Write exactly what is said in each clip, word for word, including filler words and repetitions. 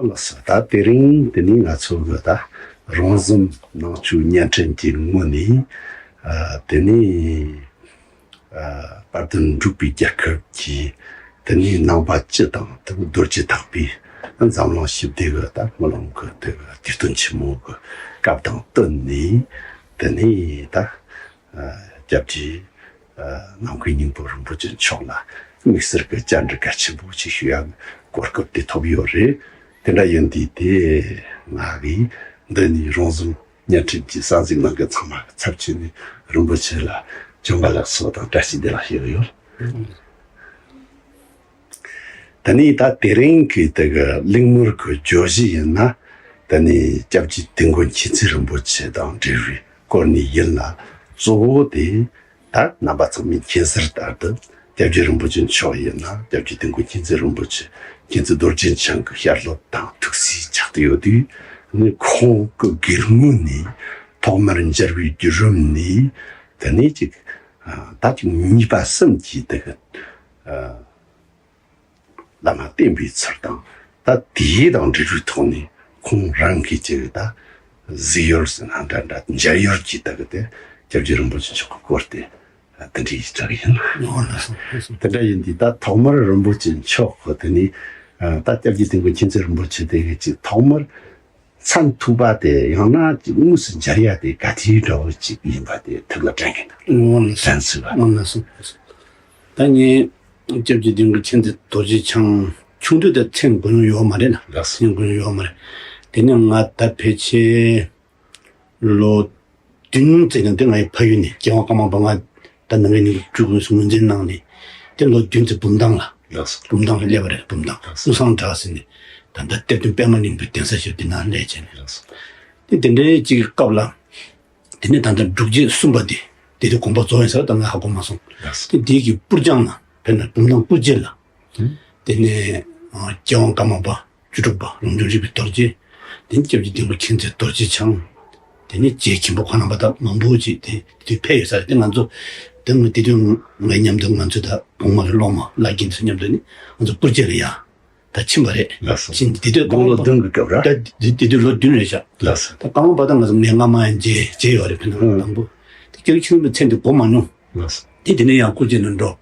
ལགས་སོ། ད་དེ་རིང་དེ་ནི་ང་ཚོ་གི་ད་རོང་ཟོམ་ནང་ཆོས་བརྙན་འཕྲིན་གྱི་ངོས་ནས་ཨ་དེ་ནི་ཨ་དཔལ་ལྡན་འབྲུག་པའི་རྒྱལ་ཁབ་ཀྱི་དེ་ནི་ནང་པ་སྤྱི་དང་དེ་རྡོ་རྗེ་ཐེག་པའི་འཛམ་གླིང་ཞི་བདེ་གི་ད་སྨོན་ལམ་གི་དེ་གི་དུས་སྟོན་ཆེན་མོ་གི་སྐབས་དང་བསྟུན་ནས་དེ་ནི་ད་ཨ་སྐྱབས་རྗེ་ཨ་ནམ་མཁའི་སྙིང་པོ་རིན་པོ་ཆེ་མཆོག་ལ་དམིགས་བསལ་གྱི་བཅར་འདྲི་གལ་ཆེན་པོ་ཞིག་ཞུ་ཡག་གོ་སྐབས་དེ་ཐོབ་ཡོད་རེད། དེ་འདྲ་ཡིན་དུས་དེ་ང་གིས་འདི་ནས་རོང་ཟོམ་བརྙན་འཕྲིན་གྱི་གསན་གཟིགས་གནང་མཁན་ཚང་མ་གི་ཚབ་བྱས་ནས་རིན་པོ་ཆེ་ལ་བྱོན་པ་ལེགས་སོ་དང་བཀྲ་ཤིས་བདེ་ལེགས་ཞུ་གི་ཡོད། ད་ནི་ད་དེ་རིང་གི་དེ་གི་གླེང་མོལ་གྱི་བརྗོད་གཞི་ཡིན་ན། ད་ནི་སྐྱབས་རྗེ་དིལ་མགོ་མཁྱེན་བརྩེ་རིན་པོ་ཆེ་དང་འབྲེལ་བའི་སྐོར་ནས་ཡིན་ལ། གཙོ་བོ་དེ་ད་རྣམ་པ་ཚང་མས་མཁྱེན་གསལ་ལྟར་དུ་སྐྱབས་རྗེ་རིན་པོ་ཆེ་མཆོག་ཡིན་ན་སྐྱབས་རྗེ་དིལ་མགོ་མཁྱེན་བརྩེ་རིན་པོ་ཆེ་མཁྱེན་བརྩེ་རྡོ་རྗེ་འཆང་གི་ཞལ་སློབ་དང་ཐུགས་སྲས་ཆགས་ཏེ་ཡོད་དུས། ནི་ཁོང་གི་སྒེར་ངོས་ནས་ཐོག་མར་མཇལ་བའི་བརྒྱུད་རིམ་ནས་དེ་ནས་ཅིག་ད་ཅིག་གཉིས་པ་གསུམ་གྱི་དེ་གི་བླ་མ་བསྟེན་པའི་ཚུལ་དང་། ད་དེའི་དང་འབྲེལ་བའི་ཐོག་ནས་ཁོང་རང་གིས་ཅིག་ད་གཟིགས་ཡུལ་ཟེར་ན་འདྲ་འདྲ། མཇལ་ཡུལ་གྱི་ད་གི་དེ་སྐྱབས་རྗེ་རིན་པོ་ཆེ་མཆོག་གི་སྐོར་དེ་དེ་འདྲའི་ཞིག་གྲགས་ཡིན། འོ་ལགས་སོ། ལགས་སོ། དེ་འདྲ་ཡིན་དུས་ད་ཐོག་མར་རིན་པོ་ཆེ་མཆོག་གི་དེ་ནས་ད་སྐྱབས་རྗེ་དིལ་མགོ་མཁྱེན་བརྩེ་རིན་པོ་ཆེ་དེ་གི་ཅིག་ཐོག་མར་མཚན་ཐོས་པ་དེ་ཡང་ན་ཅིག་དངོས་སུ་མཇལ་ཡ་དེ་ག་དུས་འདྲ་བོ་ཅིག་ཡིན་པ་དེ་ཐུགས་ལ་དྲན་གི་འདུག་འོ་ལགས་སོ། དྲན་སྲིད་པ། འོ་ལགས་སོ། ད་ངས་སྐྱབས་རྗེ་དིལ་མགོ་མཁྱེན་བརྩེ་རྡོ་རྗེ་འཆང་ཆུང་དུས་དེ་མཚན་གོ་མྱོང་ཡོད་མ་རེད་ན། ལགས་སོ། མཚན་གོ་མྱོང་ཡོད་མ་རེད། དེ་ནས་ང་ད་ཕལ་ཆེར་ལོ་བདུན་ཙམ་ནང་དེ་ང་ཡི་ཕ་ཡུལ་ནས་རྒྱལ་དབང་ཀརྨ་པ་ང་ད་ནང་མི་ནང་གི་སྤྲུལ་སྐུ་ངོས་འཛིན་གནང་ནས་དེ་ལོ་བདུན་ཙམ་བུམ་ཐང་ལ། ལགས་སོ། བུམ་ཐང་ལ་སླེབས་པ་རེད། བུམ་ཐང་། ལགས་སོ། སྐུ་སངས་གྲགས་ཟེར་ནས་ད་ལྟ་གཏེར་སྟོན་པད་མ་གླིང་པའི་གདན་ས་ཞིག་དེ་ནང་སླེབས་བྱས་ནས། ལགས་སོ། དེ་དེ་འདྲའི་ཅིག་སྐབས་ལ། དེ་ནས་ད་ལྟ་འབྲུག་རྗེས་གསུངས་པ་དེ་དེ་དུས་དགོངས་པ་རྫོགས་ཡིན་ས་རེད། ད་ང་ཧ་གོ་མ་སོང་། ལགས་སོ། དེ་དེའི་གི་སྤུར་རྒྱང་ན་དཔེར་ན་བུམ་ཐང་སྤུར་རྗེས་ལ། དེ་ནས་རྒྱལ་དབང་ཀརྨ་པ་བཅུ་དྲུག་པ་རང་བྱུང་རིག་པའི་རྡོ་རྗེ། དེ་ནས་སྐྱབས་རྗེ་དིལ་མགོ་མཁྱེན་བརྩེ་རྡོ་རྗེ་འཆང་། དེ་ནས་རྗེ་མཁན་པོ་ཁོང་རྣམ་པ་དང་མང་པོ་ཅིག་དེ་དེ་དུས་ཕེབས་ཡོད་ས་རེད། དེ་ང་ཚོ་དེ་ང་དེ་དུས་ང་མཉམ་དུ་ང་ཚོ་ད་གོང་མ་གི་སློབ་མ་བླ་རྒན་ཚོ་མཉམ་དུ་ནི་ང་ཚོ་སྤུར་རྗེས་ལ་ཡ། ད་ཕྱིན་པ་རེད། ལགས་སོ། ཕྱིན་དེ་དུས་དགུང་ལོ་བདུན་གྱི་སྐབས་ར། ད་དེ་དེ་དུས་ལོ་བདུན་རེད་ཤག་ལགས་སོ། ད་ཀརྨ་པ་ད་ང་ཚོ་ངས་སྔ་མ་ཡང་མཇལ་མཇལ་ཡོད་རེད། ཕན་ན་ཨང་། དང་པོ་དེ་སྐྱབས་རྗེ་མཁན་པོའི་མཚན་དེ་གོ་མ་མྱོང་། ལགས་སོ། དེ་དེ་ནས་ཡང་སྐུ་རྗེས་ལ་འགྲོ།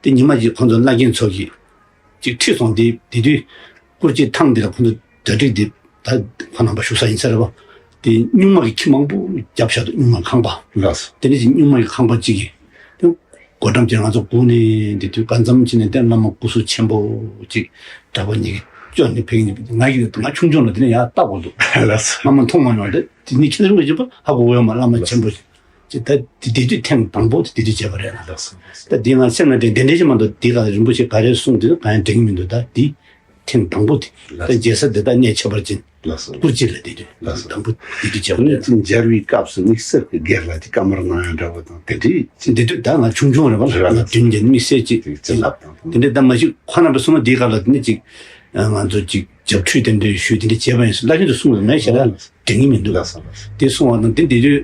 དེ་ཉི་མ་གཅིག་ཁོང་ཚོ་བླ་རྒན་ཚོ་གིས་ཅིག་ཁྲིད་སོང་། དེ་དེ་དུས་སྐུ་རྗེས་ཐང་འདི་ལ་ཁོང་ཚོ་གྲ་སྒྲིག་དེ་ད་ཁོ་རྣམ་པ་བཞུགས་ས་ཡིན་ས་རེད་པ། དེ་སྨྱུག་མ་གི་ཁྱི་མང་པོ་བརྒྱབ་བཞག་འདུག་སྨྱུག་མ་ཁང་པ། ལགས་སོ། དེ་ནས་ཅིག་སྨྱུག་མ་གི་ཁང་པ་གཅིག་གིས་དེ་སྒོ་འགྲམ་གྱི་ང་ཚོ་སྒུག་ནས་དེ་དུས་གང་འཚམ་ཕྱིན་ནས་དེ་བླ་མ་སྐུ་གཟུགས་ཆེན་པོ་ཅིག་གྲྭ་པ་གཉིས་ཀྱིས་བསྐྱོན་ནས་ཕེབས་ཀྱིན། ང་གིས་ང་ཆུང་ཆུང་ལ་དེ་ནས་ཡར་ལྟ་དགོས་འདུག་ལགས་སོ། བླ་མ་མཐོང་མ་མྱོང་། དེ་དེ་ནས་ཁྱེད་རང་གིས་བྱེད་པ་ཧ་གོ་གི་ཡོད་མ། བླ་མ་ཆེན་པོ་ཞིག་ཅིག་ད་དེ་དེ་དུས་ཐེངས་དང་པོ་དེ་དེ་དུས་བྱས་པ་རེད་ལ། ལགས་སོ། ལགས་སོ། ད་དེ་ང་སེམས་ནང་དེ་དེ་འདྲ་ཞིག་མ་གཏོགས་དེ་ག་རིན་པོ་ཆེ་ག་རེ་གསུངས་དེ་གང་ཡང་དྲན་གྱི་མི་འདུག་ད་དེ་ཐེངས་དང་པོ་དེ། ལགས་སོ། ད་མཇལ་ས་དེ་ད་གནས་ཁྱད་པར་ཅན། ལགས་སོ། སྐུ་རྗེས་ལ་དེ་དུས། ལགས་སོ། དང་པོ་དེ་དུས་བྱས་པ་དེ་ནས་རེད། ཅིག་མཇལ་བའི་སྐབས་སུ་དམིགས་བསལ་གྱི་སྒེར་ལ་ཅིག་བཀའ་མོལ་གནང་ཡ་འདྲ་བོ་དང་དེ་འདྲའི་ཅིག་དེ་དུས་ད་ང་ཆུང་ཆུང་རེད་པ། རེད་པ། ང་བདུན་གྱི་དམིགས་བསལ་ཅིག་ཅིག་བྱིན་རླབས་དང་དེ་འདྲ་ད་མ་གཞི་ཁོ་རྣམ་པས་གསུངས་ན་དེའི་སྐབས་ལ་དེ་ནས་ཅིག་ང་ཚོ་ཅིག་བྱབས་ཁྲུས་དེ་འདྲ་ཞུས་དེ་འདྲ་བྱས་པ་ཡིན་ཟེར་བླ་རྒན་ཚོས་གསུངས་པ་ངས་ཞེ་དྲག་དྲན་གྱི་མི་འདུག་ལགས་སོ། ལགས་སོ། དེ་གསུངས་པ་དང་དེ་དེ་དུས་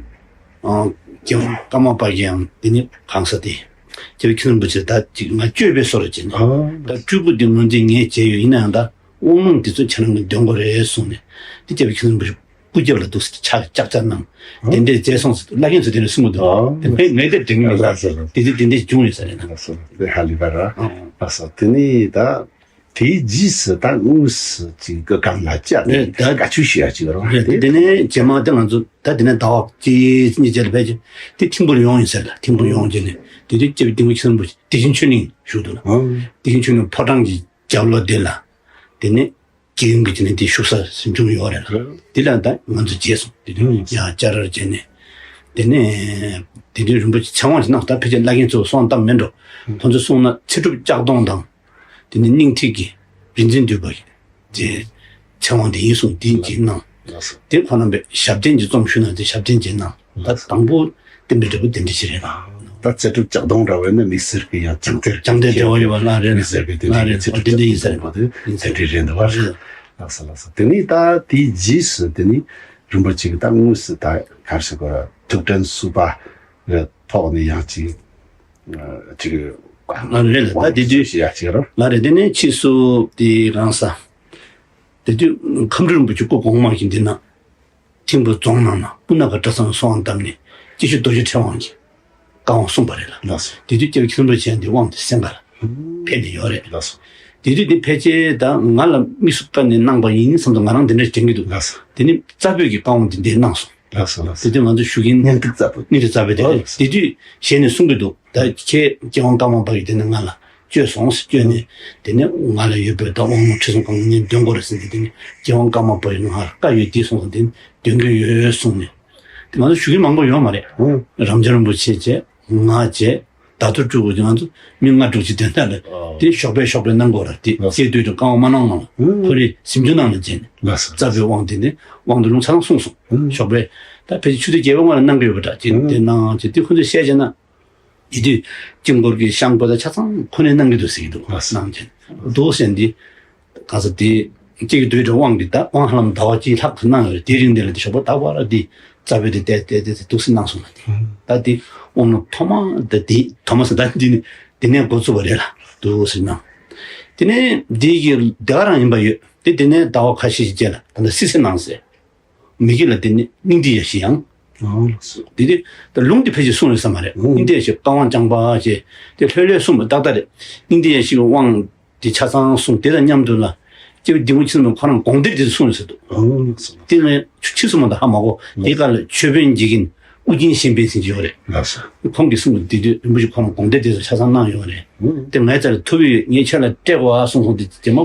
རྒྱལ་དབང་ཀརྨ་པ་གིས་ཡང་དེ་ནས་གང་ཟག་དེ་སྐྱབས་རྗེ་མཁན་པོ་ཆེ་ད་ཅིག་ང་བཅོས་པའི་སོར་བྱས་ནས། ཨ། ད་སྤྲུལ་སྐུ་འདི་ངོས་འཛིན་ངས་བྱས་ཡོད། ཡིན་ན་ཡང་ད་དབང་ལུང་འདི་ཚོ་ཁྱེད་རང་གི་འདོན་དགོས་རེད་གསུངས་ནས་དེ་སྐྱབས་རྗེ་མཁན་པོ་ཆེ་སྐུ་རྒྱབ་ལ་འདུག་ཟེར་ཕྱག་ལྕགས་ཕྱག་གནང་། དེ་འདྲས་མཛད་སོང་ཟེར་བླ་རྒན་ཚོས་དེ་འདྲ་གསུང་གི་འདུག་ཨ། དེ་ངས་ངས་དེ་དྲན་གྱི་མེད། ལགས་སོ། ལགས་སོ། དེ་དུས་དེ་འདྲས་བྱུང་ཡོད་ས་རེད་ན། ལགས་སོ། དེ་ཧ་ལས་པ་ར། ཨ། ལགས་སོ། དེ་ནས་ད། དེའི་རྗེས་སུ་ད་དངོས་སུ་ཅིག་སྐུ་ཁམས་ལ་བཅར་ནས། རེད་ད། བཀའ་ཆོས་ཞུ་ཡ་ཅིག་རེད་པ། རེད་དེ། དེ་ནས་རྗེས་མ་དེ་ང་ཚོ་ད་དེ་ནས་ཟླ་བ་གཅིག་གཉིས་རྗེས་ལ་ཕལ་ཆེར་དེ་ཐིམ་ཕུག་ལ་ཡོང་ཡིན་ཟེར་ལ། ཐིམ་ཕུག་ལ་ཡོང་རྗེས་ནས་དེ་དུས་སྐྱབས་རྗེ་དིལ་མགོ་མཁན་པོ་བདེ་ཆེན་ཆོས་གླིང་བཞུགས་འདུག་ལ། ཨང་། བདེ་ཆེན་ཆོས་གླིང་ཕོ་བྲང་གི་རྒྱབ་ལོགས་དེ་ལ། དེ་ནས་དགེ་རྒན་གྱི་དེ་ནས་དེ་བཞུགས་ས་གཟིམ་ཆུང་ཡོད་རེད་ལ། རེད། དེ་ལ་ད་ང་ཚོ་མཇལ་སོང་། དེ་དུས་ཨང་། ཡང་བཅར་ར་བྱས་ནས། དེ་ནས་དེ་དུས་རིན་པོ་ཆེ་ཚེ་དབང་ཞིག་གནང་། ད་ཕལ་ཆེར་བླ་རྒན་ཚོ་གསུང་སྟངས་མེད་འགྲོ། ཁོང་ཚོ་གསུང་ན་ཚེ་སྒྲུབ་ལྕགས་གདོང་དང་། དེ་ནས་སྙིང་ཐིག་གི་རིག་འཛིན་འདུས་པ་གི་ཚེ་དབང་དེ་ཡིན་གསུངས། དེ་གཅིག་གནང་། ལགས་སོ། དེ་ཁོ་རྣམ་པས་ཞབས་བརྟན་གྱི་རྩོམ་ཞུས་ན་དེ་ཞབས་བརྟན་གྱིས་གནང་། ད་དང་པོ་བསྟན་པའི་འབྲས་བུ་དེ་འདྲ་ཞིག་རེད་ལ། ད་ཚེ་སྒྲུབ་ལྕགས་གདོང་འདྲ་བས་ན་དམིགས་བསལ་གྱི་ཡང་བྱང་གཏེར་བྱང་གཏེར་འབྲེལ་བ་ཡོད་པ་ལ་རེད། དམིགས་བསལ་གྱི་དེ་ལ་རེད། འདྲ་ཡིན་ས་རེད། དེ་འདྲ་ཡིན་ས་རེད། དེ་འདྲ་རེད་འདུག་བ། རེད། ལགས་སོ། ལགས་སོ། དེ་ནས་ད་དེའི་རྗེས་སུ་དེ་ནི་རིན་པོ་ཆེ་གི་ད་དངོས་སུ་ད་ག་རེ་ཟེར་དགོས་ར། ཐུགས་དྲན་གསོལ་བ་གི་ཐོག་ནས་ཡང་ཅིག་ཅིག་ང་རེད་ལ། ད་དེ་དུས་ཞེས་ཡ་ཅིག་ར། ང་རེད། དེ་ནས་ཕྱིས་སུ་དེ་རང་ས་ དེ་དུས་ཁམས་སྤྲུལ་རིན་པོ་ཆེ་སྐུ་གོང་མ་གིས་འདི་ན་ཐིམ་ཕུག་རྫོང་ནང་ན་སྤུ་ན་ཁ་གྲྭ་ཚང་གསོལ་བ་བཏབ་ནས་སྐྱེ་ཤི་རྡོ་རྗེ་ཕྲེང་བ་གིས་བཀའ་དབང་གསུངས་པ་རེད་ལ། ལགས་སོ། དེ་དུས་སྐྱབས་མགོན་རིན་པོ་ཆེ་འདི་དབང་དེ་གསན་ག་ལ་ཕེབས་ནས་ཡོད་རེད། ལགས་སོ། དེ་དུས་འདི་ཕལ་ཆེར་ད་ང་ལ་དམིགས་སུ་བཀར་ནས་གནང་པ་ཡིན་བསམ་དུ་ང་རང་འདི་འདྲ་དྲན་གྱི་འདུག། ལགས་སོ། དེ་ནི་རྩ་བོད་ཀྱི་བཀའ་དབང་འདི་འདིར་གནང་སོང་། ལགས་སོ་ལགས་སོ། དེ་དུས་ང་ཚོ་ཞུ་གིན་སྙན་ཐིག་རྩ་བོད། སྙན་ཐིག་རྩ་བོད་དེ་ཨོ་རེད། ལགས་སོ། དེ་དུས་ཞལ་ནས་གསུང་གི་འདུག། ད་ཁྱེད་རྒྱལ་དབང་ཀརྨ་པ་ཡིས་དེ་ནས་ང་ལ་བཅོལ་སོང་ཟེར། བཅོལ་ནས་དེ་ནས་ང་ལ་ཡོད་པའི་ད་དབང་ལུང་ཁྲིད་གསུམ་གང་ཉན་འདོན་དགོས་རེད་ཟེར་ནས། དེ་ནས་རྒྱལ་དབང་ཀརྨ་པ་ཡིས་ང་ལ་བཀའ་ཡོད་དེ་གསུངས་སོང་། དེ་ནས་འདོན་གི་ཡོད་གསུངས་ནས། དེ་ང་ཚོ་ཞུ་གིན་མང་པོ་ཡོད་མ་རེད། ཨོ། རབ་འབྱམས་རིན་པོ་ཆེ་བྱས། ང་བྱས། རྡ་ཐོ་སྤྲུལ་སྐུ་བྱས། ང་ཚོ་མི་ལྔ་དྲུག་ཅིག་དེ་འདྲ་རེད། ཨོ། དེ་ཞོགས་པའི་ཞོགས་པའི་གནང་དགོས་རེད། དེ་ལགས་སོ། སྐྱེས་དུས་དུ་བཀའ་དབང་མ་གནང་ངོ་། ཨོ། ཁོ་རེ་གཟིམ་ཆུང་ནང་ལ་བྱས་ནས། ལགས་སོ། རྩ་བའི་དབང་དེ་ནས་དབང་དུ་ལུང་ཚང་གསུངས་སོང་། ཨོ། ཞོགས་པའི་ད་ཕལ་ཆེར་ཆུ་ཚོད་བརྒྱད་པ་ལྔ་ལ་གནང་གི་ཡོད་པ་འདྲ། ཅིག་ཨོ། དེ་གནང་ཅིག་དེ་ཁོ་ཚོས་བཤད་བྱས་ན། ཡིན་དུས་དཀྱིལ་འཁོར་གྱི་བཤམས་སྒོ་དང་ཆ་ཚང་ཁོ་ནས་གནང་གི་འདུག་ཟེར་གྱི་འདུག། ལགས་སོ། གནང་བྱས་འདུག་ཟེར་འདི། ག་ས་དེ་སྐྱེ་དགུའི་དུས་དྲན་དབང་གི་ད་དབང་ཧ་ལམ་ཟླ་བ་གཅིག་ལྷག་ཙམ་གནང་ཡོད་རེད། དེའི་རིང་དེ་ལ་དེ་ཞོགས་པ་རྟག་པར་དེ་རྩ་བའི་དེ་བལྟས་བལྟས་བལྟས་ཏེ་འདུག་སེ་གནང་སོང་ལ། དེ་ད་དེ་དབང་ལུང་ཐོག་མ་ད་དེ་ཐོག་མ་ཟེར་ད་འདི་ནི་དེ་ནས་འགོ་བཙུགས་པ་རེད་ལ། འདུག་སེ་གནང་། དེ་ནས་དེ་གི་དེ་ག་རང་ཡིན་པ་ཡོད། དེ་དེ་ནས་ཟླ་བ་ཁ་ཤས་ཤིག་རྗེས་ལ་ད་ལྟ་སི་སི་གནང་ཟེར། མི་དགེ་ལ་བརྟེན་ནས་སྙིང་ཐིག་ཡ་བཞི་ཡང་། ཨོ་ལགས་སོ། དེ་དེ་ད་ལུང་དེ་ཕལ་ཆེར་གསུངས་ཡོད་ས་མ་རེད། ཨོ། སྙིང་ཐིག་ཡ་བཞི་བཀའ་དབང་བཅང་པ་བྱས་དེ་ལྷོད་ལྷོད་གསུངས་པ་ཏག་ཏག་རེད། སྙིང་ཐིག་ཡ་བཞི་གི་དབང་དེ་ཆ་ཚང་གསུངས། དེ་དང་མཉམ་དུ་ལ་སྐྱེ་བོ་འདི་མོ་ཆེན་པོ་ཁོ་རང་དགོངས་གཏེར་དེ་ཚོ་གསུངས་ཡོད་ས་འདུག། ཨོ་ལགས་སོ། དེ་ནས་ཕྱི་སོ་མ་དང་ཧ་མ་གོ། དེ་ག་ལ་ཆོས་དཔོན་འཇིག་རྟེན་ཨུ་རྒྱན་གཞན་ཕན་ཟེར་གྱི་ཡོད་རེད། ལགས་སོ། ཁོང་གིས་གསུངས་པ་དེ་དུས་རིན་པོ་ཆེ་ཁོ་རང་དགོངས་གཏེར་དེ་ཚོ་ཆ་ཚང་གནང་ཡོད་རེད། ཨོ། དེ་ངའི་རྩ་ལ་ཐུབ་ཡོད། ངས་ཁྱེད་ལ་སྤྲད་དགོས་ཨ་གསུངས་སོང་། དེ་རྗེས་མ།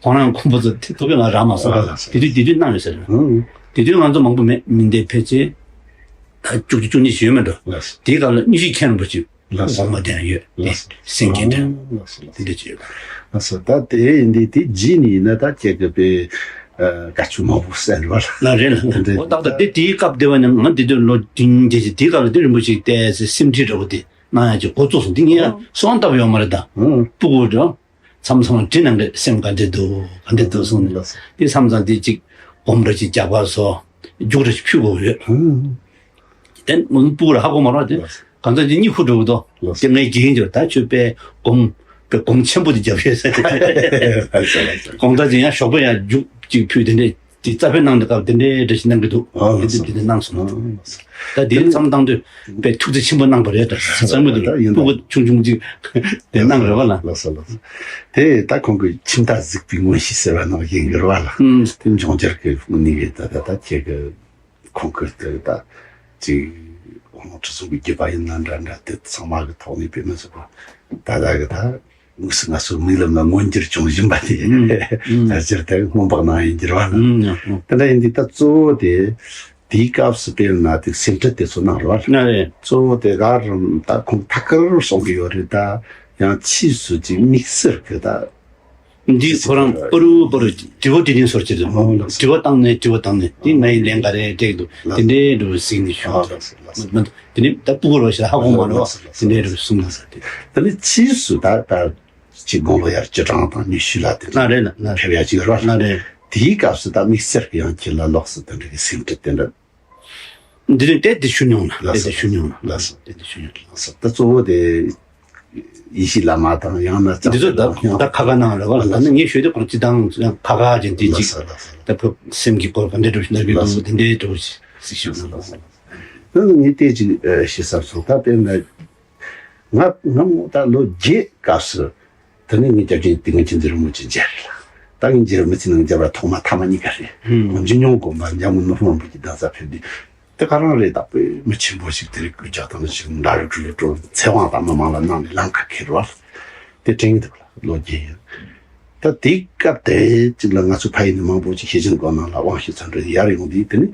ཁོང་རང་ཁོང་པོ་ཚོ་དེ་ཐུག་གི་ང་རག་མ་སོང་། ཨ་ལགས་སོ། དེ་དུས་དེ་དུས་གནང་ཡོད་ཟེར། ཨང་། དེ་དུས་ང་ཚོ་མང་པོ་མེད། མི་འདི་ཕལ་ཆེར་ད་བཅུ་གཅིག་བཅུ་གཉིས་ཤིག་ཡོད་མེད་འགྲོ། ལགས་སོ། དེའི་སྐབས་ལ་དངོས་གཞི་མཁན་རིན་པོ་ཆེ་ལགས་སོ། འོག་མ་དེ་ཡང་ཡོད། ལགས་སོ། སེང་གེ་འདྲ། ཨང་། ལགས་སོ་ལགས་སོ། དེ་འདྲ་ཅིག་ཡོད། ལགས་སོ། ད་དེ་ཡིན་དུས་དེ་རྗེས་ནས་ཡིན་ན་ད་ཁྱེད་ཀྱི་པའི་ཨ་བཀའ་ཆོས་མང་པོ་གསན་རོགས། ལགས་རེད་ལགས། འོ་ད་ད་དེ་དེའི་སྐབས་དེ་བ་ནས་ང་དེ་དུས་ལོ་བདུན་བརྒྱད་ཅིག་དེའི་སྐབས་ལ་དེ་རིན་པོ་ཆེ་བལྟས་ཚེ་སེམས་ཁྲལ་འདྲ་བོ་དེ་གནང་ཡག་ཅིག་འགོ་བཙུགས་སོང་། དེ་ངས་ཡང་གསོལ་བ་བཏབ་ཡོད་མ་རེད་ད། ཨང་། སྤུ་གུ་འདྲ། མཚམས་མཚམས་འདྲི་གནང་གི། སེམས་ག་འདྲ་འདུག། ག་འདྲ་འདུག་གསུངས་ནས། ལགས་སོ། དེ་མཚམས་མཚམས་དེ་གཅིག་སྒོམ་འདྲ་ཅིག་རྒྱག་པ་སོགས་རྒྱུགས་འདྲ་ཅིག་ཕུལ་དགོས་ཡོད། ཨང་། དེ་སྤུ་གུ་ལ་ཧ་གོ་མ་རེད་དེ། ལགས་སོ། གང་ཟག་ཅིག་གཉིད་ཁུག་འགྲོ་གི་འདུག། ལགས་སོ། དེ་ངས་དགེ་རྒན་ཚོར་ད་ཁྱོད་དཔེ་སྒོམ་དཔེ་སྒོམ་ཆེན་པོ་དེ་རྒྱབ་ཤེས་ཟེར། ལགས་སོ་ལགས་སོ། དགོང་དག་ཅིག་ཡང་ཞོགས་པ་ཡང་རྒྱུགས་གཅིག་ཕུལ། དེ་འདྲས་དེ་རྩ་དཔེ་གནང་དུས་སྐབས་དེ་འདྲས་འདྲ་ཞིག་གནང་གི་འདུག། ཨ་དེ་དེ་དེ་འདྲས་གནང་སོང་། ཨ་ད་དེ་མཚམས་བཏང་དུས་དཔེ་ཐུགས་རྗེ་ཆེན་པོ་གནང་པ་རེད་ད་བསམ་གི་འདུག། ད་ཡིན་སྤུ་གུ་ཆུང་ཆུང་ཅིག་དེ་གནང་རེད་བ་ལ། ལགས་སོ་ལགས་སོ། དེ་ད་ཁོང་གི་ཁྱིམ་བདག་གཟིགས་པའི་མངོན་ཤེས་ཟེར་བ་ནང་བཞིན་གྱི་རེད་བ་ལ། ཨུམ། དེ་འབྱུང་འགྱུར་གྱི་གནས་ཀྱི་ད་ད་ད་ཁྱེད་ཀྱི་ཁོང་གི་དེ་ད་ཅིག་ཁོང་ཁྲི་སྲོང་གི་བརྒྱུད་པ་ཡིན་ན་འདྲ་འདྲ་དེ་ཚང་མ་གི་ཐོག་ནས་དཔེ་མི་སྲིད་པ་ད་ད་གི་ད། དངོས་སུ་ང་ཚོའི་མིག་ལམ་ལ་མངོན་གྱུར་བྱུང་བཞིན་པ་དེ། ཨུམ། ཨུམ། ཕལ་ཆེར་དེ་སྔོན་དཔག་གནང་ཡིན་གྱི་རེད་བ་ལ། ཨུམ། ཨུམ། དེ་འདྲ་ཡིན་དུས་ད་གཙོ་བོ་དེ་དེའི་སྐབས་སུ་དཔེར་ན་དེ་སེམས་ཁྲལ་དེ་ཚོ་གནང་རེད་བ་ལ། ན་རེད། གཙོ་བོ་དེ་ག་རུ་ད་ཁོང་ཐད་ཀར་གསུང་གི་ཡོད་རེད། ད་ཡང་ཕྱིས་སུ་ཅིག་དམིགས་བསལ་གྱི་ད། འདི་ཁོ་རང་པ་རུ་པ་རུ་དྲི་བ་དྲི་ལན་སོར་ཅིག་རེད། ཨོ་ལགས་སོ། དྲི་བ་བཏང་ནས་དྲི་བ་བཏང་ནས་དེ་ངའི་ལན་ག་རེ་སྤྲད་འདུག། ལགས། དེ་འདྲའི་འདྲ་བོ་གཟིགས་ནས་ཞུ། ཨོ་ལགས་སོ་ལགས་སོ། མ་མ་དེ་ནི་ད་སྤུ་གུ་རོ་ཞིག་ཧ་གོ་མ་རེད་བ། ལགས་སོ་ལགས་སོ། དེ་འདྲའི་འདྲ་བོ་གསུངས་ལ། ལགས་སོ། དེ་ད་ནི་ཕྱིས་སུ་ད་ད། ཅིག་དགུང་ལོ་ཡར་བཅུ་གྲངས་དང་ཉི་ཤུ་ལ་དེ་ན་རེད་ལ། ཕེབས་ཡ་ཅིག་རེད་བ། ན་རེད། དེའི་སྐབས་སུ་ད་དམིགས་བསལ་གྱི་ཡང་ཁྱེད་ལ་ལོགས་སུ་དེ་འདྲ་གི་སེམས་ཁྲལ་དེ་འདྲ། འདི་རིང་དེ་དེ་ཞུ་མྱོང་ལ། ལགས་དེ་སོ། དེ་ཞུ་མྱོང་ལ། ལགས་སོ། དེ་དེ་ཞུ་མྱོང་ལ། ལགས་སོ། ད་གཙོ་བོ་དེ་ཡེ་ཤེས་བླ་མ་དང་ཡང་ན་འདི་ཚོ་ད་ད་ཁ་ཁ་གནང་རེད་བ། ལགས་སོ། ད་ནི་ངས་ཞུས་དེ་ཁོང་སྤྱི་བཏང་ཁ་ཁ་ཅན་དེ་ཅིག། ལགས་སོ་ལགས་སོ། ད་ཁོ་སེམས་ཀྱི་སྐོར་ག་འདྲ་འགྲོ་ཞིག་ན་གི་འདུག། ལགས་སོ། དེ་འདྲའི་འགྲོ་ཞིག་ཞུ་སོང་། ལགས་སོ་ལགས་སོ། ད་ནི་ངས་དེ་ཅིག་ཤེས་བསམ་སོང་། ད་དཔེར་ན། ང་ང་མོ་ད་ལོ་བརྒྱད་སྐབས་སུ། དེ་ནས་ངས་སྐྱབས་རྗེ་ཏིང་ངེ་འཛིན་རིན་པོ་ཆེ་མཇལ་རེད་ལ། ད་ངས་མཇལ་མི་ཚེ་ནང་མཇལ་བ་ཐོག་མ་ཐ་མ་གཉིས་ཀ་རེད། ཧུམ། འཇིགས་མྱོང་སྒོམ་པ་འཇམ་མགོན་ནོར་བུ་རིན་པོ་ཆེ་གདན་ས་ཕེབས་དུས། དེ་ག་རང་རེད། ད་དཔེ་མི་ཆེན་པོ་ཞིག་དེ་རིང་སྐུ་ལྕགས་དང་ཞིག་འདྲ་རུ་གྲུ་ལུ་གྲོ་ཚེ་དབང་དང་མི་མང་ལ་གནང་ནས་ལམ་ཁ་ཁེལ་བ་དེ་དྲན་གྱི་འདུག་ལ། ལོ་རྒྱུས་ཡིན། ད་དེའི་སྐབས་དེ་གཅིག་ལ་ང་ཚོ་ཕ་ཡུལ་ནས་མང་པོ་ཅིག་ཤེས་བྱ་འགོ་ནང་ལ་དབང་ཞུ་ཚུལ་འདྲ་ཡར་ཡོང་དུས། དེ་ནི་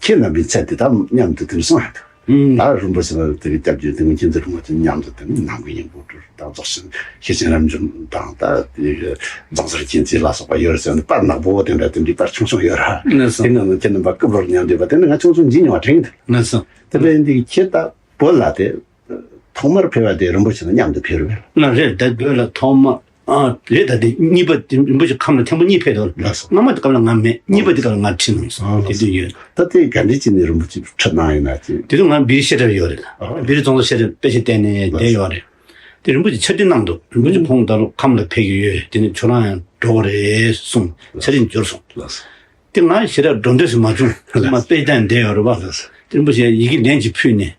ཁྱེད་རྣམ་པའི་མཚན་དེ་དག་མཉམ་དུ་དེ་ནི་གསུངས་ཡོད་འདུག། ཨུམ། ད་རིན་པོ་ཆེ་ལ་དེ་གི་སྐྱབས་རྗེ་དེ་ནི་ཁྱེད་ཚོ་རིན་པོ་ཆེ་མཉམ་དུ་དེ་ནི་ནང་གི་ཡིན་པོ་དུ་དང་རྫོགས་ཆེན་ཤེར་ཕྱིན་རབ་འབྱམས་དང་ད་དེ་གི་རྫོང་གསར་མཁྱེན་བརྩེ་ལ་སོགས་པ་ཡོད་རེད་ཟེར་ནས་པར་ནག་པོ་དེ་འདྲ་དེ་འདྲའི་པར་ཆུང་ཆུང་ཡོད་ར། ལགས་སོ། དེ་ནང་ནས་ཁྱེད་རྣམ་པ་སྐུ་པར་མཉམ་འདུས་པ་དེ་ནི་ང་ཆུང་ཆུང་འཇིགས་མྱོང་བ་དྲན་གྱི་འདུག། ལགས་སོ། དེ་འདྲ་ཡིན་དུས་ཁྱེད་ད་བོད་ལ་དེ་ཐོག་མར་ཕེབས་པ་དེ་རིན་པོ་ཆེ་དང་མཉམ་དུ་ཕེབས་རེད། ལགས་རེད། ད་བོད་ལ་ཐོག་མ། ཨ་རེད། ད་དེ་གཉིས་པ་དེ་རིན་པོ་ཆེ་ཁམས་ལ་ཐེངས་པ་གཉིས་ཕེབས་འདུག། ལགས་སོ། སྔ་མ་དེ་སྐབས་ལ་ང་མེད། གཉིས་པ་དེ་སྐབས་ལ་ང་ཁྲིད་གནང་སོང་། ཨ་དེ་དུས་ཡོད། ད་དེ་ག་འདྲ་བྱས་ནས་རིན་པོ་ཆེ་ཁྲིད་གནང་ཡིན་ན་ཅི། དེ་དུས་ང་བི་རི་བཤད་གྲྭར་ཡོད་རེད། ཨ་བི་རི་རྫོང་སར་བཤད་གྲྭར་དཔེ་ཆ་བལྟས་ནས་བསྡད་ཡོད་རེད། དེ་རིན་པོ་ཆེ་ཕྱག་བྲིས་གནང་འདུག་རིན་པོ་ཆེ་ཁོང་ད་ལོ་ཁམས་ལ་ཕེབས་ཀྱི་ཡོད། དེ་ནས་ཁྱོད་རང་ཡང་འགྲོ་དགོས་རེད་གསུངས། ཕྱག་བྲིས་འབྱོར་སོང་། དེ་ང་ཞེ་དྲག་འགྲོ་འདོད་སུ་མ་བྱུང་། མ་དཔེ་དང་བསྡད་ཡོད་རེད་པ། དེ་རིན་པོ་ཆེ་ཡི་གེ་ལན་ཅིག་ཕུལ་ནས།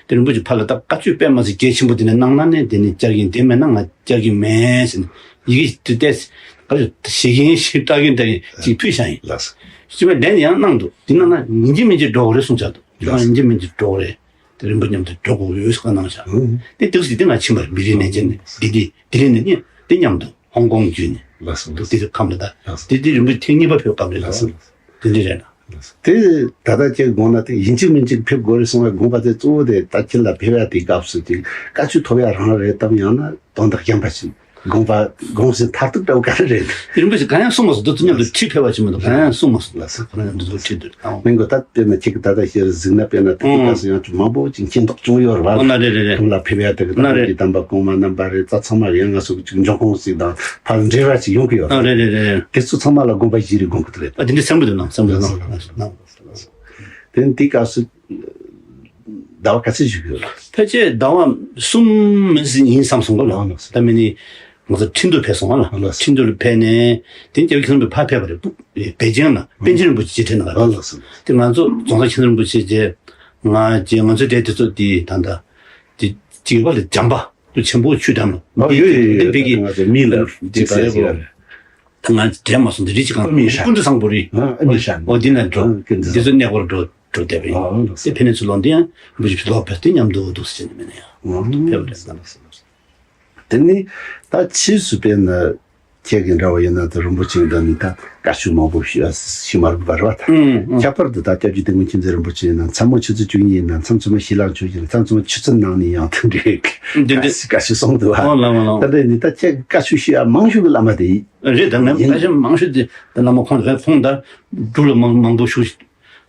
དེ་རིན་པོ་ཆེ་ཕར་ལ་ད་བཀའ་ཆོས་དཔེ་མ་སྲིད་གལ་ཆེན་པོ་དེ་ནས་གནང་ན་ནས་དེ་ནས་བསྐྱར་གྱིན་དེ་མེད་ན་ང་བསྐྱར་གྱིན་མེད་ཟེར་ནས་ཡི་གེ་དེ་བལྟས། བཀའ་ཆོས་ཞེ་གིན་ཞིག་ལྟ་གིན་ལྟ་གིན་ཅིག་ཕུལ་བཞག་ཡིན། ལགས་སོ། ཞེས་པའི་ལན་ཡང་གནང་འདུག་དེ་གནང་ན་ཡིན་གཅིག་མིན་གཅིག་འགྲོ་དགོས་རེད་གསུངས་བཞག་འདུག་ཁྱོད་རང་ཡིན་གཅིག་མིན་གཅིག་འགྲོ་དགོས་རེད། དེ་རིན་པོ་མཉམ་དུ་འགྲོ་དགོས་ཡོད་ཟེར་གནང་བཞག་དེ་དུས་སུ་དེ་ང་ཕྱིན་པར་མི་རིགས་ནས་བྱས་ནས་ལྡི་ལི་ལྡི་ལི་ནས་ནི་དེ་མཉམ་དུ་ཧོང་ཀོང་བརྒྱུད་ནས། ལགས་སོ། དེ་དུས་ཁམས་ལ་ད། ལགས་སོ། དེ་དུས་རིན་པོ་ཆེ་ཐེངས་གཉིས་པ་ཕེབས་སྐབས་རེད། ལགས་སོ། དེ་འདྲ་རེད་ན། ལགས་སོ། དེ་ད་ལྟ་ཁྱེད་དགོངས་ན་དེ་ཡིན་གཅིག་མིན་གཅིག་ཕེབས་དགོས་རེད་གསུང་བའི་དགོངས་པ་དེ་གཙོ་བོ་དེ་ད་ཁྱེད་ལ་ཕེབས་ཡ་དེའི་སྐབས་སུ་ཅིག་བཀའ་ཆོས་ཐོབ་ཡ་རང་རེད་དམ། ཡང་ན་དོན་དག་གཞན་པ་ཞིག་དགོངས་པ་དགོངས་ཟིན་མཐར་ཐུག་འདྲ་བོ་ག་རེ་རེད། དེ་རིན་པོ་ཆེ་གང་ཡང་གསུངས་མ་སོང་། དེ་ཚོ་མཉམ་དུ་ཁྲིད་ཕེབས་པ་ཞིག་མ་གཏོགས་གང་ཡང་གསུངས་མ་སོང་། ལགས་སོ། གང་ཡང་འདི་ཚོ་ཁྲིད་དུ་བཏང་། མིན་གོ་ད་དཔེར་ན་ཁྱེད་ཀྱི་ད་ལྟ་ཤེར་གཟིགས་ན་དཔེར་ན་དེ་དུས་སྐབས་སུ་ཡང་ཅུང་མང་པོ་ཅིག་མཁྱེན་རྟོགས་བྱུང་ཡོད་རེད་བ། ཨོ་ན་རེད་རེད་རེད། ཁོང་ལ་ཕེབས་ཡ་དེ་གི་ད་ན་རེད། ཁོང་གི་དམ་པ་གོང་མ་རྣམ་པ་རེད། ད་ཚང་མ་ཡང་ང་ཚོ་གི་ཅིག་འབྱུང་ཁུངས་ཅིག་དང་ཕར་འབྲེལ་བ་ཅིག་ཡོང་གི་ཡོད་ཨ་རེད། རེད་རེད་རེད། དེ་ཚོ་ཚང་མ་ལ་དགོངས་པ་བཞེས་རེད་དགོངས་གི་འདུག་རེད། ཨ་དེ་འདྲ་གསལ་པོ་འདུག་ནང་གསལ་པོ་འདུག་ནང་། དེ་ནི་དེའི་སྐབས་སུ་ཟླ་བ་ག་ཚོད་བཞུགས་ཡོད་ལ། ཕལ་ཆེར་ཟླ་བ་གསུམ་མིན་ཟིན་ཡིན་བསམ་སོང་གོ་ལ། ཨ་ལགས་སོ། ད་མི་ནི་ང་ཚོ་ཁྲིན་ཏུར་ཕེབས་སོང་ཨ་ལ། ཨ་ལགས་སོ། ཁྲིན་ཏུར་ཕེབས་ནས་དེ་རྒྱལ་བའི་མཁན་པོ་ཕར་ཕེབས་པ་རེད། པེ་ཅིང་ལ་པཎ་ཆེན་རིན་པོ་ཆེ་རྗེས་དྲན་ན་ག་ཨ་ལགས་སོ། དེ་ང་ཚོ་རྫོང་སར་མཁན་རིན་པོ་ཆེ་རྗེས་ང་རྗེས་ང་ཚོའི་གྲས་དེ་ཚོ་དེ་ད་ལྟ་དེ་གཅིག་པ་ལ་བྱམས་པ་དུ་ཆེན་པོ་ཆུ་འགྲམ་ལ། ཨ་ཡོད་ཡོད་ཡོད། དེ་ཕ་གི་ང་ཚོ་མི་ལ་ཅིག་ཟེར་གོ། ད་ང་འདྲེས་མ་སོང་དེ་རི་ཅིག་གང་ཨ་མི་ཤ་ཀུན་ཏུ་བཟང་པོ་རི། ཨ་ཨ་མི་ཤ་ཨོ་དེ་ན་འགྲོ། ཨ་ཀུན་ཏུ་དེ་ཚོ་གནས་སྐོར་འགྲོ་འགྲོ་བསྡད་པ་ཡིན། ཨ་ཨ་དེ་ཕན་ཚུན་ལོ་འདི་ཡང་རིན་པོ་ཆེ་ཕྱི་ལོག་ཕེབས་ཏེ་མཉམ་དུ་འདུག་ཟེར་ནས་མིན་ན་ཡང་ཨ་ཕེབས་པ་རེད། དེ་ནི་ད་ཕྱིས་སུ་དཔེར་ན་ཁྱེད་ཀྱི་འདྲ་བ་ཡིན་ན་ད་རིན་པོ་ཆེ་འདྲ་ནི་ད་བཀའ་ཆོས་མང་པོ་ཞུ་ཞུ་མ་རུང་བ་རེད་བ། ད་ཨུ་ཨུ། ཁྱད་པར་དུ་ད་སྐྱབས་རྗེ་དིལ་མགོ་མཁྱེན་བརྩེ་རིན་པོ་ཆེ་ཡིན་ན་མཚན་མོ་ཆུ་ཚོད་བཅུ་གཉིས་ཡིན་ན་མཚམས་མཚམས་མ་ཞི་ལྷག་མཆོད་ཅིང་མཚམས་མཚམས་མ་ཆུ་ཚོད་ནང་ནས་ཡང་དེ་འདྲའི་འདི་འདྲ་བཀའ་ཆོས་གསུངས་འདུག་བ། ཨོ་ལ་མ་ལ། ད་འདྲ་ནི་ད་ཁྱེད་བཀའ་ཆོས་ཞུ་ཡ་མང་ཤོས་ཀྱི་བླ་མ་དེ་ཡིན། རེད། ད་ངས་ཡིན། བཀའ་ཆོས་མང་ཤོས་དེ་ད་བླ་མ་ཁོང་ཁོང་ད་སྒྲུབ་ལ་མང་མང་པོ་ཞུ།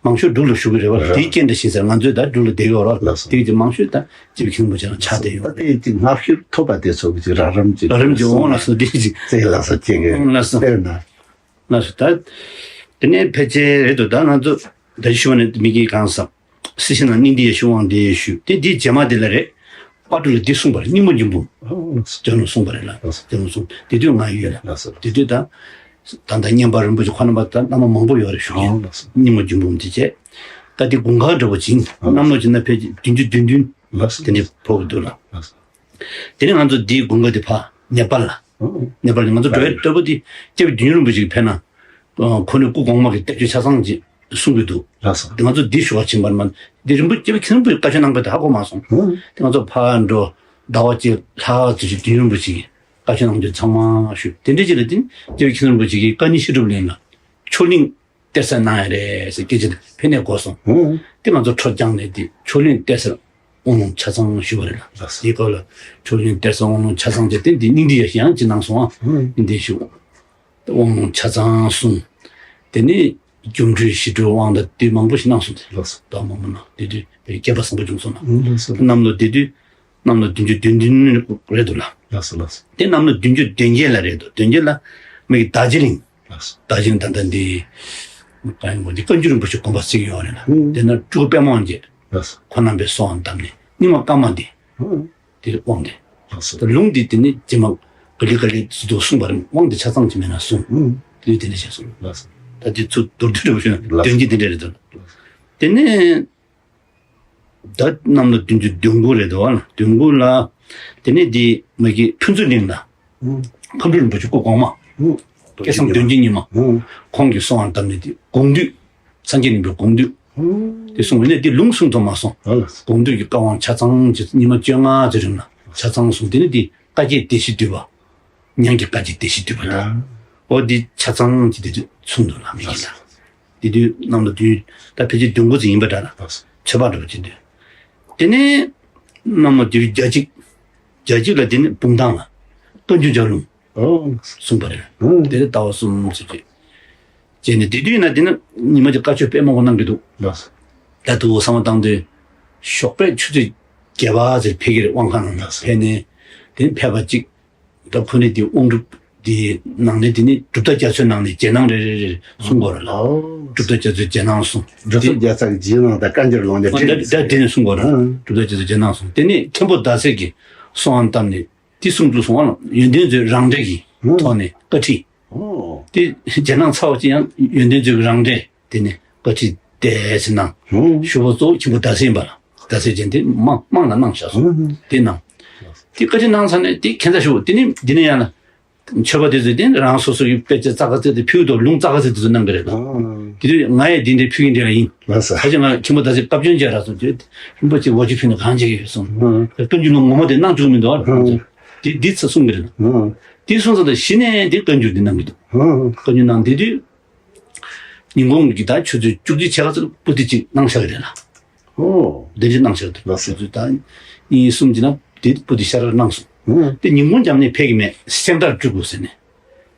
མང་ཤོས་སྒྲུབ་ལ་ཞུགས་ཀྱི་རེད་བ། རེད། དེའི་རྐྱེན་དེ་བཞིན་ཟེར་ང་ཚོས་ད་སྒྲུབ་ལ་བསྡད་ཡོད་ར། ལགས་སོ། དེའི་ཀྱི་མང་ཤོས་ད་སྤྱི་པའི་ཁྱིམ་པོ་ཅན་ལ་ཆགས་བསྡད་ཡོད་ད། རེད། དེའི་ཀྱི་སྔ་ཤོས་ཐོབ་པ་དེ་ཚོ་གི་ཅིག་རགས་རིམ་གྱི་རགས་རིམ་གྱི་འོང་ལ་སོ་དེའི་ཀྱི་ལགས་སོ་ཁྱེད་ཀྱི་ལགས་སོ་དཔེར་ན། ལགས་སོ་ད། དེ་ནས་ཕལ་ཆེར་རེད་འདུག་ད་ང་ཚོ་ད་ཞུ་བ་ནི་མི་གི་གང་ཟག་སྲིད་ཞི་ན་སྙིང་འདི་ཡེ་ཤེས་དབང་འདི་ཡེ་ཤེས་དེ་འདིའི་རྗེས་མ་དེ་ལ་རེད། དཔལ་སྤྲུལ་ལ་འདི་གསུངས་པ་རེད། སྙིང་པོ་རྒྱུད་འབུམ། ཨོ་ལགས་སོ། ལྗོན་ལུང་གསུངས་པ་རེད་ལ། ལགས་སོ། ལྗོན་ལུང་གསུངས་དེ་དུས་ང་ཡོད་ལ། ལགས་སོ། དེ་དུས་ད། ད་ལྟ་བསྙེན་པ་རིན་པོ་ཆེ་ཁོ་རྣམ་པ་ད་བླ་མ་མང་པོ་ཡོད་རེད་ཞུ་གི། ཨོ་ལགས་སོ། སྙིང་པོ་རྒྱུད་འབུམ་འདི་བྱས། ད་འདི་དགུན་ཁ་འདྲ་བོ་ཅིག་ཨོ་ལགས་སོ། གནམ་ལོ་ཅིག་ན་ཕལ་ཆེར་བདུན་ཅུ་དོན་བདུན། ལགས་སོ། དེ་འདྲ་ཕོག་གི་འདུག་ལ། ལགས་སོ། དེ་ནས་ང་ཚོ་འདིའི་དགུན་ཁ་འདི་ཕ་ནེ་པཱལ་ལ། ཨོ། ནེ་པཱལ་ནས་ང་ཚོ་འགྲོ་བའི་སྟབས་བུ་དེ་སྐྱབས་རྗེ་བདུད་འཇོམས་རིན་པོ་ཆེ་གིས་ཕེབས་ན། ཁོ་ནི་སྐུ་གོང་མ་གི་བསྟན་བཅོས་ཆ་ཚང་ཅིག་གསུང་གི་འདུག་ལགས་སོ། དེ་ང་ཚོ་འདི་ཞུ་བ་ཕྱིན་པར་མ་འདི་རིན་པོ་ཆེ་མཁན་པོས་བཀའ་ཆོས་གནང་པ་དེ་ཧ་གོ་མ་སོང་། ཨོ། དེ་ང་ཚོ་ཕར་འགྲོ་ཟླ་བ་གཅིག་ལྷག་ཙམ་ཞིག་བདུད་འཇོམས་རིན་པོ་ཆེ་གིས་བཀའ་ཆོས་གནང་རྒྱུ་ཚང་མ་ཞུས། དེ་འདྲའི་ཅིག་ལ་བརྟེན་སྐྱབས་རྗེ་མཁན་པོ་ཆེ་གིས་བཀའ་རྙིང་བཤད་སྒྲུབ་གླིང་ལ་མཆོད་གླིང་གཏེར་གསར་གནང་ཡ་རེད་ཟེར་སྐད་ཆ་དེ་ཕེབས་ནས་གོ་སོང་། ཨོ། དེ་ང་ཚོ་འཕྲོ་བརྐྱངས་ནས་དེ་མཆོད་གླིང་གཏེར་གསར་དབང་ལུང་ཆ་ཚང་ཞུས་པ་རེད་ལ། ལགས་སོ། དེའི་སྐབས་ལ་མཆོད་གླིང་གཏེར་གསར་དབང་ལུང་ཆ་ཚང་བྱས་ཏེ་འདི་སྙིང་ཐིག་ཡང་ཅིག་གནང་སོང་ཨ། ཨོ། སྙིང་ཐིག་ཞུ། དབང་ལུང་ཆ་ཚང་གསུངས། དེ་ནས་སྒྱུ་འཕྲུལ་ཞི་ཁྲོའི་དབང་དང་དེ་མང་པོ་ཞིག་གནང་སོང་སྟེ། ལགས་སོ། ད་མང་པོ་གནང་དེ་དུས་བོད་སྐལ་པ་བཟང་པོ་བྱུང་སོང་ན། ཨོ་ལགས་སོ། གནམ་ལོ་དེ་དུས་གནམ་ལོ་བདུན་ཅུ་དོན་བདུན་རེད་འདུག་ལ། ལགས་སོ་ལགས་སོ། དེ་གནམ་ལོ་བདུན་ཅུ་དོན་བརྒྱད་ལ་རེད་འདུག་དོན་བརྒྱད་ལ་མི་གི་རྡོ་རྗེ་གླིང་། ལགས་སོ། རྡོ་རྗེ་གླིང་ད་ལྟ་འདི་ག་ཡིན་གོ་འདི་བཀའ་འགྱུར་རིན་པོ་ཆེ་དགོན་པ་བརྩིགས་ཡོད་རེད་ལ། ཨུ། དེ་ན་སྤྲུལ་སྐུ་པདྨ་དབང་རྒྱལ། ལགས་སོ། ཁོ་རྣམ་པས་གསོལ་བ་བཏབ་ནས་རྙིང་མ་བཀའ་མ་འདི། ཨུ། དེ་དབང་དེ། ལགས་སོ། ད་ལུང་འདི་དེ་ནི་རྗེས་མ་ག་ལེ་ག་ལེ་ཟེར་དུ་གསུངས་པ་རེད། དབང་དེ་ཆ་ཚང་གཅིག་མེད་ན་གསུངས། ཨུ། དེ་ནི་དེ་འདྲ་བྱས་སོང་། ལགས་སོ། ད་དེ་ཚུར་མདོར་བསྡུས་འདྲ་པོ་ཞུ་ན། ལགས་སོ། དོན་གྱི་དེ་འདྲ་རེད་དོ། དེ་ནས། ད་གནམ་ལོ་བདུན་ཅུ་དོན་དགུ་རེད་འདུག་བ་ལ། དོན་དགུ་ལ། དེ་ནས་འདི་མ་གི་ཕུན་ཚོགས་གླིང་ལ། ཨུ། མཁའ་འགྲོ་རིན་པོ་ཆེ་སྐུ་གོང་མ། ཨུ། སྐལ་བཟང་དོན་གྱི་ཉི་མ། ཨུ། ཁོང་གིས་གསོལ་བ་བཏབ་ནས་དེ་དགོངས་འདུས། སངས་རྒྱས་གླིང་པའི་དགོངས་འདུས། ཨུ། དེ་གསུངས་པ་ནས་དེ་ལུང་གསུང་ཐུབ་མ་སོང་། ཨ་ལགས། དགོངས་འདུས་ཀྱི་བཀའ་དབང་ཆ་ཚང་གི་ཉི་མ་བཅོ་ལྔ་ཙམ་རིང་ལ་ཆ་ཚང་གསུངས། དེ་ནས་དེ་བཀའ་བརྒྱད་བདེ་གཤེགས་འདུས་པ། ཉང་གི་བཀའ་བརྒྱད་བདེ་གཤེགས་འདུས་པ་དང་། ཨ། ཨོ་དེ་ཆ་ཚང་གི་དེ་དུས་གསུང་འདུག་ལ་མི་གི་ལ། དེ་དུས་གནམ་ལོ་དུས་ད་ཕལ་ཆེར་དོན་དགུ་ཙམ་ཡིན་པ་འདྲ་ལ། ལགས་སོ། ཚོད་དཔག་འགྲོ་བ་ཅིག་འདུག་དེ་ནས་གནམ་ལོ་དུས་བརྒྱ་གཅིག་བརྒྱ་གཅིག་ལ་དེ་ནས་བུམ་ཐང་ལ་བཀའ་འགྱུར་ལྗགས་ལུང་ཨོ། གསུངས་པ་རེད། ཨོ། དེ་ནས་ཟླ་བ་གསུམ་ཙམ་ཅིག་བྱས་ནས་དེ་དུས་ན་དེ་ནས་ཉི་མ་གཅིག་བཀའ་ཆོས་དཔེ་མང་པོ་གནང་གི་འདུག་ལགས་སོ། ད་དུ་བསམ་བློ་བཏང་དུས་ཞོགས་པའི་ཆུ་ཚོད་བརྒྱད་པ་ཙམ་ཕེབས་ཀྱི་རེད། དབང་ཁང་ནང་ལ་ལགས་སོ། ཕེབས་ནས་དེ་ནས་ཕེབས་པ་གཅིག་ད་ཁོ་ནི་དེ་དབང་སྒྲུབ་དེ་ནང་ནས་དེ་ནི་གྲུབ་མཐའ་རྒྱ་མཚོའི་ནང་ནས་རྗེས་གནང་རེ་རེ་རེ་གསུང་དགོས་རེད་ལ། ཨོ། གྲུབ་མཐའ་རྒྱ་མཚོའི་རྗེས་གནང་གསུང་། གྲུབ་མཐའ་རྒྱ་མཚོའི་རྗེས་གནང་དང་བཀའ་འགྱུར་ལུང་རྒྱ་ཨོ་ད་ད་དེ་ནས་གསུང་དགོས་རེད། ཨང་། གྲུབ་མཐའ་རྒྱ་མཚོའི་རྗེས་གནང་གསུང་། དེ་ནས་མཁན་པོ་ཟླ་ཟེར་གྱིས་གསོལ་བ་བཏབ་ནས་ དེ་གསུང་བཅུག་སོང་བ་ལ། ཡོན་ཏན་མཛོད་རང་འགྲེལ་གྱི་ཐོག་ནས་བཀའ་ཁྲིད། དེ་རྒྱ་ནག་ཚར་བ་ཅིག་ཡང་ཡོན་ཏན་མཛོད་ཀྱི་རང་འགྲེལ་དེ་ནས་བཀའ་ཁྲིད་དེ་ཟེར་ན། ཞུ་བ་གཙོ་བོ་ཆེན་པོ་ཟླ་གསལ་པ་ལ། ཟླ་གསལ་རྒྱན་དེ་དམངས་དམངས་ལ་གནང་བཞག་སོང་། དེ་གནང་། དེ་བཀའ་ཁྲིད་གནང་ཚར་ནས་དེ་ཁྱད་མཚར་ཞུ་བ་དེ་ནི་འདི་ནས་ཡང་ན། མཆོད་པ་དེ་ཚོ་དེ་རང་སོ་སོ་གི་དཔེ་ཆ་ཙག་ཙིག་དེ་ཕུལ་དུ་ལུང་ཙག་ཙིག་དེ་ཚོ་གནང་གི་རེད་ད། དེ་དུས་ང་ཡང་དེ་འདྲའི་ཕུལ་གྱིན་འདྲ་ཡིན། ལགས་སོ། ཁ་ཅིག་ང་ཁྱིམ་པ་ད་ཚེ་བཀའ་བཀྱོན་བྱས་ར་སོང་དུས། རིན་པོ་ཆེ་འོ་ཅི་ཕུལ་ནས་གང་བྱེད་ཀྱི་ཡོད་སོང་། བཀའ་བཀྱོན་ལུང་ངོ་མ་དེ་གནང་བཅུག་མི་འདུག་ཨ། དེ་འདི་ཚོ་གསུང་གི་རེད་ད། དེ་གསུང་ས་ད་གཞི་ནས་དེ་བཀའ་འགྱུར་དེ་གནང་གི་འདུག་བཀའ་འགྱུར་གནང་དེ་དུས། ཉིན་གུང་གི་ད་ཆུ་ཚོད་བཅུ་གཅིག་ཕྱེད་ཀ་ཙམ་པོ་དེ་གཅིག་གནང་བཞག་གི་རེད་ལ། ཨོ། དེ་འདྲ་གནང་བཞག་འདུག་ལགས་སོ། ཆུ་ཚོད་ད་གཉིས་གསུམ་གྱི་ནང་དེ་པོ་དེ་ཤར་གནང་སོང་། ཨོ། དེ་ཉིན་གུང་རྒྱབ་ནས་ཕེབས་ཀྱི་མེད། སེང་བྲག་སྤྲུལ་སྐུ་ཟེར་ནས།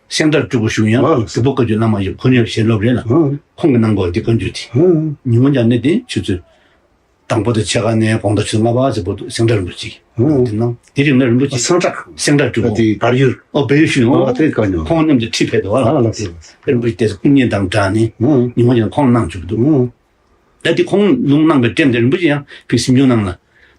སེང་བྲག་སྤྲུལ་སྐུ་བཞུགས་ཡང་ཨོ་ལགས་སོ། སྒྲུབ་པ་བཀའ་བརྒྱུད་བླ་མ་ཡོད། ཁོ་ནས་ཞལ་སློབ་རེད་ལ། ཨོ། ཁོང་གིས་གནང་དགོས་དེ་བཀའ་འགྱུར་དེ། ཨོ། ཉིན་གུང་རྒྱབ་ནས་དེ་ཆུ་ཚོད་དང་པོ་དང་ཕྱེད་ཀ་ནས་དགོང་དག་ཆུ་ཚོད་ལྔ་པ་ཙམ་བར་དུ་སེང་བྲག་རིན་པོ་ཆེ་ཨོ། དེ་གནང་། དེ་རིང་ལ་རིན་པོ་ཆེ། ཨ། སེང་བྲག་སྤྲུལ་སྐུ། དེ་བར་ཡུལ། ཨོ། བལ་ཡུལ་ཞུ་ནས། ཨོ། ཨོ། དེ་ག་ཉོ། ཁོང་མཉམ་དུ་ཁྲིད་ཕེབས་འདུག་ཨ། ཨ་ལགས་སོ། རིན་པོ་ཆེ་དེ་སྐུ་བརྙན་དང་སྦྲགས་ནས། ཨོ། ཉིན་གུང་ཡང་ཁོང་གནང་བཅུག་འདུག་ཨོ། ད་དེ་ཁོང་ལུང་གནང་བའི་ཊེམ་དེ་རིན་པོ་ཆེ་ཡང་ཕ་གི་གཟིམ་ཆུང་ནང་ལ།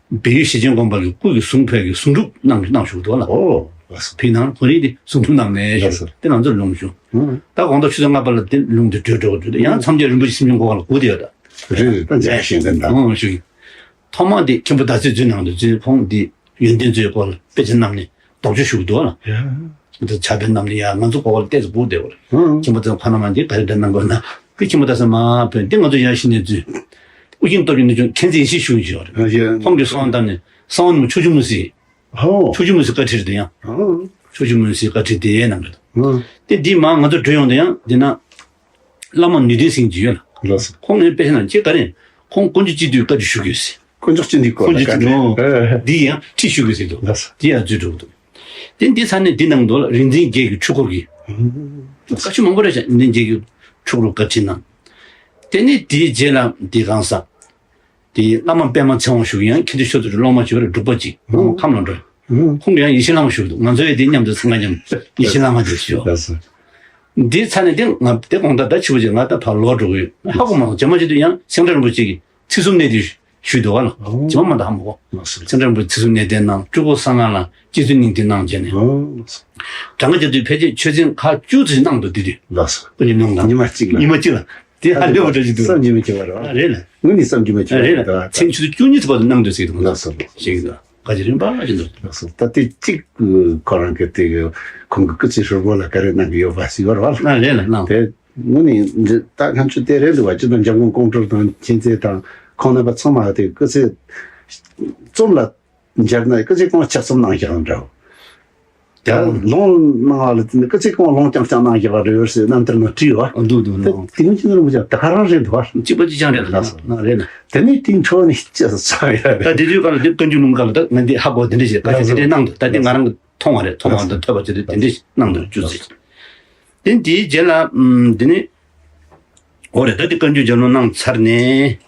བལ་ཡུལ་ཞེ་ཆེན་དགོན་པ་གི་སྐུ་གི་གཟུངས་ཕུལ་གྱི་གཟུངས་སྒྲུབ་གནང་གནང་བཞུགས་འདུག་ལ། ཨོ། ལགས་སོ། ཕ་གི་ནང་ཁོ་རང་དེ་གཟུངས་སྒྲུབ་གནང་ནས་བཞུགས། ལགས་སོ། དེ་ང་ཚོར་ལུང་བཞུགས། ཨོ། ད་དགོང་དག་ཆུ་ཚོད་ལྔ་པ་ལ་དེ་ལུང་དེ་གྲོལ་འགྲོ་གི་འདུག་ཡང་མཚམས་སྦྱོར་རིན་པོ་ཆེ་གཟིམ་ཆུང་སྒོ་ཁ་ལ་སྒུག་བསྡད་ཡོད་ད། རེད་རེད། ད་མཇལ་ཞིང་དེ་འདྲ། ཨོ་ཞུ་གི། ཐོག་མ་དེ་མཁན་པོ་ཟླ་ཚེས་མཛོད་ནང་དུ་འཛུལ། ཁོང་དེ་ཡོན་ཏན་མཛོད་སྐོར་ལ་དཔེ་ཆ་བསྣམས་ནས་དོགས་གཅོད་ཞུ་གི་འདུག་ལ། ཡ། འདི་ཕྱག་དཔེ་བསྣམས་ནས་ཡ་ང་ཚོ་སྒོ་ཁ་ལ་ཏོག་ཙམ་སྒུག་བསྡད་པ་རེད། ཨང་། མཁན་པོ་ཟླ་ཚེས་ཁོ་ན་མ་འདི་ག་རེ་འདྲ་གནང་དགོས་ན། དེ་མཁན་པོ་ཟླ་ཚེས་མ་ཕེབས་དེ་ང་ཚོ་ཡར་གཞི་ནས་འཛུལ། ཨུ་རྒྱན་སྟོབས་རྒྱས་ནས་ཀྱང་མཁྱེན་བརྩེ་ཡེ་ཤེས་ཞུ་ཡི་ཡོད་རེད། ཨ་ཡ། ཁོང་གིས་གསོལ་བ་བཏབ་ནས་གསང་བ་ཉིན་མོ་ཕྱོགས་བཅུའི་མུན་སེལ། ཧོ། ཕྱོགས་བཅུའི་མུན་སེལ་བཀའ་ཁྲིད་དེ་ཡང་། ཨང་། ཕྱོགས་བཅུའི་མུན་སེལ་བཀའ་ཁྲིད་དེ་ཡང་གནང་གི་འདུག་ཨང་། དེ་འདི་མ་ང་ཚོ་བགྲོས་ཡོང་དུས་ཡང་འདི་ན། བླ་མ་ནུས་ལྡན་སེང་གེ་ཡོད་ལ། ལགས་སོ། ཁོང་ནས་དཔེ་ཆ་ནང་ཅི་ག་རེ། ཁོང་དཀོན་མཆོག་སྤྱི་འདུས་བཀའ་འདྲི་ཞུ་དགོས་ཟེར། དཀོན་མཆོག་སྤྱི་འདུས་སྐོར་ལ་དཀོན་མཆོག་སྤྱི་འདུས། བཀའ་འདྲི། འོ། ཨེ། འདི་ཡང་ཁྲིད་ཞུ་དགོས་ཟེར་འདུག་ལགས་སོ། དེ་ཡང་འཛུལ་འགྲོ་གི་འདུག་དེ་འདི་ཚར་ནས་འདི་གནང་འདུག་ལ། རིག་འཛིན་རྒྱལ་གྱི་འཁྲུལ་འཁོར་གྱི། ཨང་། བཀའ་ཆོས་མང་པོ་རེ་བྱས། རིག་འཛིན་རྒྱལ་གྱི་འཁྲུལ་འཁོར་བཀའ་ཁྲིད་གནང་། དེ་ནས་དེའི་རྗེས་ལ་འདི་གང་ཟག་དེ་བླ་མ་པདྨ་ཚེ་དབང་ཞུ་གི་ཡང་མཁན་ཆེན་ཆོས་རྗེ་སློབ་མ་ཞུ་བར་འབྲུག་པ་གཅིག་བླ་མ་ཁམས་ལ་འགྲོ། ཁོང་གི་ཡང་ཡེ་ཤེས་བླ་མ་ཞུ་གི་འདུག་ང་ཚོ་ཡི་དེ་མཉམ་དུ་འཚང་ཁ་མཉམ་ཡེ་ཤེས་བླ་མ་དེ་ཞུ། ལགས་སོ། འདི་ཚར་ནས་དེ་ང་དེ་དགོང་དག་ད་ཕྱི་པོ་ཅིག་ང་ད་ཕར་ལོག་འགྲོ་གི་ཡོད། ཧ་གོ་མ་སོང་། རྗེས་མ་ཅིག་ཏུ་ཡང་སེང་བྲག་རིན་པོ་ཆེ་གི་ཚིག་གསུམ་གནད་དོན་ཞུས་འདུག་བ་ལ། ཨོ། རྗེས་མ་མ་ད་ཧ་མ་གོ། ལགས་སོ། སེང་བྲག་རིན་པོ་ཆེ་ཚིག་གསུམ་གནད་དོན་ནང་སྤྲུལ་སྐུ་གསང་སྔགས་ལ་རྗེ་བཙུན་སྙིང་ཐིག་གནང་བྱས་ནས། ཨོ། ལགས་སོ། གྲངས་ཀ་བརྒྱབ་དུས་ཕལ་ཆེར་ཆོས་ཚན་ཁག་བཅུ་ཙམ་གནང་འདུག་དེ་དུས། ལགས་སོ། ཀུན་གྱི་ནང་དང་། ཉི་མ་གཅིག་ལ། ཉི་མ་གཅིག་ལ། དེ་ཧ་ལས་པ་འདྲ་ཞིག་འདུག་བསམ་གྱིས་མི་ཁྱབ་པ་རེད་བ། རེད་ལ། ངོས་ནས་བསམ་གྱིས་མི་ཁྱབ་པ་རེད་ལ། རེད་ལ། ཚན་ཆུ་ཚོད་བཅུ་གཉིས་ཙམ་བར་དུ་གནང་འདུག་ཟེར་འདུག་ལགས་སོ། ཞིག་འདུག་བཀའ་ཅི་རིམ་པ་ཅི་འདུག་ལགས་སོ། ད་ལྟའི་གཅིག་ཁོ་རང་གི་དེ་གི་ཁོང་གི་སྐུ་ཚེ་ཧྲིལ་པོ་ལ་ག་རེ་གནང་གི་ཡོད་པ་ཞིག་ཡོད་རེད་བ། ལགས་རེད་ལ། གནང་། དེ་དངོས་གནས་འདི་ད་ང་ཚོ་དེ་རེད་འདུག་བ། སྤྱི་དང་འཇམ་མགོན་ཀོང་སྤྲུལ་དང་མཁྱེན་བརྩེ་དང་ཁོང་རྣམ་པ་ཚང་མ་དེ་སྐུ་ཚེ་རྩོམ་ལ་སྦྱར་ན་སྐུ་ཚེ་གང་ཕྱག་རྩོམ་གནང་བཞག་འདྲ་བོ། ད་ལུང་གནང་བ་ལ་བརྟེན་ནས་སྐུ་ཚེ་གང་ལུང་རྐྱང་རྐྱང་གནང་བཞག་པ་རེད་ཟེར་རྣམ་ཐར་ནང་བྲིས་ཡོད་བ། འདུག་འདུག་ད་གནང་། དེ་ཡང་ཅི་ནས་རིན་པོ་ཆེ་ད་ག་རང་རེད་འདུག་བ། གཅིག་པ་གཅིག་རྐྱང་རེད་ལ། ལགས་སོ། ན་རེད་ལ། དེ་ནས་དེའི་འཕྲོ་ནས་སྐྱེས་སུ་ཚར་ཡ་རེད། ད་དེ་དུས་སྐབས་ལ་དེ་བཀའ་འགྱུར་ལུང་སྐབས་ལ་ད་ང་འདི་ཧ་གོ་དེ་འདྲ་ཞིག་བཀའ་ཆ་དེ་འདྲ་གནང་འདུག་ད་དེ་ང་རང་གི་མཐོང་བ་རེད། མཐོང་བ་དང་ཐོས་པ་བྱས་ཏེ་དེ་འདྲ་ཞིག་གནང་འདུག་བཅུ་ཚིགས། དེ་འདིའི་རྗེས་ལ་ཨམ་དེ་ནས། འོ་རེད། ད་དེ་བཀའ་འགྱུར་ལྗགས་ལུང་གནང་ཚར་ནས།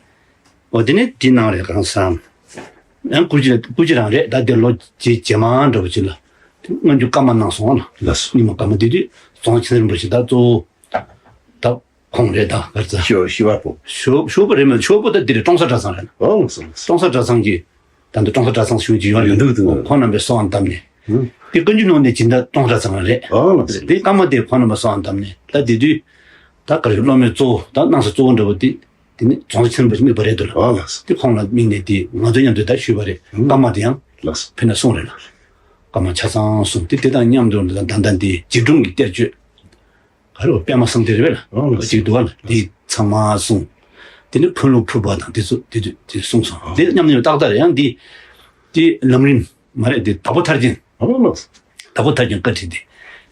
འོ་དེ་ནས་དེ་གནང་རེད། གང་ཟག་ཡང་སྐུ་ཕྱྭ་སྐུ་ཕྱྭ་རང་རེད། ད་དེ་ལོ་རྗེས་རྗེས་མ་འདྲ་བོ་ཅིག་ལ་སྔ་འགྱུར་བཀའ་མ་གནང་སོང་ལ། ལགས་སོ། རྙིང་མ་བཀའ་མ་དེ་དུས་རྫོང་ཆེན་རིན་པོ་ཆེ་ད་གཙོ་བོ་ད་ཁོང་རེད། ད་ག་རེ་ཟ། ཞོ་ཞི་བ་པོ། ཞོ་ཞོ་པོ་རེད་མོད། ཞོ་པོ་ད་དེ་རེད། ཀྲོང་གསར་གྲྭ་ཚང་རེད་ན། ཨོ་ལགས་སོ། ལགས་སོ། ཀྲོང་གསར་གྲྭ་ཚང་གི་ད་ལྟ་ཀྲོང་གསར་གྲྭ་ཚང་ཞུ་གི་ཡོད་རེད། འདུག་འདུག་ཁོང་རྣམ་པས་གསོལ་བ་བཏབ་ནས། ཨང་། དེ་བཀའ་འགྱུར་ནང་ནས་སྦྱིན་བདག་ཀྲོང་གསར་གྲྭ་ཚང་རེད། ཨོ་ལགས་སོ། དེ་བཀའ་མ་དེ་ཁོང་རྣམ་པས་གསོལ་བ་བཏབ་ནས། ད་དེ་དུས་ད་ག་རེ་སློབ་མའི་གཙོ་བོ་ད་གནང་ས་གཙོ་བོ་འདྲ་བོ་དེ། དེ་ནི་རྫོང་ཆེན་པོ་ཞིག་དམིགས་པ་རེད་འདུག་ལ། ཨོ་ལགས་སོ། དེ་ཁོང་ལ་དམིགས་ནས་དེ་ང་ཚོ་མཉམ་དུ་ད་ཞུས་པ་རེད། ཨང་། བཀའ་མ་དེ་ཡང་། ལགས་སོ། ཕེབས་ན་གསུངས་རེད་ལ། བཀའ་མ་ཆ་ཚང་གསུངས། དེ་དེ་དང་མཉམ་དུ་ད་ལྟ་འདི་རྗེ་དྲུང་གི་གཏེར་ཆོས། ག་རེ་བ། པདྨ་གསང་གཏེར་རེད་པས་ལ། ཨོ་ལགས་སོ། ཅིག་འདུག་བ་ལ། དེ་ཚང་མ་གསུངས། དེ་ནི་འཁོན་ལུགས་ཕུར་པ་དང་དེ་ཚོ་དེ་དུས་དེ་གསུངས་སོང་། དེ་མཉམ་དུ་ཏག་ཏག་རེད། ཡང་འདི་དེ་ལམ་རིམ་མ་རེད། དེ་དྭགས་པོ་ཐར་རྒྱན། ཨོ་ལགས་སོ། དྭགས་པོ་ཐར་རྒྱན་བཀའ་ཁྲིད་དེ།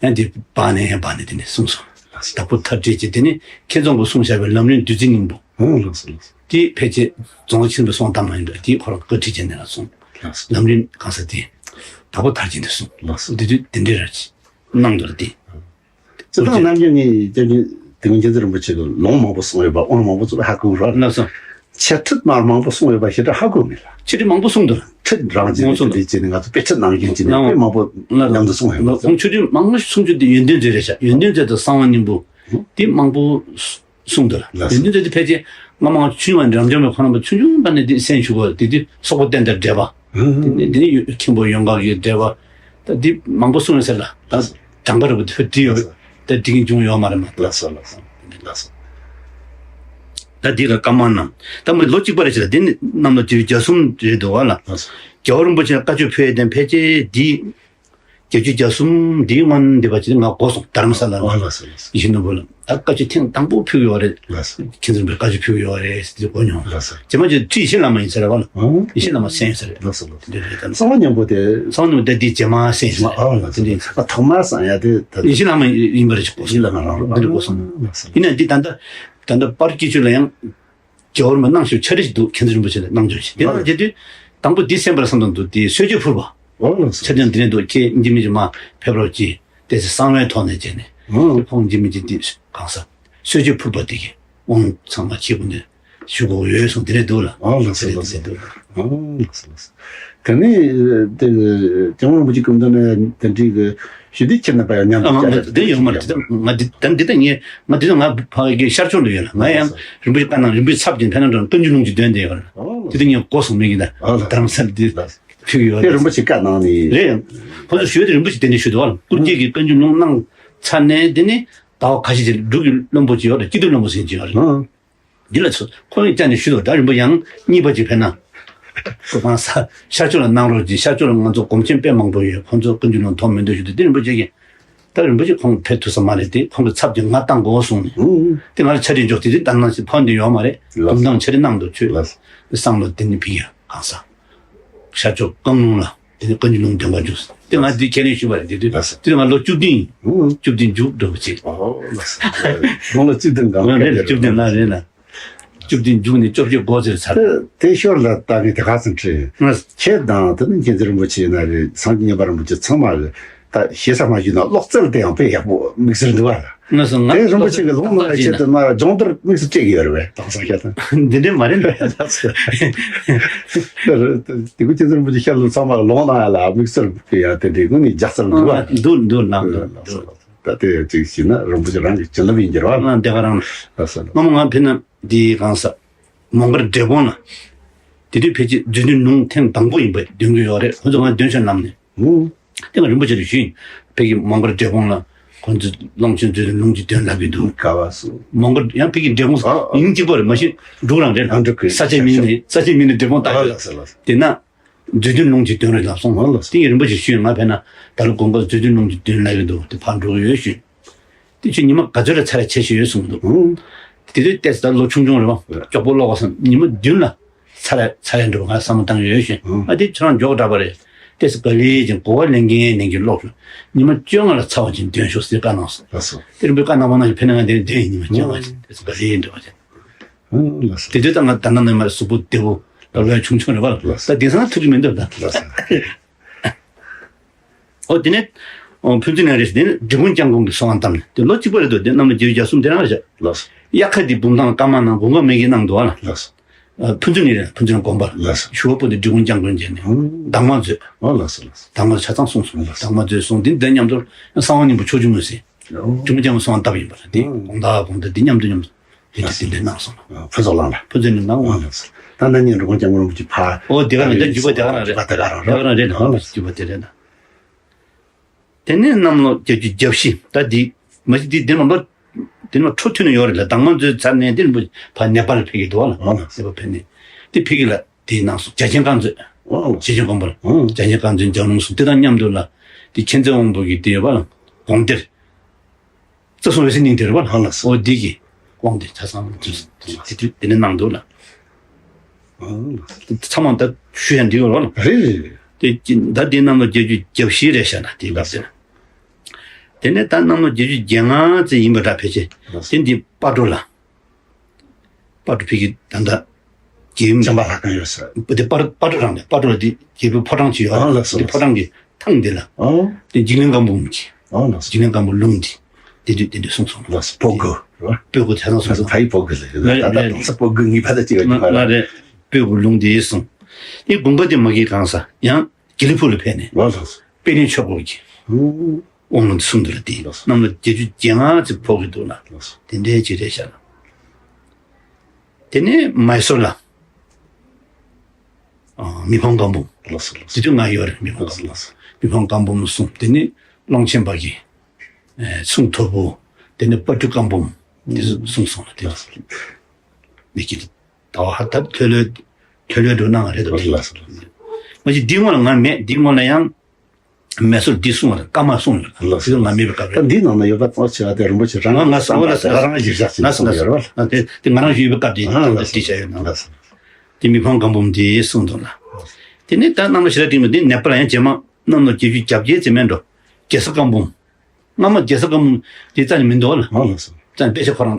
ཡང་དེ་བག་ནས་ཡང་བག་ནས་དེ་ནས་གསུངས་སོང་། ལགས་སོ། དྭགས་པོ་ཐར་རྒྱན་གྱིས་དེ་ནི་མཁས་རྫོང་གིས་གསུངས་བཞག་པའི་ལམ་རིམ་བདུད་རྩིའི་སྙིང་པོ། ཨོ་ལགས་སོ་ལགས་སོ། དེ་ཕལ་ཆེར་རྫོང་ཆེན་པོའི་གསུང་གཏམ་མ་ཡིན་པ་དེ་ཁོ་རང་བཀའ་ཁྲིད་བྱས་ནས་ལ་གསུངས། ལགས་སོ། ལམ་རིམ་གང་ཟག་དེ་དྭགས་པོ་ཐར་རྒྱན་དེ་གསུངས། ལགས་སོ། དེ་དུས་དེ་འདྲའི་ར་ཅིག་གནང་འདུག་ལ་དེ། སྤྱིར་བཏང་རྣམ་འགྱུར་ནི་སྐྱབས་རྗེ་དེ་སྐུ་མཁྱེན་བརྩེ་རིན་པོ་ཆེ་གིས་ལུང་མང་པོ་གསུངས་ཡོད་པ། དབང་མང་པོ་གསུངས་པ་ཧ་གོ་ར། ལགས་སོ། འཆད་ཁྲིད་མ་མང་པོ་གསུངས་ཡོད་པ་ཞེ་དྲག་ཧ་གོ་མེད་ལ། འཆད་ཁྲིད་མང་པོ་གསུངས་འདུག་ཁྲིད་རང་བྱས་མང་པོ་གསུངས་འདུག་དེ་བྱས་ནས་ང་ཚོ་དཔེ་ཁྲིད་གནང་མཁན་བྱས་ནས། ལགས། དཔེ་མང་པོ་ལགས། མཉམ་དུ་གསུངས་ཡོད་པ། ལགས། ཁོང་ཆོས་ཁྲིད་མང་པོ་གསུང་རྒྱུ་དེ་ཡོན་ཏན་མཛོད་རེད་ཤག་ཡོན་ཏན་མཛོད་དང་གསང་བ་སྙིང་པོ། དེ་མང་པོ་གསུངས་འདུག་ལ། ལགས། ཡོན་ཏན་མཛོད་དེ་ཕལ་ཆེར་སྔ་མ་ཆུང་བ་ནས་རབ་འབྱམས་པའི་ཁོང་རྣམ་པ་ཆུང་ཆུང་པ་ནས་དེ་གསན་ཞུ་བ། དེ་དུས་སོག་པོ་བསྟན་དར་འགྲེལ་པ། ཨང་། དེ་ནས་དེ་ནས་མཁན་པོ་ཡོངས་གྲགས་ཀྱི་འགྲེལ་པ། ད་འདི་མང་པོ་གསུངས་ཡོད་ཟེར་ལ། ད་གྲངས་ཀ་རུ་བྲིས་ཡོད། ད་འགྲིག་གི་འབྱུང་ཡོད་མ་རེད་མ། ལགས་སོ་ལགས་སོ། ལགས་སོ། ད་འདི་ལ་བཀའ་མ་གནང་། ད་མི་ལོ་གཅིག་པ་རེད་ཟེར་ལ། འདི་ནི་གནམ་ལོ་བརྒྱད་ཅུ་གྱ་གསུམ་རེད་འདུག་བ་ལ། ལགས་སོ། རྒྱལ་བ་རིན་པོ་ཆེ་བཀའ་ཆོས་ཕུལ་ཡས་དེ་ཕལ་ཆེར་འདི་བརྒྱད་ཅུ་གྱ་གསུམ་འདིའི་སྔོན་འདི་བ་ཅིག་ང་གོ་སོང་། དྷ་རམ་ས་ལ་ལ། ཨ་ལགས་སོ་ལགས་སོ། ཡིད་བཞིན་ནོར་བུ་ལ་ད་བཀའ་ཆོས་ཐེངས་དང་པོ་ཕུལ་གི་ཡོད་རེད། ལགས་སོ། མཁྱེན་བརྩེ་རིན་པོ་ཆེ་བཀའ་ཆོས་ཕུལ་གི་ཡོད་རེད་ཟེར་དུས་གོ་མྱོང་། ལགས་སོ། རྗེས་མ་ཅིག་ཁྲིད་ཡེ་ཤེས་བླ་མ་ཡིན་ཟེར་བ་ལ། ཨང་། ཡེ་ཤེས་བླ་མ་གསན་ཟེར། ལགས་སོ་ལགས་སོ། འདི་འདྲ་རེད། ད་གསང་བ་སྙིང་པོ་དེ། གསང་བ་སྙིང་པོ་དེ་འདི་རྗེས་མ་གསན་ཟེར། ཨ་ལགས་སོ། འདི་འདྲ། ཨ་ཐོག་མར་གསང་ཡ་དེ་ད། ཡེ་ཤེས་བླ་མ་ཡིན་པ་རེད་ཅིག་གོ་སོང་། ཡེ་ཤེས་བླ་མ་རང་རང་འདི་འདྲ་གོ་སོང་། ལགས་སོ། ཡིན་ན་འདི་ད་ལྟ་ད་ལྟ་པར་སྐྱེ་ཆོས་ལ་ཡང་རྒྱལ་བ་རིན་པོ་གནང་ཤོག་ཆ་རེ་ཞིག་འདུག་མཁྱེན་བརྩེ་རིན་པོ་ཆེ་ལ་གནང་ཆོག་ཅིག་དེ་གནང་བྱེད་དུས་དང་པོ་འདི་གསན་པར་བསམ་དང་འདུག་དེ་གསོལ་མཆོད་ཕུལ་བ། ཨོ་ལགས་སོ། ཆ་རྐྱེན་འདི་ནས་འདུག་ཁྱེད་ཡིན་གཅིག་མིན་གཅིག་མར་ཕེབས་རོགས་གྱིས། དེ་ཚེ་གསང་བའི་ཐོག་ནས་བྱས་ནས། ཨོ། ཁོང་ཡིན་གཅིག་མིན་གཅིག་འདི་གང་ཟག་གསོལ་མཆོད་ཕུལ་བ་དེ་གི་དབང་ཚང་མ་ཁྱེད་ཀུན་ནས་ཞུ་དགོས་ཡོད་གསུངས་དེ་རེད་འདུག་ལ། ཨོ་ལགས་སོ་ལགས་སོ། དེ་རེད་འདུག་ཨོ་ལགས་སོ་ལགས་སོ། དེ་ནས་དེ་སྐྱབས་མགོན་རིན་པོ་ཆེ་སྐུ་མདུན་ནས་དེ་འདྲའི་གི་ཞུ་དུས་ཁྱེད་རྣམ་པ་ཡང་མཉམ་ཨ་དུ་ང་བཅར་ང་དེ་ཡོད་མ་རེད། དེ་ང་འདི་ད་འདི་ད་ངས་ང་འདི་ད་ང་ཕ་གི་ཤར་ཕྱོགས་འདི་ཡོད་ལ། ང་ཡང་རིན་པོ་ཆེ་བཀའ་གནང་། རིན་པོ་ཆེ་ཚབ་ཀྱིས་ཕེབས་ན་འགྲོ། བཀའ་འགྱུར་ལུང་གི་འདོན་དེ་ཡོད་ལ། ཨོ་ལགས་དེ་ད་ངས་གོ་སོང་མིག་གིས་ད། ཨོ་ལགས། དྷ་རམ་ས་ལ་འདི་ལགས། ཕུལ་ཡོད་དེ་རེད། རིན་པོ་ཆེ་བཀའ་གནང་ནི་རེད། ཁོ་ཚོ་ཞུ་དེ་རིན་པོ་ཆེ་དེ་འདྲ་ཞུ་དུས་བ་ལ། སྐུ་སྐྱེ་གི་བཀའ་འགྱུར་ལུང་གནང་ཚར་ནས་དེ་ནི་ཟླ་བ་ཁ་ཤས་ཅིག་འབྲུག་གི་བློན་པོ་ཅིག་ཡོད་རེད། སྐྱིད་སྡུག་བློན་པོ་ཟེར་གྱི་ཡོད་རེད། ཨང་། འདི་ལ་ཚོ་ཁོ་ཡི་ཅག་ནས་ཞུ་དོ། ད་རིན་པོ་ཡང་གཉིས་པ་ཅིག་ཕེབས་ན། ཁོ་གང་ས་ཤར་ཕྱོགས་ལ་གནང་རོགས་གྱིས། ཤར་ཕྱོགས་ལ་ང་ཚོ་སྒོམ་ཆེན་དཔེ་མང་པོ་ཡོད། ཁོང་ཚོ་བཀའ་འགྱུར་ལུང་ཐོབ་མི་འདུག་ཞུ་དུས་དེ་རིན་པོ་ཆེ་གིས། ད་རིན་པོ་ཆེ་ཁོང་ཕེབས་ཐུབ་ས་མ་རེད་དེ། ཁོང་གི་ཚབ་ཀྱིས་ང་བཏང་དགོས་གསུངས་ནས། ཨང་། དེ་ང་ལ་ཆ་རེ་འཇོག་དེ་དེ་ད་ནང་བཞིན་ཕོན་དེ་ཡོད་མ་རེད། ལགས། འདུམ་ཐང་ཆ་རེ་གནང་འདུག་ཁྱོད། ལགས། བསམ་བློ་དེ་ནི་ཕི་ཡ་གང་ས། ཤར་ཕྱོགས་ཀང་ལུང་ལ་དེ་ནི་བཀའ་འགྱུར་ལུང་འདོན་པ་འཇུག་དེ་ང་དེ་ཁས་ལེན་ཞུས་པ་རེད། དེ་དུས་ལགས་སོ། དེ་ང་ལོ་བཅུ་བདུན་ཡིན། ཨང་། བཅུ་བདུན་མཇུག་འགྲོ་བ་ཅིག་ཨོ་ལགས་སོ། ཁོང་ལ་བཅུ་བདུན་གང་ང་རེད་ལ། བཅུ་བདུན་ལ་རེད་ལ། བཅུ་བདུན་མཇུག་ནས་བཅོ་བརྒྱད་འགོ་ཚུགས་ཚར། དེ་དེ་ཞོར་ལ་ད་ངས་དེ་ག་ཙམ་དྲིས། ང་ཁྱེད་དང་དེ་ནི་མཁྱེན་བརྩེ་རིན་པོ་ཆེ་ཡིན་ན་རེད། སངས་རྒྱས་མཉན་པ་རིན་པོ་ཆེ་ཚང་མ་རེད། ད་ཞེ་ས་མ་ཞུས་ན་གློག་རྩལ་དེ་ཡང་དཔེ་ཡག་པོ་དམིགས་བསལ་འདུག་བ། ང་སོང་ང་དེ་རིན་པོ་ཆེ་གི་ལུང་ནང་ཆེད་དུ་མ་སྦྱོང་བརྡར་དམིགས་སུ་བྱེད་ཀྱི་ཡོད་རེད་པས། དེང་སང་ཤ་ཐང་འདི་འདྲ་མ་རེད་འདུག་དེ་གུ་ཁྱེད་ཚོ་རིན་པོ་ཆེ་ཤར་ལུང་ཚང་མ་ལུང་ནང་ཡ་ལ་དམིགས་བསལ་དཔེ་ཡང་དེ་འདྲའི་དངོས་གནས་ལྗགས་རྩལ་འདུག་བ། འདུག་འདུག་ལགས་འདུག་འདུག་ད་དེ་ཅིག་བྱས་ན་རིན་པོ་ཆེ་རང་གི་བྱིན་རླབས་ཡིན་གྱི་རེད་བ། ང་འདི་ག་རང་ལ་ལགས་སོ། སྔོན་མ་ང་ཕེབས་ན་འདི་གང་ས་མོང་སྒར་འབྲས་སྤུངས་ལ། དེ་དུས་ཕལ་ཆེར་མཛོད་བདུན་ལུང་ཐེངས་དང་པོ་ཡིན་པ་འདོན་གྱི་ཡོད་རེད། ཁོ་ཚོ་ང་འདོན་ཤོར་ལམ་ནས། ཨུ། དེ་ང་རིན་པོ་ཆེ་ལ་ཞུས་ཡིན། ཕ་གི་མོང་སྒར་འབྲས་སྤུངས་ལ་ཁོ་ཚོ་ཀློང་ཆེན་མཛོད་བདུན་ལུང་གཅིག་འདོན་ལབ་ཀྱི་འདུག་ག་བ་སུ། མོང་སྒར་ཡང་ཕ་གི་འབྲས་སྤུངས་ཨ་ཨ། མིང་གཅིག་པ་རེད། མ་གཞི་འབྲུག་རང་རེད། ཨ་འབྲུག་གི་ས་ཆའི་མིང་ནི་ས་ཆའི་མིང་ནི་འབྲས་སྤུངས་ཨ་བཏགས་ཡོད། ལགས་སོ་ལགས་སོ། དེ་ན། མཛོད་བདུན་ལུང་གཅིག་འདོན་རོགས་ལབ་སོང་། ཨ་ལགས་སོ། དེ་ཡིན་རིན་པོ་ཆེ་ཞུས། ང་ཕེབས་ན་ད་ལོ་དགོན་པ་མཛོད་བདུན་ལུང་གཅིག་འདོན་ལབ་ཀྱི་འདུག་དེ་ཕར་འགྲོ་གི་ཡོད་ཞུས། དེ་ཁྱོད་ཉི་མ་ག་ཚོད་ལ་ཚར་ཡ་ཆེ་ཤོས་ཡོད་གསུངས་འདུག་ཨང་། དེ་དུས་ཏེས་ད་ལོ་ཆུང་ཆུང་རེད་བ། ཨང་། མགྱོགས་པོ་ཀློག་པ་སང་ཉི་མ་བདུན་ལ་ཚར་ཡ་ཚར་ཡ་འགྲོ་བ་ང་བསམ་བློ་བཏང་ཡོད་ཞུས། ཨང་། ཨ་དེ་ཁྱོད་རང་མགྱོགས་དྲགས་པ་རེད། ཏེས་ག་ལེ་ཅིང་གོ་བ་ལེན་མཁན་ནན་གྱིས་ཀློག་ཤོག་ཉི་མ་བཅོ་ལྔ་ལ་ཚར་བ་ཅིག་འདོན་ཤོག་ཟེར་བཀའ་གནང་སོང་། ལགས་སོ། དེ་རིན་པོ་བཀའ་གནང་བ་ན་ཕེབས་ན་ང་དེ་འདོན་ཡིན། ཉི་མ་བཅོ་ལྔ་ཅིག་ཏེས་ག་ལེ་འགྲོ་བ་ཅིག་ཨང་། ལགས་སོ། དེ་དུས་ད་ང་ད་ནང་ནས་མར་གཟུགས་པོ་བདེ་པོ་ད་ལོ་ཡང་ཆུང་ཆུང་རེད་བ། ལགས་སོ། ད་དེང་སང་ཐུག་གི་མི་འདུག་ད། ལགས་སོ། ཨོ་དེ་ནས་ཨོ་ཕན་ཚུན་ནང་རེས་དེ་ནས་འབྲི་གུང་སྐྱབས་མགོན་གྱི་གསུང་བ་བཏབ་ནས་དེ་ལོ་གཅིག་པ་རེད་འདུག་དེ་གནམ་ལོ་བརྒྱད་ཅུ་གྱ་གསུམ་དེ་རང་རེད། ལགས་སོ། དབྱར་ཁ་དེ་བུམ་ཐང་ཀ་མ་ནང་དགོན་པ་མེད་ཀྱི་གནང་འདུག་བ་ལ། ལགས་སོ། ཨ་ཕན་ཚུན་ནས་རེད། ཕན་ཚུན་དགོན་པ་ལ། ལགས་སོ། ཞུ་བ་པོ་དེ་འབྲི་གུང་སྐྱབས་མགོན་བྱས་ནས་ཨང་། གདམས་ངག་མཛོད། ཨོ་ལགས་སོ་ལགས་སོ། གདམས་ངག་ཆ་ཚང་གསུངས་སོང་། ལགས་སོ། གདམས་ངག་མཛོད་གསུངས་དེ་འདི་མཉམ་དུ་གསང་བ་སྙིང་པོ་ཕྱོགས་བཅུ་མུན་སེལ། འབྲི་གུང་སྐྱབས་མགོན་གསུང་བ་བཏབ་ཡིན་པ་ལ་དེ་ཨང་། དགོང་དག་དགོང་དག་དེ་མཉམ་དུ་མཉམ་དུ་དེ་དེ་དེ་འདྲ་གནང་སོང་། ཨ་ཕུན་ཚོགས་གླིང་ལ། ཕུན་ཚོགས་གླིང་གནང་། ཨ་ལགས་སོ། ད་ན་ནིང་འབྲི་གུང་སྐྱབས་མགོན་རིན་པོ་ཆེ་ཕ། ཨོ་དེ་ག་རང་ད་འཇུག་པ་དེ་ག་རང་རེད། འཇུག་པ་དེ་ག་རང་རེད། དེ་ག་རང་རེད། ཨ་ལགས་སོ། འཇུག་པ་དེ་རེད་ན། དེ་ནས་གནམ་ལོ་བརྒྱད་ཅུ་གྱ་བཞི་ད་འདི་མ་གཞི་འདི་འདི་ནང་ལོ་འདི་ནང་འཕྲོ་མཐུད་ནས་ཡོད་རེད་ལ། གདམས་ངག་མཛོད་ཚར་ནས་འདི་རིན་པོ་ཕ་ནེ་པཱལ་ཕེབས་ཀྱི་འདུག་བ་ལ། ཨ་ལགས་སོ། ནེ་པཱལ་ཕེབས་ནས་དེ་ཕེབས་ཀྱི་ལ། དེའི་ནང་སོང་རྒྱ་ཆེན་བཀའ་མཛོད། ཨོ། རྒྱ་ཆེན་དགོན་པར། ཨོ། རྒྱ་ཆེན་བཀའ་མཛོད་ལྗགས་ལུང་གསུངས་དེ་དང་མཉམ་དུ་ལ་དེ་མཁྱེན་བརྩེ་དབང་པོ་གི་དེ་ཡོད་པ་ལ་དགོངས་གཏེར། རྩ་གསུམ་འོད་གསལ་སྙིང་ཐིག་རེད་པ་ལ། ཨོ་ལགས་སོ། འོ་འདི་གི་དགོངས་དེ་ཆ་ཚང་དེ་དུས་དེ་ནས་གནང་འདུག་ལ། ཨོ་ལགས་སོ། ཚང་མ་ད་ཞུ་ཡ་འདི་ཡོད་རོགས་ལ། རེད་རེད་རེད། དེ་ད་དེ་གནམ་ལོ་བརྒྱད་ཅུ་གྱ་བཞི་རེད་ཤག་ན་དེ་སྐབས་དེ་ལ། དེ་ནས་ད་གནམ་ལོ་བརྒྱད་ཅུ་གྱ་ལྔ་ཙམ་ཡིན་པ་འདྲ་ཕལ་ཆེར། ལགས་སོ། དེ་འདི་སྤ་གྲོ་ལ། སྤ་གྲོ་ཕ་གི་ད་ལྟ་རྒྱལ་ཡུམ་བྱམས་པ་ལྷ་ཁང་ཡོད་ས། དེ་སྤ་སྤ་གྲོ་རང་རེད། སྤ་གྲོ་ལ་དེ་རྒྱལ་པོའི་ཕོ་བྲང་ཅིག་ཡོད་རེད། ཨ་ལགས་སོ་དེ་ཕོ་བྲང་གི་ཐང་འདི་ལ། ཨོ། དེ་འཇིགས་མེད་སྒམ་པོ་གི། ཨ་ལགས་སོ། འཇིགས་མེད་སྒམ་པོ་ལུང་འདི། དེ་དུས་དེ་འདྲ་གསུངས་སོང་། ལགས་སོ། སྤོ་དགོས་རེད་པ། སྤོ་དགོས་ཆ་ཚང་གསུངས་སོང་། ཕ་ཡི་སྤོ་དགོས་ཟེར་གི་ད་ལྟ་རེད། གདོང་ས་སྤོ་དགོས་ངེས་པ་ད་ཅིག་ཡོད་ཀྱི་མ་རེད། ལགས་རེད། སྤོ་དགོས་ལུང་འདི་གསུངས། དེ་དགོན་པ་དེ་མ་གི་གང་ས་ཡང་དགེ་ལེགས་ཕུག་ལ་ཕེབས་ནས། ལགས་སོ། པད་གླིང་ཆོས་སྐོར་གྱི། ཨོ། དབང་ལུང་གསུང་འདུག་ལ་དེ་ལགས་སོ། གནམ་ལོ་བརྒྱད་ཅུ་གྱ་ལྔ་ཙམ་ཕོག་གི་འདུག་ལ། ལགས་སོ། དེ་འདྲའི་ཅིག་རེད་ཤག་ལ། དེ་ནས་མའི་སོར་ལ། ཨ། མི་ཕམ་བཀའ་འབུམ། ལགས་སོ། ལགས་སོ། དེ་དུས་ང་ཡོད་རེད། མི་ཕམ་བཀའ་འབུམ། ལགས་སོ། མི་ཕམ་བཀའ་འབུམ་གསུངས། དེ་ནས་ཀློང་ཆེན་པ་གི་ཨེ་གསུང་ཐོར་བུ། དེ་ནས་དཔལ་སྤྲུལ་བཀའ་འབུམ་དེ་ཚོ་གསུངས་སོང་ལ། དེ་ལགས་སོ། མི་གི་ད་བ་ཧ་ད་ཐོས་ལོས་ཐོས་ལོས་འགྲོ་གནང་བ་རེད་དོ། ལགས་སོ། ལགས་སོ། མ་གཞི་འདིའི་སྔོན་ལ་ང་མེད། འདིའི་སྔོན་ལ་ཡང་མེ་སོར་འདི་གསུང་བ་དང་བཀའ་མ་གསུང་ལ། ལགས་སོ། དེ་ང་མེད་པའི་སྐབས་ད་རེད། འདིའི་ནང་ན་ཡོད་པ་ཐོག་ཆེ་བ་དེ་རིན་པོ་ཆེ་རང་ང་ང་གསང་བ་ལ་ཟེར། རང་གཞིར་བཞག་ཅིག་ང་གསུང་ཡོད་རེད་བ། ང་དེ་དེ་ང་རང་ཞུས་པའི་སྐབས་དེ་ཨ་ལགས་སོ། དེ་བྱ་ཡོད་ན། ལགས་སོ། དེ་མི་ཕམ་བཀའ་འབུམ་དེ་གསུང་དོན་ལ། དེ་ནས་ད་རྣམ་པ་ཞེ་དྲག་འགྲིག་མི་འདི་ནེ་པ་ལ་ཡང་རྗེས་མ་གནམ་ལོ་བརྒྱད་ཅུ་གྱ་བརྒྱད་ཙམ་མེད་འགྲོ། རྒྱལ་ཚབ་བཀའ་འབུམ། སྔ་མ་རྒྱལ་ཚབ་བཀའ་འབུམ་དེ་རྩ་ནས་མི་འདུག་ལ། ཨ་ལགས་སོ། རྩ་ནས་དཔེ་ཆ་ཁོ་རང་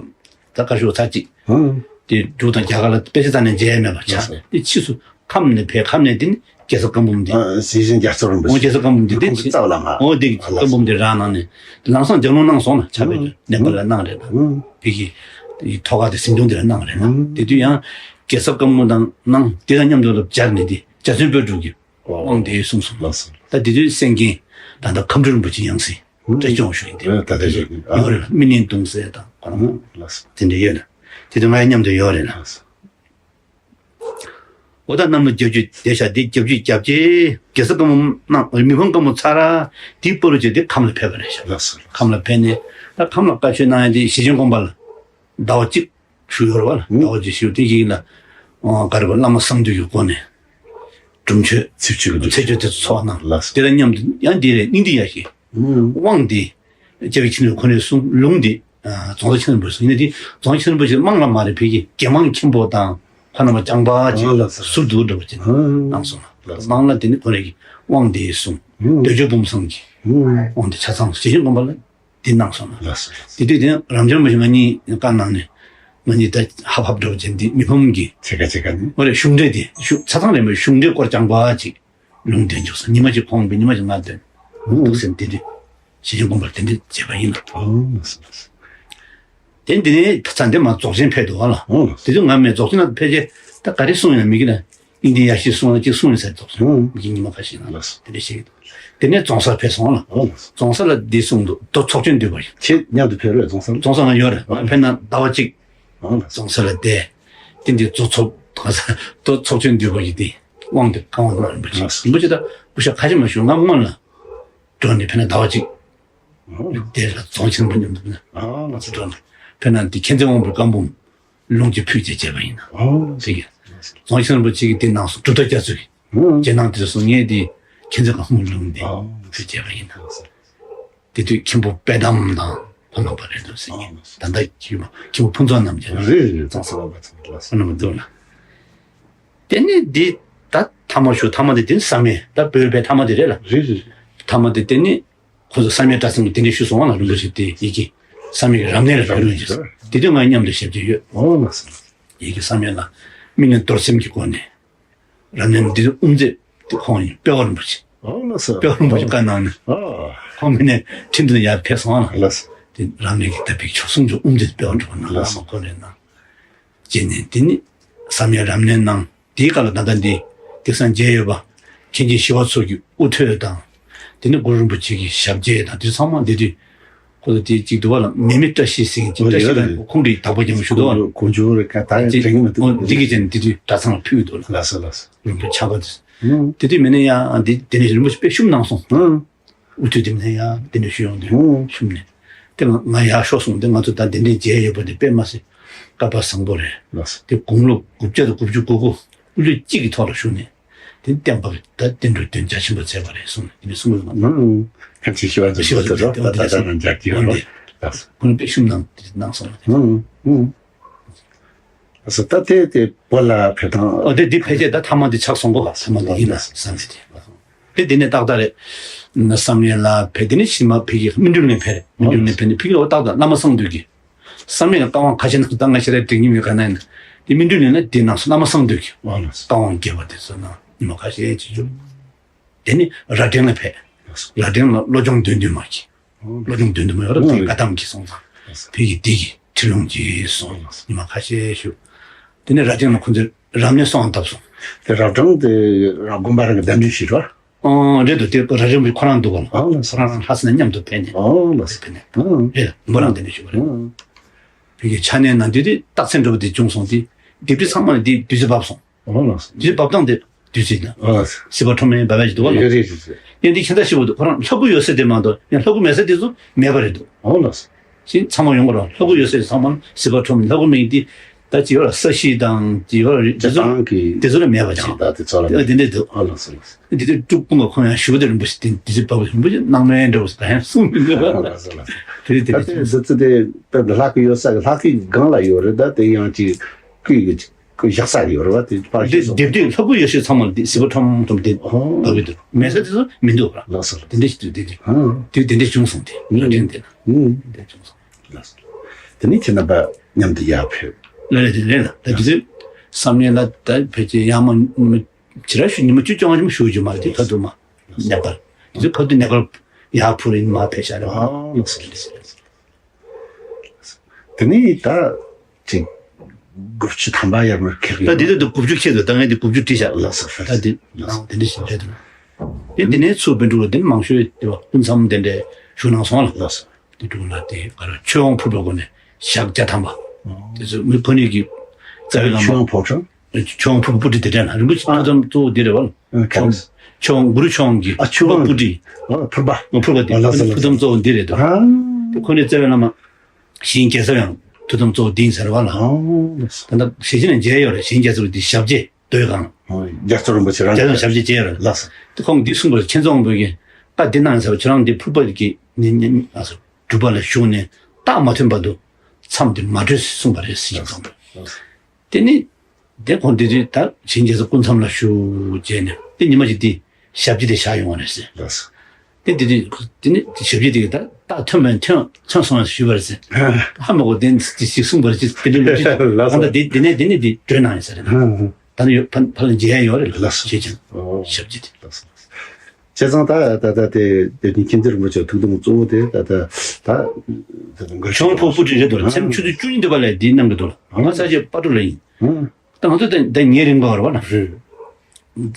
ད་བཀའ་ཤོག་ཚར་གཅིག་ཨ། དེ་འབྲུག་དང་རྒྱ་གར་ལ་དཔེ་ཆ་རྩ་ནས་མཇལ་ཡ་མེད་པ་ཆགས། ལགས་སོ། དེ་ཕྱིས་སུ་ཁམས་ནས་ཕེབས། ཁམས་ནས་དེ་ནི་རྒྱལ་ཚབ་བཀའ་འབུམ་དེ། ཨ། ཞེ་ཆེན་རྒྱལ་ཚབ་རིན་པོ་ཨོ་ཆེ། རྒྱལ་ཚབ་བཀའ་འབུམ་དེ་དེ་ཁོང་གི་རྩ་བ་ལ་མ། ཨོ་དེ་ཨ་ལགས་སོ། བཀའ་འབུམ་དེ་རག་གནང་ནས་དེ་ལམ་སང་རྒྱལ་ལུང་གནང་སོང་ལ། ཆ་བོད་ཨ་ནེ་པ་ལ་གནང་རེད་ད། ཨ་ཕ་གི་ཐོག་ཁ་དེ་ཟིན་ཐུང་དེ་ལ་གནང་རེད་ད། ཨ་དེ་དུས་ཡང་རྒྱལ་ཚབ་བཀའ་འབུམ་དང་གནང་། དེ་དང་མཉམ་དུ་ལ་སྦྱར་ནས་དེ་འཇའ་ཚོན་དཔལ་སྤྲུལ་གྱི་དབང་དེ་གསུངས་སོང་། ལགས་སོ། ད་དེ་དུས་གསན་མཁན་ད་ལྟ་ཁམས་སྤྲུལ་རིན་པོ་ཆེ་ཡང་སྲིད་ཨུ་བཀྲ་ཤིས་དབང་ཕྱུག་ཡིན་ཏེ། ཨ་ད་ལྟ་ཞུ་གི་ཨ་ཡོད་རེད། སྨིན་གླིང་གདུང་སྲས་དང་ཁོ་རང་ཨུ་ལགས་སོ། དེ་འདྲ་ཡོད་ན་དེ་དུས་ང་ཡང་མཉམ་དུ་ཡོད་རེད་ན། ལགས་སོ། འོ་ད་གནམ་ལོ་བརྒྱད་ཅུ་དེ་ཤ་དེ་བརྒྱད་ཅུ་གྱ་བརྒྱད་རྒྱལ་ཚབ་བཀའ་འབུམ་གནང་། མི་ཕམ་བཀའ་འབུམ་ཚར་དེའི་པོ་རུ་བྱས་ཏེ་ཁམས་ལ་ཕེབས་པ་རེད་ཤག་ལགས་སོ། ཁམས་ལ་ཕེབས་ནས་ད་ཁམས་ལ་བཀའ་ཆོས་གནང་ཡ་དེ་ཞེ་ཆེན་དགོན་པ་ལ་ཟླ་བ་གཅིག་བཞུགས་ཡོད་རེད་བ། ཟླ་བ་གཅིག་བཞུགས་དེ་ཡིན་ལ། ཨོ་ག་རེ་བ་བླ་མ་གསང་འདུས་ཀྱི་སྒོ་ནས་སྒྲུབ་མཆོད་ཚིག་བཅད་ཀྱི་ཚིག་བཅད་དེ་ཚོགས་གནང་། ལགས་སོ། དེ་དང་མཉམ་དུ་ཡང་འདི་རེད། སྙིང་ཐིག་ཡ་ཞིག་ཨུ་དབང་འདི་སྐྱབས་ཀྱི་ཆེན་པོ་ཁོ་ནས་གསུངས། ལུང་འདི་ཨ་རྫོང་བཟའ་ཆེན་པོས་གསུངས། ཡིན་ན་དེ་རྫོང་བཟའ་ཆེན་པོ་ཞིག་དམངས་ལ་མ་རེད། ཕ་གི་རྒྱལ་དམངས་མཁན་པོ་དང་ཁོ་རྣམ་པ་རྐྱང་པ་ཅིག་ཨ་ལགས་སོ། ཟུར་དུ་འགྲོ་བ་ཅིག་ཨ་གནང་སོང་ལ། ལགས་སོ། དམངས་ལ་དེ་ནི་ཁོ་རང་གི་དབང་འདི་གསུངས། ཨུ་འདོད་འཇོ་བུམ་བཟང་གི་ཨུ་དབང་འདི་ཆ་ཚང་ཞེ་ཆེན་དགོན་པ་ལ་འདི་གནང་སོང་ལ། ལགས་སོ། ལགས་སོ། དེ་དུས་དེ་རབ་འབྱམས་རིན་པོ་ཆེ་ང་གཉིས་བཀའ་གནང་ནས་ང་གཉིས་ད་ཧབ་ཧབ་འགྲོ་བ་ཅིག་འདི་མི་ཕམ་གི་ཕྱེད་ཀ་ཕྱེད་ཀ་ནི། ཨོ་རེད། གཞུང་འབྲེལ་དེ་གཞུང་ཆ་ཚང་རེད་མོད་གཞུང་འབྲེལ་སྐོར་རྐྱང་པ་ཅིག་ལུང་འདོན་འཇོག་ས། ཉི་མ་གཅིག་ཁོང་འབད་ཉི་མ་གཅིག་ང་འདོན་འདུག་ཟེར། དེ་འདྲ་ཞེ་ཆེན་དགོན་པར་དེ་འདྲ་བྱས་པ་ཡིན་ལ། ཨོ་ལགས་སོ་ལགས་སོ། དེ་འདི་ནས་ད་ཚ་འདི་མ་རྫོགས་ཆེན་ཕེབས་འདུག་བ་ལ། ཨོ་ལགས་སོ། དེ་དུས་ང་མེད། རྫོགས་ཆེན་ལ་ཕེབས་རྗེས་ད་ག་རེ་གསུངས་ཡིན་ན་མི་གི་ན་ཨིན་དི་ཡ་ཤི་གསུངས་ལ་གཅིག་གསུངས་ཡིན་ཟེར་རྫོགས་ཆེན་ཨོ་མི་གི་ཉི་མ་ཁ་ཤས་ན་ལགས་སོ། དེ་འདྲ་བཤད་ཀྱི་འདུག་དེ་ནས་རྫོང་སར་ཕེབས་སོང་ལ། ཨོ་ལགས་སོ། རྫོང་སར་ལ་འདི་གསུངས་འདུག་རྡོ་ཚོགས་ཆེན་འདུས་པ་ཡིན། ཁྱེད་མཉམ་དུ་ཕེབས་རོགས་རྫོང་སར། རྫོང་སར་ང་ཡོད་རེད། ཨོ་ཕེབས་ན་ཟླ་བ་གཅིག་ཨོ་ལགས་སོ། རྫོང་སར་ལ་བསྡད། དེ་འདི་རྫོ་ཚོགས་རྡོ་ཚོགས་ཆེན་འདུས་པ་ཡིན། དེ་དབང་དེ་གང་བ་རིན་པོ་ཆེ། ལགས་སོ། རིན་པོ་ཆེ་ད་སྐུ་ཞབས་ཁ་ཆེ་མ་ཞུ་ང་སྔོན་ལ། འགྲོ་ནས་ཕེབས་ན་ཟླ་བ་གཅིག་ཨོ་དེ་ལ་རྫོང་ཆེན་པོ་མཉམ་དུ་ཕེབས་ན། ཨ་ང་ཚོ་འགྲོ་ནས་ཕེབས་ན་འདི་མཁྱེན་བརྩེ་དབང་པོའི་བཀའ་འབུམ་ལུང་གཅིག་ཕུལ་བྱས་བྱས་པ་ཡིན་ན། ཨོ་དེ་གི་རྫོང་ཆེན་པོ་གཅིག་གི་དེ་ནང་སོ་གྲུབ་མཐའ་རྒྱ་མཚོ་གི་ཨོ་རྗེས་གནང་དེ་སོ་ངས་དེ་མཁྱེན་བརྩེ་བཀའ་འབུམ་ལུང་དེ་ཨོ་ཕུལ་བྱས་པ་ཡིན་ན། དེ་དུས་མཁན་པོ་དཔལ་དམ་དང་ཁོང་རྣམ་པ་རེད་འདུག་ཟེར་གྱི། ཨོ་ད་ལྟ་མཁན་པོ་ཕུན་ཚོགས་རྣམ་རྒྱལ་རེད་རེད། རྫོང་སར་བ་ཚང་ལ་ཁོང་རྣམ་པ་འདུག་ལ། དེ་ནས་འདི་ད་ཐ་མ་ཞུ། ཐ་མ་དེ་དེ་ནི་བསམ་ཡས་ད་བོད་པའི་ཐ་མ་དེ་རེད་ལ། རེད་རེད། ཐ་མ་དེ་དེ་ནི་ཁོ་ཚོ་བསམ་ཡས་གྲྭ་ཚང་གི་དེ་འདྲ་ཞུ་སོང་བ་ལ། རིན་པོ་ཆེ་དེ་ཡི་གེ་བསམ་ཡས་ཀྱི་རབ་གནས་ལ་ཕེབས་རོགས་གྱིས། དེ་དུས་ང་མཉམ་དུ་ཞབས་ཕྱི་ཡོད། ཨོ་ལགས་སོ། ཡི་གེ་བསམ་ཡས་ལ་སྨིན་གླིང་རྡོར་སེམས་ཀྱི་སྒོ་ནས་རབ་གནས་འདི་དབུ་མཛད་དེ་ཁོང་ཡིན། དཔལ་བ་རིན་པོ་ཆེ། ཨོ་ལགས་སོ། དཔལ་བ་རིན་པོ་ཆེ་བཀའ་གནང་ནས་ཨོ་ཁོང་མི་ནས་ཁྲིམས་མཐུན་ཡར་ཕེབས་སོང་ལ། ལགས་སོ། དེ་རབ་གནས་ཀྱི་ད་ཕིག་ཆོག་གསུང་ཆོག་དབུ་མཛད་དཔལ་བ་རིན་པོ་ཆེ་གནང་། ལགས་སོ། ལགས་སོ། ཁོ་རེ་གནང་། རྗེས་ནས་དེ་ནི་བསམ་ཡས་རབ་གནས་གནང་། དེའི་སྐབས་ལ་ད་ལྟ་འདི་སྐལ་བཟང་མཇལ་ཡོད་པ་མཁན་ཆེན་ཞི་བ་འཚོ་གི་དབུ་ཐོད་དང་། དེ་ནི་གུ་རུ་རིན་པོ་ཆེ་གི་ཞབས་རྗེས་དང་དེ་ཚང་མ་འདི་དུས་ཁོ་ལ་དེ་གཅིག་འདུག་བ་ལ། མེ་མེ་བཀྲ་ཤིས་ཟེར་གྱི་ཅིག་བཀྲ་ཤིས་དང་ཁོང་གི་བདག་པོ་རྒྱ་མོ་ཞུ་འདུག་བ་ལ། གོང་ཇོ་རེ་ཀ་ད་ཅིག་དྲན་གྱི་མི་འདུག་འདི་གི་ཅན་འདི་དུས་གྲྭ་ཚང་ལ་ཕུལ་འདུག་ལ། ལགས་སོ་ལགས་སོ། རིན་པོ་ཆེ་ཆགས་པ་དེ། དེ་དུས་མེ་ནས་ཡང་འདི་དེ་ནས་རིན་པོ་ཆེ་དཔེ་ཤུམ་གནང་སོང་། དབུ་ཐོད་དེ་མེ་ནས་ཡང་དེ་འདྲ་ཞུ་ཡོང་དུས་ཤུམ་ནས། དེ་ང་ང་ཡར་ཤོག་སོང་། དེ་ང་ཚོ་ད་དེ་འདྲའི་མཇལ་ཡོད་པ་དེ་དཔེ་མ་སྲིད་སྐལ་པ་བཟང་པོ་རེད། ལགས་སོ། དེ་དགུང་ལོ་དགུ་བརྒྱ་དང་དགུ་བཅུ་གོ་དགུ་དབུ་ལུས་གཅིག་གི་ཐོག་ལ་བཞུགས་ནས་དེ་བསྟན་པ་ད་བསྟན་འགྲོའི་དོན་རྒྱ་ཆེན་པོ་མཛད་པ་རེད་གསུངས་ནས་དེ་ནས་གསུངས་པ་ང་། ཁ་ཆེ་ཞི་བ་འདུག་ཞི་བ་འདུག་ད་ད་ད་ནང་འཇག་གི་ཡོད་རོགས། ལགས་སོ། ཁོང་དཔེ་ཤུམ་གནང་དེ་གནང་སོང་། ལགས་སོ། ད་དེ་དེ་བོད་ལ་ཕེབས་དང་། ཨོ་དེ་དེ་ཕལ་ཆེར་ད་ཐ་མ་དེ་ཆགས་སོང་གོ། ཐ་མ་དེ་ཡིན་ན་བསམ་ཡས་དེ། དེ་དེ་ནས་ཏག་ཏག་རེད། བསམ་ཡས་ལ་ཕེབས། དེ་ནས་ཕྱི་མ་ཕ་གི་སྨིན་གྲོལ་གླིང་ཕེབས་རེད། སྨིན་གྲོལ་གླིང་ཕེབས་ནས་ཕ་གི་ལ་ཏག་ཏག་བླ་མ་གསང་འདུས་ཀྱི་བསམ་ཡས་ལ་བཀའ་དབང་ཁ་ཤས་གནང་། ད་ང་ཞེ་དྲག་དྲན་གྱི་མེད། ག་ན་ཡིན་ན་དེ་སྨིན་གྲོལ་གླིང་ལ་དེ་གནང་སོང་། བླ་མ་གསང་འདུས་ཀྱི་བཀའ་དབང་རྒྱས་པ་དེ་ཚོ་གནང་། ཉི་མ་ཁ་ཤས་ཅིག་བཞུགས། དེ་ནས་རྭ་སྒྲེང་ལ་ཕེབས། རྭ་སྒྲེང་ལ་བློ་སྦྱོང་དོན་བདུན་མ་གི། བློ་སྦྱོང་དོན་བདུན་མ་ཡོད་རབས་དེ་བཀའ་གདམས་ཀྱི་སོང་ཙང་ཕ་གི་དེ་གི་ཁྲིད་ལུང་གི་སོང་། ཉི་མ་ཁ་ཤས་བཞུགས། དེ་ནས་རྭ་སྒྲེང་ལ་ཁོང་ཚོས་རབ་གནས་སོང་བཏབ་སོང་། དེ་རབ་སྦྱོང་དེ་རབ་དགོན་པ་རང་གི་གདན་འདྲེན་ཞུས་རོགས། ཨང་རེད་དོ། དེ་རྭ་སྒྲེང་པའི་ཁོ་རང་འདུག་ག་ལ། ཨང་ལགས་སོ། ཁོ་རང་རང་ལྷ་ས་ནས་མཉམ་དུ་ཕེབས་ནས། ཨང་ལགས་སོ། ཕེབས་ནས། ཨང་། རེད། མོ་རང་དེ་འདྲ་ཞུ་བ་རེད། ཨང་། ཕ་གི་ཕྱག་ནས་ན་དུས་དེ་རྟགས་མཚན་འདྲ་བོ་དེ་བྱུང་སོང་། དེ་སྡེབ་སྒྲིག་ཚང་མ་ལ་དེ་བདུད་རྩི་བབས་སོང་། ཨང་ལགས་སོ། བདུད་རྩི་བབས་སྟངས་དེ་ དུས་ཚོད་ན། ཨ། སྲིད་པ་ཁྲོམ་མེད་པ་བས་ཀྱི་འདུག་བ་ལ། ཡོད་རེད་རེད་རེད། ཡང་འདི་ཁྱད་མཚར་ཞིག་འདུག་ཁོ་རང་ལྷ་སྐུ་ཡོད་ས་དེ་མ་གཏོགས་ཡང་ལྷ་སྐུ་མེད་ས་དེ་ཚོ་མེད་པ་རེད་འདུག་ཨོ་ལགས་སོ། ཞིག་ཚང་མ་ཡོང་གི་རེད། ལྷ་སྐུ་ཡོད་ས་ཚང་མ་སྲིད་པ་ཁྲོམ་ལྷ་སྐུ་མེད་འདི། ད་ཅི་ཡོད་ལ་ས་གཞི་དང་ཅི་ཡོད་ལ་རི་དེ་ཚོ་ལ་དེ་ཚོ་ལ་མེད་པ་ཅང་། ད་དེ་ཚོ་ལ་དེ་འདྲས་འདུག་ཨོ་ལགས་སོ་ལགས་སོ། འདི་དུས་སྤྲུལ་སྐུ་མ་ཁོང་ཡང་ཞུ་དེ་རིན་པོ་ཆེ་དེ་འདི་ཚོ་བབ་རིན་པོ་ཆེ་སྣང་མེད་འདྲ་བོ་ད་ཡང་གསུང་མི་འདུག་ཨོ་ལགས་སོ་ལགས་སོ། དེ་རེད་དེ་ད་རེད། དེ་འདི་ཚོ་དེ་དཔེར་ན་ལྷ་སྐུ་ཡོད་ས་གི་ལྷ་སྐུའི་སྒང་ལ་ཡོད་རེད། ད་དེ་ཡང་ཅི་སྐུའི་གི་ཁོ་བཞག་ས་ཡོད་རེད་བ། དེ་ཕར་འདི་ཞིག་སོང་། སྡེབ་སྡེབ་ལྷ་སྐུ་ཡོད་ཤོས་ཚང་མ་འདི་སྲིད་པ་ཁྲོམ་ཁྲོམ་དེ་ཨོ། བབ་ཀྱི་འདུག་མེད་ས་དེ་ཚོ་མི་འདུག་ར། ལགས་སོ། དེ་འདྲ་ཞིག་འདུག་དེ་འདྲ་ཨ། དུས་དེ་འདྲ་བྱུང་སོང་དེ་ཨ། ལ་ཕྲན་དེ་ལ་ཨུ། དེ་འདྲ་བྱུང་སོང་། ལགས་སོ། དེ་ནས་ཁྱེད་རྣམ་པ་མཉམ་དུ་ཡར་ཕེབས། ལ་ལ་དེ་ལས་ལ་ད་དེ་དུས་བསམ་ཡས་ལ་ད་ཕལ་ཆེར་ཡར་མ་ཉི་མ་ཇི་ར་ཞུ་ཉི་མ་བཅུ་བཅོ་ལྔ་ཅིག་མ་ཞུ་རྒྱུ་མ་རེད་དེ་ཁ་ཐུག་མ་ནེ་པལ་དེ་དུས་ཁ་ཐུག་ནེ་པལ་ཡར་འཕུར་ཡིན་མ་ཕེབས་ཤག་རེད་བ། ཨ་ལགས་སོ་ལགས་སོ། དེ་ནས་ད་ཅིག་དགུ་བཅུ་ཐམ་པ་ཡར་མར་ཁེལ་ད་ཡོད། འདི་ལྟར་དུ་དགུ་བཅུ་ཁེལ་འདུག་ད་ངས་འདི་དགུ་བཅུ་བྲིས་བཞག་ལགས་སོ། ད་འདི་ལགས་སོ། ནང་དེ་འདྲ་ཞིག་རེད་འདུག་དེ་འདི་ནས་ཚུར་བོད་ཕྲུག་ལ་དེ་མང་ཤོས་དེ་བ་སྐུ་མཚམས་དེ་འདྲའི་བཞུགས་གནང་སོང་ལ། ལགས་སོ། དེ་ཕྲུག་ལ་དེ་ག་རེ་ཆོས་དབང་ཕུར་པའི་སྒོ་ནས་ཞག་བརྒྱ་ཐམ་པ། དེ་ཚོ་མི་ཕ་ནི་གི་རྩ་བའི་བླ་མ་ཆོས་དབང་ཕོ་བྲང་། ཆོས་དབང་ཕུར་པ་སྤུ་གྲི་དེ་འདྲ་ན་རིན་པོ་ཆེ་ཐུགས་དམ་གཙོ་བོ་འདི་རེད་བ། ཨ་ག་རེ། ཆོས་དབང་གུ་རུ་ཆོས་དབང་གི་ཨ་ཆོས་དབང་སྤུ་གྲི། ཨ་ཕུར་པ། ཨ་ཕུར་པ་དེ་ཨ་ལགས་སོ་ལགས་སོ། ཐུགས་དམ་གཙོ་བོ་འདི་རེད་དོ། ཨ་དེ་ཁོ་ནས་རྩ་བའི་བླ་མ་གཞན་རྒྱལ་ཚབ་ཡང་ཐུགས་དམ་གཙོ་བོ་འདི་ཡིན་ཟེར་བ་ལ། ཨ་ལགས་སོ། ད་ལྟ་ཞལ་ཆེམས་ནས་མཇལ་ཡོད་རེད། གཞན་རྒྱལ་ཚབ་འདི་ཞབས་རྗེས་སྡོད་གང་། ཨ་རྒྱལ་ཚབ་རིན་པོ་ཆེ་རང་རྒྱལ་ཚབ་ཞབས་རྗེས་མཇལ་ཡོད་རེད། ལགས་སོ། དེ་ཁོང་འདི་གསུངས་པ་རེད། མཁྱེན་བརྩེ་དབང་པོ་གིས་ད་འདི་གནང་ཟེར་བ་ཁྱེད་རང་འདི་ཕུར་པ་གི་ནི་ནི་ཨ་སོ་སྒྲུབ་པ་ལ་ཞུགས་ནས་རྟགས་མ་ཐོན་པ་འདུག་མཚམས་འདིར་མ་གྲོལ་གསུངས་པ་རེད་ཟེར་གྱི་འདུག་དེ་ནི་དེ་ཁོང་དེ་དུས་ད་གཞན་རྒྱལ་ཚབ་སྐུ་མཚམས་ལ་བཞུགས་རྗེས་ནས་དེ་ཉི་མ་ཞིག་དེ་ཞབས་ཕྱི་དེ་བཞག་ཡོང་བ་རེད་ཟེར། ལགས་སོ། དེ་དེ་དུས་དེ་ནི་ཞབས་ཕྱི་དེ་ད་རྟགས་ཐོན་མ་ཐོན་ཐོན་སོང་ཞུས་པ་རེད་ཟེར། ཧ་མ་གོ་དེ་དེ་ཞིག་གསུངས་པ་རེད་ཅེས་དེ་འདྲ་ལོ་རྒྱུས་ལགས་སོ། ད་དེ་དེ་ནས་དེ་ནས་དེ་གྲོལ་གནང་ཡོད་ས་རེད། ད་ནི་ཡོད་ཕ་ཕ་ལ་མཇལ་ཡ་ཡོད་རེད། ལགས་སོ། ཞེས་ཀྱང་ཨོ། ཞབས་ཕྱི་དེ། ལགས་སོ། བྱས་ཙང་ད་ད་ད་དེ་དེ་ནི་མཁྱེན་བརྩེ་རིན་པོ་ཆེ་ཐུགས་དམ་གཙོ་བོ་དེ་ད་ད་ད་ད་ཆོས་དབང་ཕུར་པ་སྤུ་གྲི་རེད་དོ། མཚན་ཆུ་ཚོད་བཅུ་གཉིས་འདོད་པ་ལས་འདི་གནང་གི་འདུག་ལ། ང་ས་ཆེ་པ་ཏྲུ་ལ་ཡིན། ད་ང་ཚོ་ད་ད་ཉེ་རིང་པ་བར་བ་ན་རེད། ང་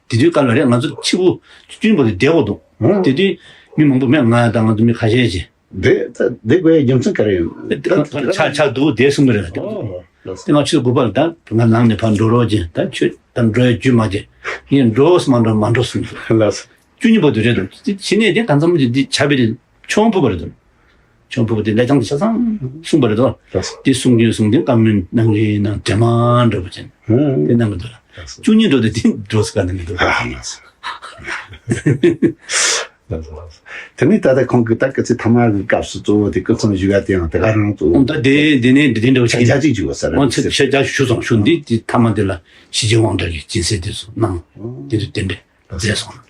དེ་དུས་སྐབས་ལ་རེད། ང་ཚོ་ཕྱི་པོ་བཅུ་གཉིས་པ་དེ་བསྡད་དགོས་འདུག་དེ་དུས་མི་མང་པོ་མེད། ང་དང་ང་ཚོ་མི་ཁ་ཤས་ཅིག་དེ་ད་དེ་དགོས་ཡ་རྒྱུ་མཚན་ག་རེ་ཡོད། ཆ་ཆ་འདུག་དེ་གསུངས་པ་རེད། ཨོ། ལགས་སོ། དེ་ང་ཆུ་དགུ་པར་ད་ང་ནང་ནས་ཕར་འགྲོ་རོགས་བྱེད། ད་ཁྱོད་ད་འགྲོ་ཡ་རྒྱུ་མ་བྱེད། ངས་འགྲོ་མ་འགྲོ་མ་འགྲོ་གསུངས། ལགས་སོ། བཅུ་གཉིས་པ་དུ་རེད་འདུག་དེ་ཕྱི་ནས་དེ་གང་འཚམ་གྱི་དེ་ཆ་བེ་རེད། ཆོས་དབང་ཕུར་པ་རེད་འདུག་ཆོས་དབང་ཕུར་པ་དེ་ལས་ཀྱང་དེ་ཆ་ཚང་གསུངས་པ་རེད་འདུག་ལགས་སོ། དེ་གསུང་རྒྱུན་གསུང་དེ་བཀའ་མོལ་གནང་རེད་གནང་དྲན་མ་འདྲ་པོ་ཅན། ཨ་དེ་གནང་གི་འདུག་ལ། ལགས་སོ། བཅུ་གཉིས་འགྲོ་དེ་དེ་འགྲོ་སི་ག་གནང་གི་འདུག་ཨ་ལགས་སོ། དེ་ནས་ད་ལྟ་ཁོང་གིས་ད་སྐུ་ཚེ་ཐ་མ་གི་སྐབས་སུ་གཙོ་བོ་དེ་སྐུ་མཚམས་བཞུགས་ཡ་དེ་ཡང་དེ་ག་རང་གཙོ་བོ། ད་དེ་དེ་ནས་འདི་དེ་འདྲ་བ་ཞིག་ཡིན། ཆ་ཆ་གཅིག་བཞུགས་པ་ས་རེད། ང་ཚོས་ཤ་ཆ་ཞུ་སོང་ཞུ། འདི་དེ་ཐ་མ་དེ་ལ་ཞི་རྒྱས་དབང་གྲགས་ཀྱི་སྦྱིན་སྲེག་དེ་ཚོ་གནང་། དེ་དུས་དེ་འདྲས་མཛད་སོང་།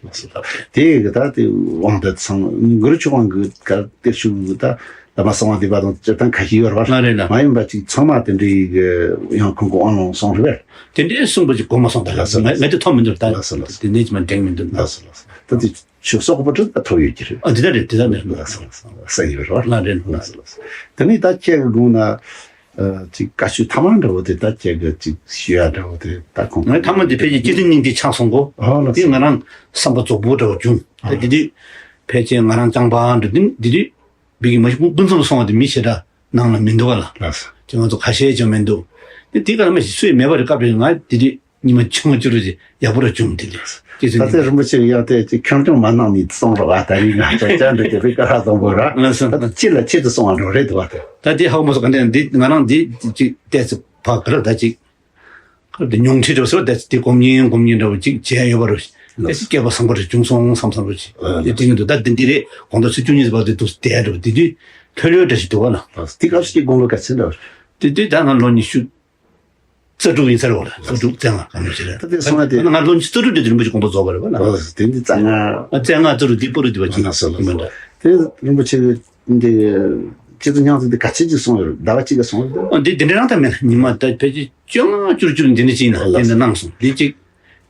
དེ་གི་ད་དེ་དབང་དུ་སོང་གུ་རུ་ཆོས་དབང་གི་ག་དེ་ཞུ་གི་ད་བླ་མ་གསང་བ་འདུས་པ་དང་སྤྱིར་བཏང་ཁ་ཤས་ཡོད་རེད་བ། ང་རེད་ལ། མ་ཡིན་པ་ཅིག་ཚང་མ་དེ་འདྲའི་གི་ཡང་ཁོང་གི་དབང་ལུང་སོང་རེད་པས། དེ་འདྲའི་གསུངས་པ་ཅིག་གོ་མ་སོང་། ད་ལགས་སོ། ང་ང་དེ་ཐོབ་མི་འདུག་ད་ལགས་སོ་ལགས་སོ། དེ་ནས་ཅི་མ་འགྲིག་མི་འདུག་ལགས་སོ་ལགས་སོ། ད་དེ་ཆོས་སོག་པོ་ཁྲི་ད་ཐོབ་ཡོད་ཀྱི་རེད། ཨ་དེ་ད་རེད། དེ་ད་རེད། ལགས་སོ་ལགས་སོ། ས་ཡི་རེད་བ། ལགས་རེད། ལགས་སོ་ལགས་སོ། དེ་ནས་ད་ཁྱེད་ཀྱི་དགོངས་ན་ཨ་ཅིག་བཀའ་ཆོས་ཐ་མ་འདྲ་བོ་དེ་ད་ཁྱེད་ཀྱི་ཅིག་ཞུ་ཡ་འདྲ་བོ་དེ་ད་ཁོང་ང་ཐ་མ་དེ་ཕལ་ཆེར་སྐྱེ་ཚུལ་སྙིང་རྗེ་ཆགས་སོང་གོ། ཨ་ལགས་སོ། དེ་ང་རང་བསམ་པ་རྫོགས་པོ་འདྲ་བོ་བྱུང་། ཨ་ད་དེ་དུས་ཕལ་ཆེར་ང་རང་རྐྱང་པ་འདྲ་དེ་དེ་དུས་བི་གི་མ་གཞི་ཀུན་མཚམས་སོང་བ་དེ་མི་ཞེ་དྲག་ནང་ལ་མི་འདུག་ག་ལ། ལགས་སོ། ཅི་ང་ཚོ་ཁ་ཤས་ཀྱང་མི་འདུག་དེ་དེ་ག་ལ་མ་ཞིག་སུ་ཡི་མེད་པ་རེད། སྐབས་རེ་ང་དེ་དུས་ཉི་མ་ཆུང་ཆུང་རེ་ཡག་པོ་ར་བྱུང་དེ་ལས་ཀྱི་ཚེ་ད་ཚེ་རིན་པོ་ཆེ་ཡང་དེ་ཅིག་ཁྱོད་ཀྱང་མ་གནང་ནས་གསུང་རོགས། ཨ་ད་རིང་ང་ཅག་ཅག་འདི་དེ་བི་ཀ་ར་དང་པོ་ར་ལགས་སོ། ད་ད་ཅི་ལ་ཆེད་དུ་གསུང་བ་འགྲོ་རེད་དོ། ད་དེ་ཧ་གོ་མ་སོང་། ག་འདྲ་འདི་ང་རང་འདི་ཅིག་ཏེ་ཚེ་ཕ་ག་ར་ད་ཅིག་ཁར་དེ་ཉུང་འཕྲི་འགྲོ་སོ། ད་དེ་གོམ་ཉིན་གོམ་ཉིན་འདྲ་བོ་ཅིག་བྱས་ཡོད་པ་རུ་དེ་སྐལ་པ་བཟང་པོ་རེ་བྱུང་སོང་བསམ་བསམ་རུ་ཅིག་དེ་དེ་ཡིན་འདུག་ད་དེ་འདི་རེད། དགོང་དག་ཚེ་བཅུ་གཉིས་པ་དེ་འདུག་དེ་འགྲོ་དེ་དུས་ལྷོད་ལྷོད་འདྲ་ཞིག་འདུག་བ་ལ། དེ་སྐབས་སུ་ཅིག་དགུང་ལོ་ག་ཚོད་འདྲ་བ། དེ་དུས་ད་ང་ལོ་ཉི་ཤུ་རྩ་དྲུག་ཡིན་ས་རེད་བ་ལ། རྩ་དྲུག་རྩ་ལྔ་གང་འདྲ་ཞིག་རེད། ད་དེ་སོང་བ་དེ། ང་ལོ་ཉི་ཤུ་རྩ་དྲུག་དེ་དུས་རིན་པོ་ཆེ་དགོངས་པ་རྫོགས་པ་རེད་བ་ལ། ཨོ་དེ་འདི་རྩ་ལྔ། རྩ་ལྔ་རྩ་དྲུག་འདི་པོ་རུ་འདི་བ་ཅིག་ཨ་སོ་ལ་ཡིན་པ་འདྲ། དེ་རིན་པོ་ཆེ་གི་འདི་ཁྱེད་ཚོ་སྙིང་ཚིག་འདི་ག་ཚོད་ཅིག་སོང་ཡོད་རེད། ཟླ་བ་གཅིག་ག་སོང་ཡོད་རེད། ཨ་འདི་འདི་འདྲ་རང་ད་མེད་ན་ཉི་མ་ད་ཕལ་ཆེར་བཅོ་ལྔ་བཅུ་བཅུ་འདི་འདྲ་ཅིག་ཡིན་ན་དེ་འདྲ་གནང་སོང་འདི་ཅིག་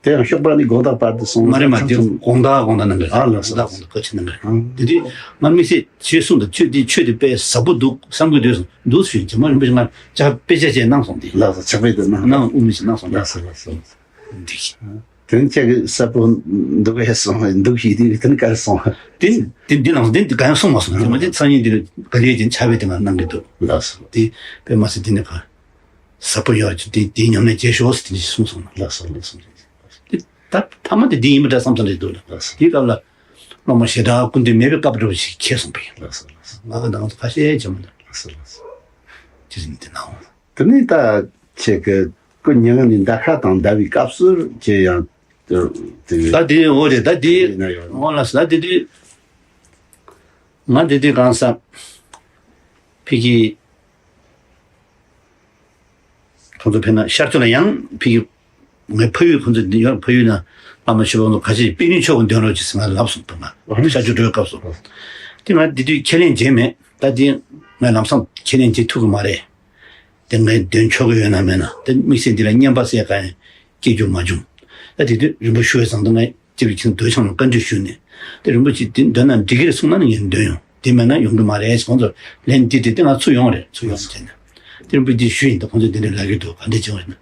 དེ་ཡང་ཤོག་པ་ནི་དགོང་དག་བར་དུ་སོང་མ་རེད་མ་རེད། དགོང་དག་དགོང་དག་གནང་གི་རེད། ཨ་ལགས་སོ། དགོང་དག་དགོང་དག་ག་ཅི་གནང་གི་རེད། ཨང་། དེ་དུས་ང་དམིགས་བསལ་ཆོས་གསུང་དང་ཆོས་འདི་ཆོས་དེ་དཔེ་ཟབ་པོ་འདུག་བསམ་གི་འདུག་སོང་འདུག་ཞུས་རྗེས་མ་རིན་པོ་ཆེ་ང་ཕྱག་དཔེ་ཆ་ཅིག་གནང་སོང་། དེ་ལགས་སོ། ཕྱག་དཔེ་དེ་གནང་། གནང་དབུ་མའི་ཞིག་གནང་སོང་། ལགས་སོ་ལགས་སོ། འདི་ཞིག་དེ་ནི་ཁྱེད་ཀྱི་གསལ་པོ་འདུག་གས་སོང་འདུག་ཞིག་དེ་དེ་ནི་ག་རེ་སོང་། དེ་དེ་འདི་ལངས་སོང་དེ་འདི་ག་ཡང་གསུངས་མ་སོང་། དེ་མ་དེ་སང་ཉིན་དེ་ག་ལེ་ཅན་ཕྱག་དཔེ་དེ་ང་གནང་གི་འདུག་ལགས་སོ། དེ་དཔེ་མ་ཟད་དེ་ནི་ག་ཟབ་པོ་ཡོད་ཅིག་དེ་དེའི་ཉམས་ལེན་བྱེད་ཤོག་ཟེར་དེ་འདྲ་ཞིག་གསུངས་སོང་། ལགས་སོ་ལགས་སོ། དེ་ ད་ཐ་མ་དེ་འདི་ཡིན་པ་འདྲ་བསམ་ཙམ་རེད་འདུག་ལ། ལགས་སོ། དེའི་སྐབས་ལ་སློབ་མ་ཞེ་དྲག་སྐུ་མདུན་མེད་པའི་སྐབས་འདྲ་བོ་ཞིག་འཁེལ་སོང་པ་ཡིན། ལགས་སོ་ལགས་སོ། ང་ག་ང་ཚོ་ཁ་ཤས་བྱེད་མ་འདུག་ལགས་སོ་ལགས་སོ། ཅི་ཟིན་དེ་ནའང་། དེ་ནས་ད་ཁྱེད་ཀྱི་སྐུ་མྱ་ངན་ལས་འདའ་ཁ་དང་འདའ་བའི་སྐབས་སུ་ཁྱེད་ཡང་དེ་དེ་ད་དེ་འོ་རེད། ད་དེ་ཡིན་ན་ཡང་འོ་ལགས་སོ། ད་དེ་དུས་ང་དེ་དུས་གང་ཟག་ཕ་གི་ཁོང་ཚོ་ཕེབས་ན་ཤར་ཕྱོགས་ལ་ཡང་ཕ་གི་ངའི་ཕ་ཡུལ་ཁོང་ཚོ་འདི་ཡོད། ཕ་ཡུལ་ན་བླ་མ་ཆོས་པ་ཚོ་ཁ་ཤས་པད་ཉི་མཆོག་གི་འདོན་རོགས་ཅིག་ཟེར་ང་ལབ་སོང་། ཕ་མ་ཨ་ནི་ཤར་ཕྱོགས་འགྲོ་བའི་སྐབས་སུ་དེ་ང་དེ་དུས་ཁས་ལེན་བྱས་མེད། ད་དེ་ང་ལམ་སང་ཁས་ལེན་བྱེད་ཐུབ་ཀྱི་མ་རེད། དེ་ངས་འདོན་ཆོག་གི་ཡོད་ན་མེད་ན། དེ་དམིགས་བསལ་འདི་ལ་རྔན་པ་ཟེར་གང་ཡང་སྐྱེ་རྒྱུ་མ་བྱུང་། ད་དེ་དུས་རིན་པོ་ཆེ་ཞུ་བའི་བཟང་དུ་ངས་སྐྱེ་བའི་ཁྱིམ་སྡོད་ཆང་ལ་བཀའ་འདྲི་ཞུས་ནས། དེ་རིན་པོ་ཆེ་དེ་འདོན་ན་འགྲིག་གི་རེད་གསུངས་ན་ནི་ངས་འདོན་ཡོང་། དེ་མེད་ན་ཡོང་གི་མ་རེད། ཁོང་ཚོ་ལན་འདི་དེ་དེ་ང་ཚུར་ཡོང་རེད། ཚུར་ཡོང་བྱས་ནས་དེ་རིན་པོ་ཆེ་ཞུས་ཡིན། ད་ཁོང་ཚོས་འདི་འདྲ་ལབ་ཀྱི་འདུག་ག་འདྲ་བྱེད་དགོས་ན།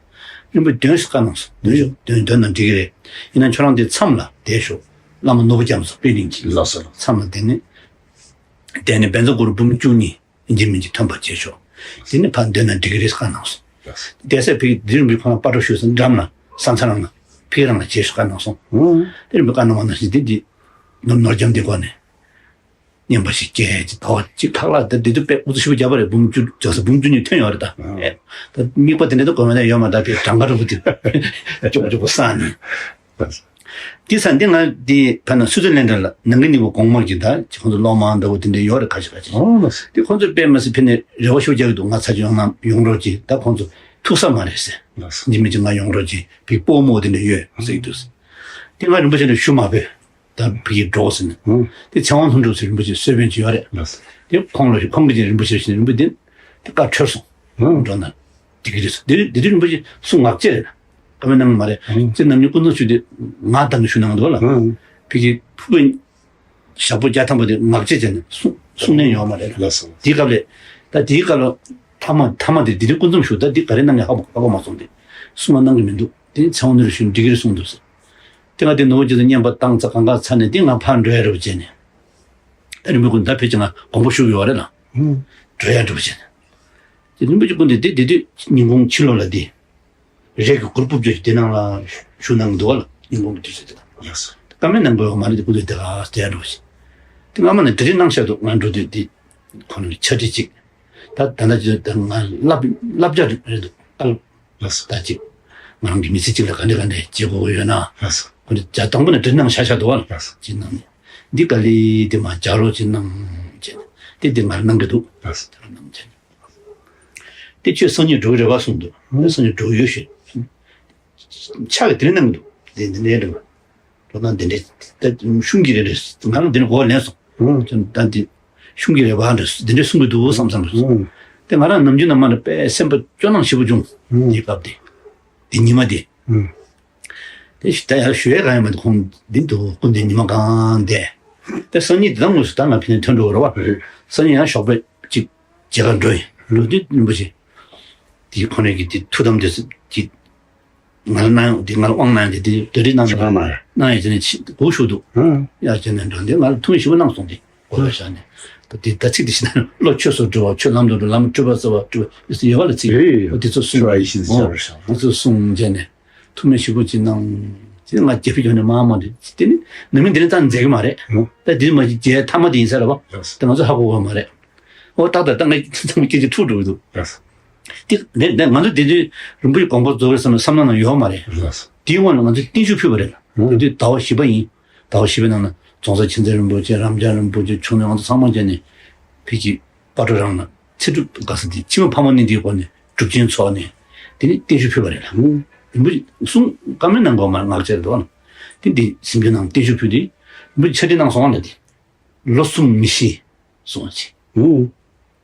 རིན་པོ་ཆེ་འདོན་ཤོག་བཀའ་གནང་སོང་། འདོན་ཤོག་འདོན་འདོན་ན་འགྲིག་གི་རེད། ཡིན་ན་ཁྱོད་རང་དེ་མཚམས་ལ་བསྡད་ཤོག་བླ་མ་ནོར་བུ་རྒྱ་མཚོ་པད་གླིང་གི་ལགས་སོ། མཚམས་ལ་བསྡད་ནས་བསྡད་ནས་བཛྲ་གུ་རུ་འབུམ་བཅུ་གཉིས། ཡིན་གཅིག་མིན་གཅིག་ཐོན་པ་བྱེད་ཤོག་དེ་ནི་ཕར་འདོན་ན་འགྲིག་གི་རེད་བཀའ་གནང་སོང་། ལགས། དེ་སེ་ཕིག་དེ་རིང་བི་ཁོ་ན་པ་ཏྲོ་ཞུས་སོང་འགྲམ་ལ་ས་མཚམས་རང་ལ་ཕིག་རང་ལ་བྱེད་ཤོག་བཀའ་གནང་སོང་། ཨང་། དེ་རིང་བི་བཀའ་གནང་བ་ནང་བཞིན་དེ་འདི་ནོར་ནོར་རྒྱམ་དེ་སྒོ་ནས་རྔན་པ་ཞིག་སྐྱེལ་གྱི་ཐོག་གཅིག་ཐག་ལ་ད་དེ་དུས་དཔེ་ཨུ་ཚུགས་ཞེ་པོ་བརྒྱབ་པ་རེད། འབུམ་བཅུ་རྒྱག་ས་འབུམ་བཅུ་གཉིས་ཐོན་ཡོད་རེད་ད། ཨང་། ཨེ། ད་དམིགས་པ་དེ་འདྲ་ད་དགོས་མེད་ན་ཡོད་མ་རེད། ད་ཕིག་གྲངས་ཀ་རུ་བུ་དེ་ཅོག་ཅོག་པོ་ས་ནས། ལགས། དེ་ཚ་འདི་ང་དེ་ཕ་ན་སུའུ་ཙེར་ལན་ཌ་ལ་ནང་གི་ནི་བོ་གོང་མ་གི་ད་ཁོང་ཚོ་སློབ་མ་འདྲ་བོ་དེ་འདྲ་ཡོད་རེད། ཁ་ཤས་ཁ་ཤས། ཨོ་ལགས། དེ་ཁོང་ཚོ་དཔེ་མི་སྲིད་ཕི་ནས་རེ་བ་ཤུགས་རྒྱག་གི་འདུག་ང་ཚ་ཅི་ཡོང་ན་ཡོང་རོགས་གྱིས། ད་ཁོང་ཚོ་ཐུག་ས་མ་རེད་ཟེར། ལགས། འདི་མི་ཅི་ང་ཡོང་རོགས་གྱིས་བི་སྤོ་མོ་དེ་འདྲ་ཡོད་ཟེར་གྱི་འདུག་དེ་ང་རིན་པོ་ཆེ་ལ་ཞུ་མ་ཕོད། ད་བི་གི་འགྲོ་ཟེར་ནས། ཨོ། དེ་ཚེ་དབང་ལྷུན་གྲུབ་ཟེར་རིན་པོ་ཆེ་གསོལ་དཔོན་ཅིག་ཡོད་རེད། ལགས། དེ་ཁོང་ལ་ཞུ། ཁོང་གིས་རིན་པོ་ཆེ་ཞུ་ནས་རིན་པོ་དེ་དེ་བཀའ་འཁྲོལ་སོང་། ཨང་། འགྲོ་ན་འགྲིག་གི་རེད་ཟེར། དེ་དེ་དུས་རིན་པོ་ཆེ་གསུང་ངག་བཅད་རེད། བཀའ་མོལ་གནང་གི་མ་རེད། ཨང་། ཚེ་རྣམ་གཉིས་སྐུ་མཚམས་ཞུས་ཏེ་ངག་དང་གི་ཞུ་གནང་འདུག་ལ། ཨང་། ཕ་གི་ཕུ་བོ་ཞག་པོ་བརྒྱ་ཐམ་པ་དེ་ངག་བཅད་བྱས་ནས་གསུང་གསུང་ནས་ཡོང་བ་མ་རེད། ལགས་སོ། དེའི་སྐབས་ལས་ད་དེའི་སྐབས་ལ་ཐ་མ་ཐ་མ་དེ་དེ་དུས་སྐུ་མཚམས་ཞུ། ད་དེ་ག་རེ་གནང་གི་ཧ་གོ་ཧ་གོ་མ་སོང་སྟེ་གསུང་བ་གནང་གི་མི་འདུག་དེ་ཚེ་དབང་ནོར་བུས་ཞུ་འགྲིག་གི་རེད་གསུངས་འདུག་ཟེར། དེ་ང་དེ་ནོར་བུ་རྒྱ་མཚོ་རྔན་པ་བཏང་ཚར་གང་ག་ཚར་ནས་དེ་ང་ཕར་འགྲོ་ཡ་རེད་བྱས་ནས། ད་རིན་པོ་ཆེ་ད་ཕལ་ཆེར་ང་དགོངས་པ་ཞུ་གི་ཡོད་རེད་ལ། ཨང་། འགྲོ་ཡ་འགྲོ་བྱས་ནས། དེ་རིན་པོ་ཆེ་སྐུ་མདུན་དེ་དེ་དུས་ཉིན་གུང་ཕྱི་ལོགས་ལ་དེ་རས་ཀྱི་གུར་ཕུབ་རྒྱུ་ཞིག་དེ་ནང་ལ་བཞུགས་གནང་གི་འདུག་ལ། ཉིན་གུང་གི་དུས་ཚོད་དེ་དང་། ལགས་སོ། བཀའ་མོལ་གནང་དགོས་པ་མ་རེད། དེ་སྐུ་མདུན་དེ་ག་དེ་ཡ་འགྲོ་བྱས། དེ་སྔ་མ་ནས་གྲ་སྒྲིག་གནང་བཞག་འདུག་ང་འགྲོ་དུས་དེ་ཁོ་ན་ཕྱག་བྲིས་གཅིག་ད་ད་ལྟ་ཅི་ད་ང་བསླབ་བསླབ་བྱ་རེད་འདུག་ཨ། ལགས་སོ། ད་ཅིག་ང་རང་གི་མི་ཚེ་གཅིག་ལ་ག་འདྲ་ག་འདྲ་བྱེད་དགོས་ཀྱི་ཡོད་ན། ལགས་སོ། ཁོ་འདི་བྱ་དང་པོ་ནས་འདྲི་གནང་ཤ་ཤ་འདུག་བ། ལགས་སོ། ཅིག་གནང་ནས་འདི་ག་ལེ་དེ་མ་ཇག་རོགས་ཅིག་གནང་བྱས་ནས་དེ་དེ་ང་ལ་གནང་གི་འདུག་ལགས་སོ། དེ་ལ་གནང་བྱས་ནས་དེ་ཁྱོད་སང་ཉིན་འགྲོ་གི་རེད་བ་གསུངས་འདུག་ཨ། སང་ཉིན་འགྲོ་གི་ཡོད་ཤོད། ཕྱག་གི་དེ་རིང་གནང་གི་འདུག་དེ་འདི་འདྲའི་འགྲོ། འགྲོ་ན་འདི་འདྲའི་ད་ཤུང་གི་རེད་རེད། ང་རང་འདི་འདྲ་གོ་བ་ལེན་སོང་། ཨང་། ད་འདི་ཤུང་གི་རེད་བ་འདྲ་འདི་འདྲ་གསུང་གི་འདུག་བསམ་བསམ་རེད། ཨང་། དེ་ང་རང་ནམ་རྒྱུན་ནམ་མ་རེད་པས་སེམས་པ་སྐྱོ་སྣང་ཞེ་པོ་བྱུང་། ཨང་། དེའི་སྐབས་དེ། དེ་ཉི་མ་དེ། ཨང་། དེ་ཞུ་ད་ཡར་ཞུ་ཡས་གང་ཡང་མ་འདུག་ཁོང་འདི་འདུག་སྐུ་མདུན་ཉི་མ་གང་བསྡད། དེ་སང་ཉིན་དེ་དང་དངོས་སུ་ད་ང་ཕ་ནས་ཐོན་འགྲོ་གི་རེད་བ། རེད། སང་ཉིན་ཡང་ཞོགས་པ་ཅིག་མཇལ་ཁ་འགྲོ་ཡིན། འགྲོ་དུས་རིན་པོ་ཆེ། དེ་ཁོ་ནས་ཀྱི་དེ་ཐུགས་དམ་དེ་ཚོ་ཀྱི། ང་ལ་གནང་ཡོང་དེ་ང་ལ་དབང་གནང་ཡོང་དེ་དེ་དེ་རིགས་གནང་ཆ་ག་མ་རེད། གནང་ཡོང་དེ་ནས་ཕྱི་སྒུག་ཞུ་འདུག་ཨང་། ཡར་བྱས་ནས་འགྲོ་འདི་ང་ལ་ཐུགས་ཞིབ་པོ་གནང་སོང་དེ་གོ་ལ་བཞག་ནས། ད་དེ་ད་ཚིག་དེ་ཤི་ན་བློ་ཆོས་སུ་འགྲོ་བ་ཆོས་ལམ་དུ་འགྲོ་ལམ་སྤྲུལ་པ་གསོལ་བ་སྤྲུལ་པ་ཡོད་པ་ལ་ཚིག་ཨེ་ཡོད། དེ་ཚོ་གསུང་ཆོས་ཨ་ཡི་ཤིན་ཏུ་ཨོ་ཆར་ཤང་། དེ་ཚོ་གསུང་བྱས་ནས་ཐུགས་སྨོན་ཞིབ་པོ་ཅིག་གནང་། དེ་ང་རྒྱབ་ཕྱི་ཁྱོན་ནས་མ་མ་རེད་དེ་ནི་ནམ་མི་འདི་ནས་ཙང་མཛད་གི་མ་རེད། ཨོ། ད་དེ་མ་གཅིག་རྗེས་ཐ་མ་དེ་ཡིན་ས་རེད་བ། ད་ང་ཚོ་ཧ་གོ་བ་མ་རེད། ཨོ་ཏག་ཏག་ཏག་ངས་ཚང་མ་སྐད་ཆ་ཐུག་འགྲོ་གི་འདུག་ལགས་སོ། དེ་དེ་དེ་ང་ཚོ་དེ་དུས་རིན་པོ་ཆེ་དགོངས་པ་རྫོགས་པའི་བསམ་བསམ་བློ་ནང་ཡོད་མ་རེད། ལགས་སོ། དེའི་སྔོན་ལ་ང་ཚོས་བརྟན་བཞུགས་ཕུལ་བ་རེད། ཨང་། དེ་དུས་ཟླ་བ་བཞི་པ་ཡིན། ཟླ་བ་བཞི་པའི་ནང་ལ་རྫོང་སར་མཁྱེན་བརྩེ་རིན་པོ་ཆེ་རབ་འབྱམས་རིན་པོ་ཆེ་ཆུང་ནས་ང་ཚོ་ཚང་མ་མཇལ་ནས་ཕ་གི་སྤ་གྲོ་རང་ལ་ཚེ་སྒྲུབ་དགའ་ས་དེ་ཕྱི་མ་ཕ་མ་གནས་འདིའི་སྒོ་ནས་སྒྲུབ་ཆེན་ཚོགས་ནས་དེ་ནས་བརྟན་བཞུགས་ཕུལ་བ་རེད། ཨང་། རིན་པོ་ཆེ་གསུང་བཀའ་མོལ་གནང་དགོས་མ་ངག་བཅད་དོ། དེ་འདི་གཟིམ་ཆུང་ནང་བརྟན་བཞུགས་ཕུལ་དུས་རིན་པོ་ཆེ་ཕྱག་བྲིས་གནང་སོང་བ་ལ་དེ། ལོ་གསུམ་མི་ཤི་གསུངས་ཅིག་ཨུ།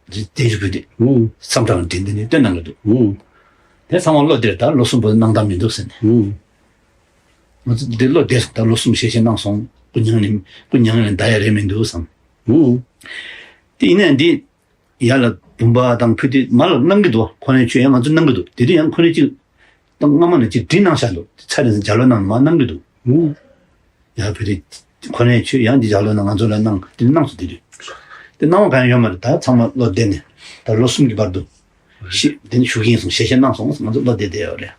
དེ་བརྟན་བཞུགས་ཕུལ་ཏེ། ཨུ། མཚམས་བྲག་ལ་དེ་འདི་ནས་བཏོན་གནང་གི་འདུག་ཨུ། དེ་ཚང་མ་བློ་བདེར་ད་ལོ་གསུམ་པོ་གནང་སྟངས་མི་འདུག་ཟེར་ནས། ཨུ། ང་ཚོ་འདི་བློ་བདེ་སོང་། ད་ལོ་གསུམ་ཞལ་བཞེས་གནང་སོང་། སྐུ་མྱ་ངན་ལས་སྐུ་མྱ་ངན་ལས་འདའ་ཡ་རེད་མི་འདུག་བསམ། ཨུ། དེ་ཡིན་ནའི་འདི་ཡར་ལ་བུམ་པ་དང་ཕུལ་ཏེ་མར་ལ་གནང་གི་འདུག་ཁོ་ནའི་ཆོས་ཡང་ང་ཚོ་གནང་གི་འདུག་དེ་དུས་ཡང་ཁོ་ནའི་གཅིག་ད་སྔ་མ་ནས་ཅིག་བྲིས་གནང་བཞག་འདུག་ཚར་རེ་ཟིན་ལྗགས་ཀློག་གནང་མ་གནང་གི་འདུག་ཨུ། ཡང་བུ་དེ་ཁོ་ནའི་ཆོས་ཡང་འདི་ལྗགས་ཀློག་གནང་ང་ཚོ་ལ་གནང་དེ་གནང་སོང་། དེ་དུས་དེ་གནང་བ་གང་ཡང་ཡོད་མ་རེད། ད་ཚང་མ་བློ་བདེ་ནས་ད་ལོ་གསུམ་གྱི་བར་དུ་ཤི་དེ་ནི་བཞུགས་ཀྱི་ཡིན་གསུངས། ཞལ་བཞེས་གནང་སོང་། ང་ཚོ་བློ་བདེ་བསྡད་ཡོད་རེད།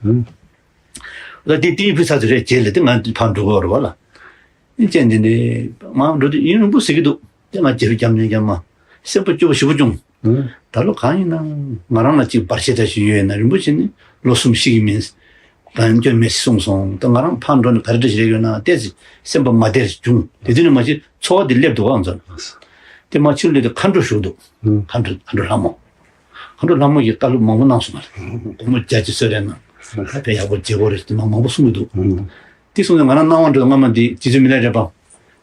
ཨུ། ལ་དེ་དེའི་ཕུ་ཚ་ཚོ་རེད་བྱས་ལ་དེ་ང་ཕར་འགྲོ་གི་ཡོད་རེད་བ་ལ། ཨིན་ཅན་དེ་ནས་མར་འགྲོ་དུས་ཡུན་རིང་པོ་ཟེར་གི་འདུག་དེ་ང་རྗེ་རུ་རྒྱབ་ནས་རྒྱབ་མ་སེམས་པ་སྐྱོ་པོ་ཞེ་པོ་བྱུང་། ད་ལོ་གང་ཡིན་ན་ང་རང་ལ་ཅིག་བར་ཆད་འདྲ་ཞིག་ཡོད་ན་རིན་པོ་ཆེ་ནི་ལོ་གསུམ་ཤི་གི་མིན། གང་སྐྱོན་མེད་གསུངས་སོང་། ད་ང་རང་ཕར་འགྲོ་ནས་ག་རེ་འདྲ་ཞིག་རེད་ཡོད་ན་ཏོག་ཙམ་སེམས་པ་མ་བདེ་བ་བྱུང་། དེ་དུས་ནས་མ་གཞི་འཚོ་བ་དེ་སླེབས་འདུག་ཨང་ཚོ། དེ་མ་ཕྱིར་ལུས་དེ་མཁའ་འགྲོ་བཞུགས་འདུག་མཁའ་འགྲོ་མཁའ་འགྲོ་ལྷ་མོ། མཁའ་འགྲོ་ལྷ་མོ་ཡིས་བཀའ་སློབ་མང་པོ་གནང་སོང་བ་རེད། སྒོར་མོ་བརྒྱ་ཅིག་གསོལ་རས་གནང་། ད་དཔེ་ཡག་པོ་བྱེད་དགོས་རེད་ཟེར་མང་པོ་གསུངས་ཀྱི་འདུག་དེ་སོང་ཙང་ང་རང་སྣང་བ་འགྲོ་སྔ་མ་འདི་རྗེ་བཙུན་མི་ལ་རས་པ་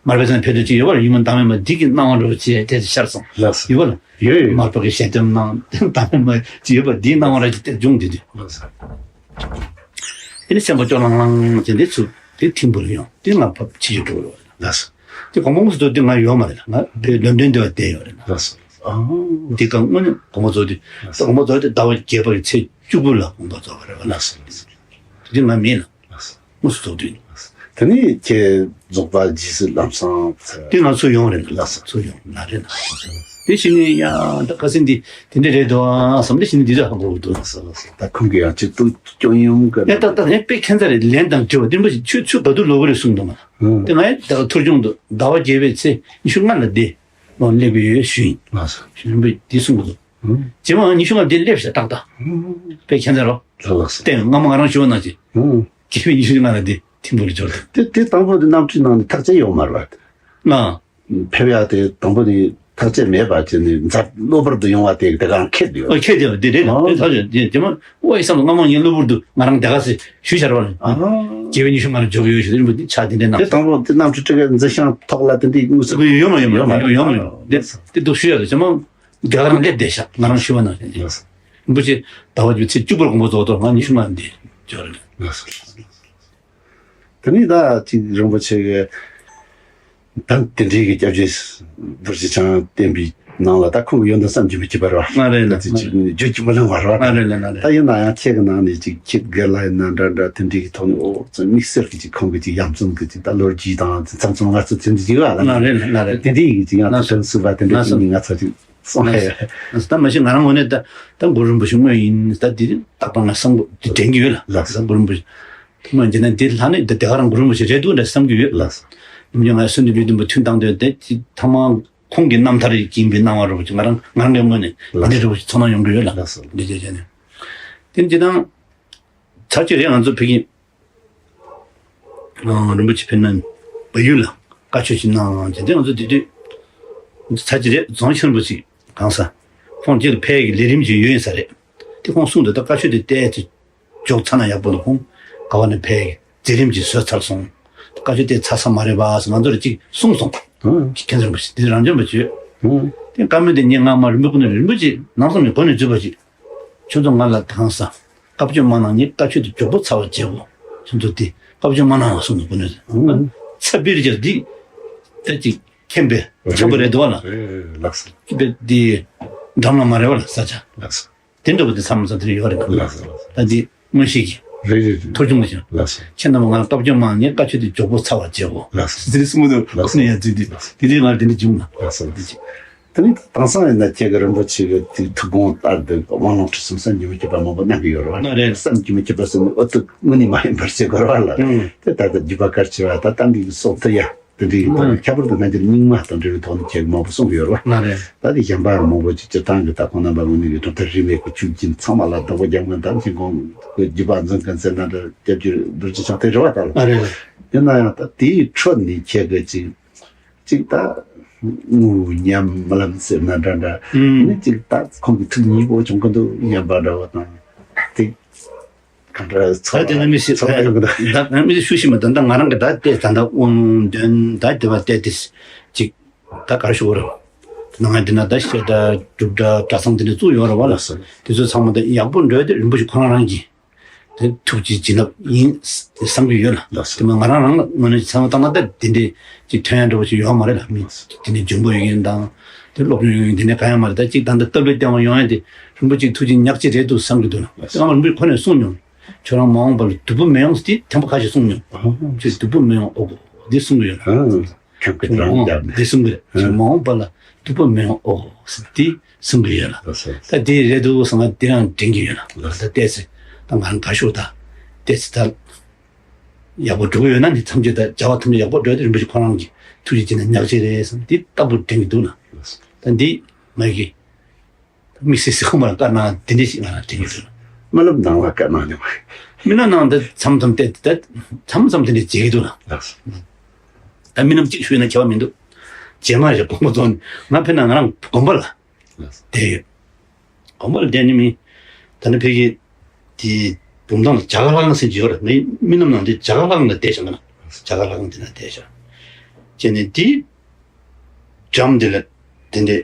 མར་པ་ཚང་ཕེབས་དུས་ཅིག་ཡོད་པ་རེད། ཡུལ་མི་བདག་མེད་མ་འདི་གི་སྣང་བ་འགྲོ་བྱས་དེ་ཤར་སོང་། ལགས་སོ། ཡོད་པ་ལ། ཡོད་ཡོད། མར་པ་གི་ཞལ་འདེབས་གནང་བདག་མེད་མ་ཅིག་ཡོད་པ་འདིའི་སྣང་བ་ར་ཅིག་དེར་འབྱུང་དེ་དུས། ལགས་སོ། དེ་ནི་སེམས་པ་སྐྱོ་ལང་ལང་བྱས་འདི་ཚུར་དེ་ཐིམ་ཕུག་ལ་ཡོང་དེ་ང་ཕར་ཕྱི་རྒྱུ་འགྲོ་རོགས། ལགས་སོ། དེ་གོང་མ་མུ་སུ་དོ་དེ་ང་ཡོད་མ་རེད། ང་བོད་ལོན་ཏོན་དེ་བ་བསྡད་ཡོད་རེད། ལགས་སོ། ཨ། འདི་ག་དངོས་གནས་གོང་མ་ཚོ་དེ་ལགས་སོ། གོང་མ་ཚོ་དེ་ཟླ་བ་བརྒྱད་པ་གི་ཚེས་བཅུ་དགུ་ལ་དགོངས་པ་རྫོགས་པ་རེད་བ། ལགས་སོ། ལགས་སོ། དེ་ང་མིན་ལ། ལགས་སོ། དངོས་སུ་རྫོགས་དུས། དེ་ནས་ཁྱེད་རྫོགས་པ་རྗེས་སུ་ལམ་སང་། དེ་ང་ཚོ་ཡོང་རེད། ལགས་སོ། ཚོ་ཡོང་ལ་རེད་ལ། དེ་ཕྱིན་ནས་ཡང་ད་ཁ་སེང་འདི་དེ་འདྲ་རེད་དོ་ཨ་བསམ་དེ་ཕྱིན་ནས་འདི་ལ་ཧ་གོ་གི་འདུག་ལགས་སོ། ལགས་སོ། ད་ཁོང་གིས་ཡང་ཅིག་ཏུ་སྐྱོན་ཡོང་གི། ཡ་ད་ད་ཡང་དཔེ་ཁྱད་མཚར་རེད། ལན་དང་དྲི་བ་བདུན་པ་ཞིག་ཆུ་ཆུ་ག་དུས་ལོག་གི་རེད་གསུངས་འདུག་མ། དེ་ང་ཡང་ད་ཐུར་ཆུང་དུ་ཟླ་བ་བརྒྱད་པའི་ཚེས་ཉི་ཤུ་ལྔ་ལ་འདི་ལོ་སླེབས་ཀྱི་ཡོད་ཞུ་ཡིན། ལགས་སོ། ཞུ་ཡིན་པས་འདི་གསུངས་འདུག་རྗེས་མ་ཉི་ཤུ་ལྔ་འདི་སླེབས་ཤག་ཏག་ཏག་དཔེ་ཁྱད་མཚར་རོ། ལགས་སོ། བསྟན་སྔ་མ་ང་རང་ཞུ་བ་ནང་བཞིན། དགེ་བའི་ཉི་ཤུ་ལྔ་ལ་འདི་ཐིམ་ཕུག་ལ་འབྱོར་འདུག་དེ་དེ་དང་པོ་དེ་གནམ་གྲུའི་ནང་ནས་ཐག་བཅད་ཡོད་མ་རེད་བ། ལགས། ཕེབས་ཡག་དེ་དང་པོ་ནས་ཐག་བཅད་མེད་པ་བྱས་ནས་མཛད་གློ་བུར་དུ་ཡོང་བ་དེ་དེ་ག་ཁེལ་འདུག་ཨོ་ཁེལ་དེ་དེ་རེད་ལ། ཨ། དེ་ཐག་ཆོད་དེ་རྗེས་མ་ཨོ་ཡི་བསམ་ལ་སྔ་མ་ངས་གློ་བུར་དུ་ང་རང་དེ་ག་སེ་ཞུས་བྱ་ར་བ་ནི། ཨ། དགེ་བའི་ཉི་ཤུ་ལྔ་ལ་འཇོག་གི་ཡོད་ཞུ་རིན་པོ་འདི་ཆ་དེ་འདྲའི་གནང་། དེ་དང་པོ་དེ་གནམ་གྲུ་སྤྲོ་གི་འཛིན་བྱང་ཐོག་ལ་དེ་འདྲའི་དངོས་སུ་ཡོད་མ་ཡོད་མ་ཡོད་མ་ཡོད་མ་ཡོད་དེ་དེ་འདུག་ཞུ་ཡ་ལ་ཇེ་མང་དེ་ག་རང་སླེབས་བསྡད་ཤག་ང་རང་ཞུ་བ་ནང་བཞིན་རིན་པོ་ཆེ་ཟླ་བ་བཅུ་ཚེས་བཅུ་པར་དགོངས་པ་རྫོགས་ཐོག་ང་ཉི་ཤུ་ལྔ་འདི་འབྱོར་རེད། དེ་ནས་ད་ཅིག་རིན་པོ་ཆེ་གི་ད་དེ་འདྲའི་གི་སྐྱབས་རྗེ་རྡོ་རྗེ་འཆང་བསྟེན་པའི་ནང་ལ་ད་ཁོང་གི་ཡོན་ཏན་བསམ་གྱིས་མི་ཁྱབ་པ་རེད་བ། ང་རེད་ལ། ད་ཅིག་ཅིག་བརྗོད་ཀྱིས་མི་ལང་བ་རེད་བ། ང་རེད་ལ་ང་རེད། ད་ཡིན་ན་ཡང་ཁྱེད་ཀྱི་ནང་ནས་ཅིག་ཁྱེད་སྒེར་ལ་ཡིན་ན་འདྲ་འདྲ་དེ་འདྲའི་གི་ཐོག་ནས་ཨོ་ཙི་དམིགས་བསལ་གྱི་ཅིག་ཁོང་གི་ཅིག་ཡ་མཚན་གྱི་ཅིག་ད་ལོ་རྒྱུས་དང་མཚམས་མཚམས་ང་ཚོ་དེ་འདྲ་ཅིག་ཡོད་ཨ་ལ། ང་རེད་ལ་ང་རེད། དེ་འདྲའི་གི་ཅིག་ཡང་ལ་ད་དོན་སུ་བ་དེ་འདྲ་ཅིག་ནི་ང་ཚོ་ཅིག་སོང་ཧ་ཡ། ད་མ་གཞི་ང་རང་ངོས་ནས་ད་ད་གུ་རུ་རིན་པོ་ཆེ་དངོས་ཡིན་ད་དེ་རྟག་པར་ང་བསམ་གི་དྲན་གྱི་ཡོད་ལ། ལགས། ད་གུ་རུ་རིན་པོ་ཆེ་ཐུགས་སྨོན་བྱས་ན་འདི་ལྷ་ནས་འདི་དེ་ག་རང་གུ་རུ་རིན་པོ་ཆེ་རེད་འདུག་འདྲ་བསམ་གྱི་ཡོད། ལགས། ཉིན་ང་གསོན་དུ་ལུས་བདུན་པ་ཐུན་བཏང་དོན་དེ་ཅི་ཐ་མ་ཁོང་གི་རྣམ་ཐར་ཡིན་པའི་སྣང་བ་རུ་ང་རང་ང་རང་གི་ངོས་ནས་འདི་འདྲ་བོ་ཞིག་ཚོར་སྣང་ཡོང་གི་ཡོད་ལ། ལགས་སོ། འདི་བྱས་བྱས་ནས་དེ་ཇི་ལྟར་ཚར་གཅིག་རེད་ང་ཚོ་ཕ་གི་རིན་པོ་ཆེ་ཕེབས་ན་བལ་ཡུལ་ལ་བཀའ་ཆོས་ཤིག་གནང་བྱས་ཏེ་ང་ཚོ་དེ་དུས་ཚར་གཅིག་རེད་རྫོང་ཆེན་པོ་ཞིག་གང་ས་ཁོང་གཅིག་ལ་ཕེབས་ཀྱི་ལས་རིམ་ཞིག་ཡོད་ཡིན་ས་རེད། དེ་ཁོང་གསུངས་འདུག་ད་བཀའ་ཆོས་དེ་བལྟས་ཚེ་འཇོག་ཚར་ན་ཡག་པོ་ལ་ཁོང་ག་བ་ནས་ཕེབས་ཀྱི་མཛད་རིམ་ཞིག་བཟོས་ཚར་སོང་། བཀའ་ཆོས་དེ་ཚར་ས་མ་རེད་པ་ང་ཚོར་གཅིག་གསུངས་སོང་། ཁྱེད་ཚོ་རིན་པོ་ཆེ་དེ་རང་བྱོན་པ་བྱོས། དེ་བཀའ་མོལ་དེ་ངས་སྔ་མ་རིན་པོ་ཆེ་ནས་རིན་པོ་ཆེ་ནང་བསམ་ནས་གོ་ནས་འཛུལ་བ་ཞིག་ཁྱོད་ཚོ་ང་ལ་དེང་སང་བཀའ་བརྒྱུད་མ་གནང་ངས་བཀའ་ཆོས་དེ་མགྱོགས་པོ་ཚར་བ་བྱེད་དགོས། ཁྱོད་ཚོ་དེ་བཀའ་བརྒྱུད་མ་གནང་བ་གསུངས་འདུག་གོ་ནས། ཚ་བིར་རྒྱག་འདི་ད་ཅིག་མཁྱེན་པས་ཆེན་པོ་རེད་འདུག་བ་ལ། ལགས་སོ། དེ་འདྲ་མ་རེད་བ་ལ་ས་ཆ། ལགས་སོ། དེ་འདྲ་བོ་དེ་ཚང་མ་ཚང་དེ་ཡོད་རེད། ལགས་སོ། ད་འདི་མངོན་ཤེས་ཀྱི་རེད་རེད་རེད། ཐོ་ཅུང་མ་ཞིག་ལགས་སོ། ཁྱེད་རྣམས་ང་བཀའ་བརྒྱུད་མ་ངས་བཀའ་ཆོས་དེ་མགྱོགས་པོ་ཚར་བ་བྱེད་དགོས། ལགས་སོ། ཟེར་གསུངས་འདུག་ལགས་སོ། ཁོ་ནས་ཡང་བརྫུས་ཏེ་དེ་དུས་ང་དེ་འདྲ་བྱུང་ན། ལགས་སོ། དེ་ཅི། དེ་ནས་དེང་སང་ཡིན་ན་ཁྱེད་ཀྱི་རིན་པོ་ཆེ་གི་དེ་ཐུགས་དགོངས་ལྟར་དུ་དབང་ལུང་ཁྲིད་གསུམ་བསམ་གྱིས་མི་ཁྱབ་པ་མང་པོ་གནང་གི་ཡོད་རེད་བ། ལགས་རེད། བསམ་གྱིས་མི་ཁྱབ་པ་ཟེར་ནས་ཨོ་ཐུག་དངོས་གནས་མ་ཡིན་པར་བྱེད་དགོས་རེད་བ་ལ། དེ་ད་ལྟ་རྒྱུད་པ་གལ་ཆེ་བ་ད་གཏམ་གྱི་སྲོག་ཐུ་ཡ་དེ་འདྲའི་ཡིན་ད་ཁྱད་པར་དུ་ང་ཚོའི་རྙིང་མ་དང་འབྲེལ་བའི་ཐོག་ནས་ཁྱེད་ཀྱི་མང་པོ་གསུང་གི་ཡོད་རེད་བ། ལགས་རེད། ད་དེ་གཞན་པ་མང་པོ་ཅིག་སྤྱིར་བཏང་གི་ད་ཁོང་རྣམ་པ་ངོས་ནས་ཀྱི་གྲུབ་མཐའ་རིས་མེད་ཀྱི་ཆོས་བརྒྱུད་ཚང་མ་ལ་བདག་པོ་རྒྱབ་མཁན་དང་ཁྱེད་ཁོང་གི་རྒྱུད་པ་འཛིན་མཁན་ཟེར་ན་འདྲ་སྐྱབས་རྗེ་རྡོ་རྗེ་འཆང་དེ་རེད་བ་ད་ལ། ཨ་རེད། ཡིན་ན་ཡང་ད་དེའི་ཁྲོད་ནས་ཁྱེད་ཀྱི་ཅིག་ཅིག་ད་ངུ་ཉམས་རྨི་ལམ་ཟེར་ན་འདྲ་འདྲ། ཨུམ། ནི་ཅིག་ད་ཁོང་གི་ཐུགས་མཉེས་པོ་བྱུང་གི་འདུག་སྙམ་པ་འདྲ་བོ་དང་། དེ་གང་འདྲ་ཚོར་ད་དེ་ནི་མི་ཤེས། ཚོར་བ་ཡོང་གི་འདུག་ད་ང་མི་ཤེས་ཤི་མ་ད་ད་ང་རང་གི་ད་ལྟའི་ད་ད་དབང་དོན་ད་དེ་བ་ལྟས་དེ་ཅིག་ད་གར་ཞུ་བ་རེད། ད་ང་འདི་ན་ད་བཤད་གྲྭ་སྒྲུབ་གྲྭ་གྲྭ་ཚང་དེ་འདྲ་བཙུགས་ཡོད་རེད་བ་ལ། དེ་ཚོ་ཚང་མ་ད་ཡག་པོ་འགྲོ་དེ་རིན་པོ་ཆེ་ཁོ་རང་རང་གིས། དེ་ཐུགས་རྗེ་བྱིན་རླབས་ཡིན་བསམ་གྱི་ཡོད་ལ། ལགས་སོ། དེ་མ་ང་རང་རང་ལ་དངོས་གནས་བསམ་བློ་བཏང་ན་ད་དེ་འདྲའི་ཅིག་ཐོན་ཡ་འདྲ་བོ་ཞིག་ཡོད་མ་རེད་ལ། མི་དེ་ནས་འཇོན་པོ་ཡོད་མཁན་དང་དེ་སློབ་སྦྱོང་ཡོད་མཁན་དེ་ནས་གང་ཡང་མ་རེད། ད་ཅིག་ད་ལྟ་སྟབས་བདེ་བ་ཡོང་ཡ་དེ་རིན་པོ་ཆེ་ཐུགས་རྗེ་ཉག་གཅིག་རེད་འདུག་བསམ་གྱི་འདུག་ལ། དེ་ང་རིན་པོ་ཆེ་ཁོ་ནས་གསུངས་མྱོང་། ཁྱོད་རང་མ་འོངས་པ་ལ་སྡུག་པོ་མི་ཡོང་ཟེར་དེ་ཐེངས་པ་ཁ་ཤས་གསུངས་མྱོང་། ཁྱོད་སྡུག་པོ་མི་ཡོང་ཨོ་གོ་དེ་གསུང་གི་ཡོད་ལ། ཁྱོད་ཀྱི་དྲང་རྒྱབ་ནས། དེ་གསུང་གི་རེད། ཁྱོད་མ་འོངས་པ་ལ་སྡུག་པོ་མི་ཡོང་ཨོ་གོ་ཟེར་དེ་གསུང་གི་ཡོད་ལ། ད་དེ་རེད་འདུག་བསམ་ང་དེ་རང་དྲན་གྱི་ཡོད་ལ། ད་ལྟས་ཚེ་ད་ང་རང་དགའ་ཤོག་ད་ལྟས་ཚེ་ད། ཡག་པོ་འགྲོ་གི་ཡོད་ན་ནི་ཐམས་ཅད་ད་བྱ་བ་ཐམས་ཅད་ཡག་པོ་འགྲོ་ཡ་དེ་རིན་པོ་ཆེ་ཁོ་རང་གི་ཐུགས་རྗེ་ཅན་ནས་ཉག་གཅིག་རེད་བསམ་འདི་ལྟ་བུ་དྲན་གྱི་འདུག་ལ། ད་འདི་ང་གི་དམིགས་བསལ་སི་ཁོ་མར་བཀའ་གནང་འདི་འདྲ་ཞིག་ང་ལ་དྲན་གྱི་འདུག་ལ། རྨི་ལམ་ནང་ལ་བཀའ་གནང་མྱོང་། རྨི་ལམ་ནང་འདི་མཚམས་མཚམས་བལྟས་ཏེ་ད་མཚམས་མཚམས་དེ་འདྲ་བྱེད་ཀྱི་འདུག་ལ། ད་རྨི་ལམ་གཅིག་ཞུས་ན་ཁྱད་པར་མི་འདུག་རྗེས་མ་ཞིག་དགོངས་པ་རྫོགས་ནས་ང་ཕེབས་ན་ང་རང་དགོན་པ་ལ་བསྡད་ཡོད། དགོན་པ་ལ་བསྡད་ནི་མིན། ད་ནི་ཕ་གི་དེ་བུམ་ཐང་ལ་བྱ་དཀར་ལྷ་ཁང་ཟེར་གྱི་ཡོད་རེད། ངའི་རྨི་ལམ་ནང་དེ་བྱ་དཀར་ལྷ་ཁང་ལ་བསྡད་བཞག་ང་ན་བྱ་དཀར་ལྷ་ཁང་དེ་ན་བསྡད་བཞག་བྱས་ནས་དེའི་འགྲམ་དེ་ལ་དེ་འདྲའི་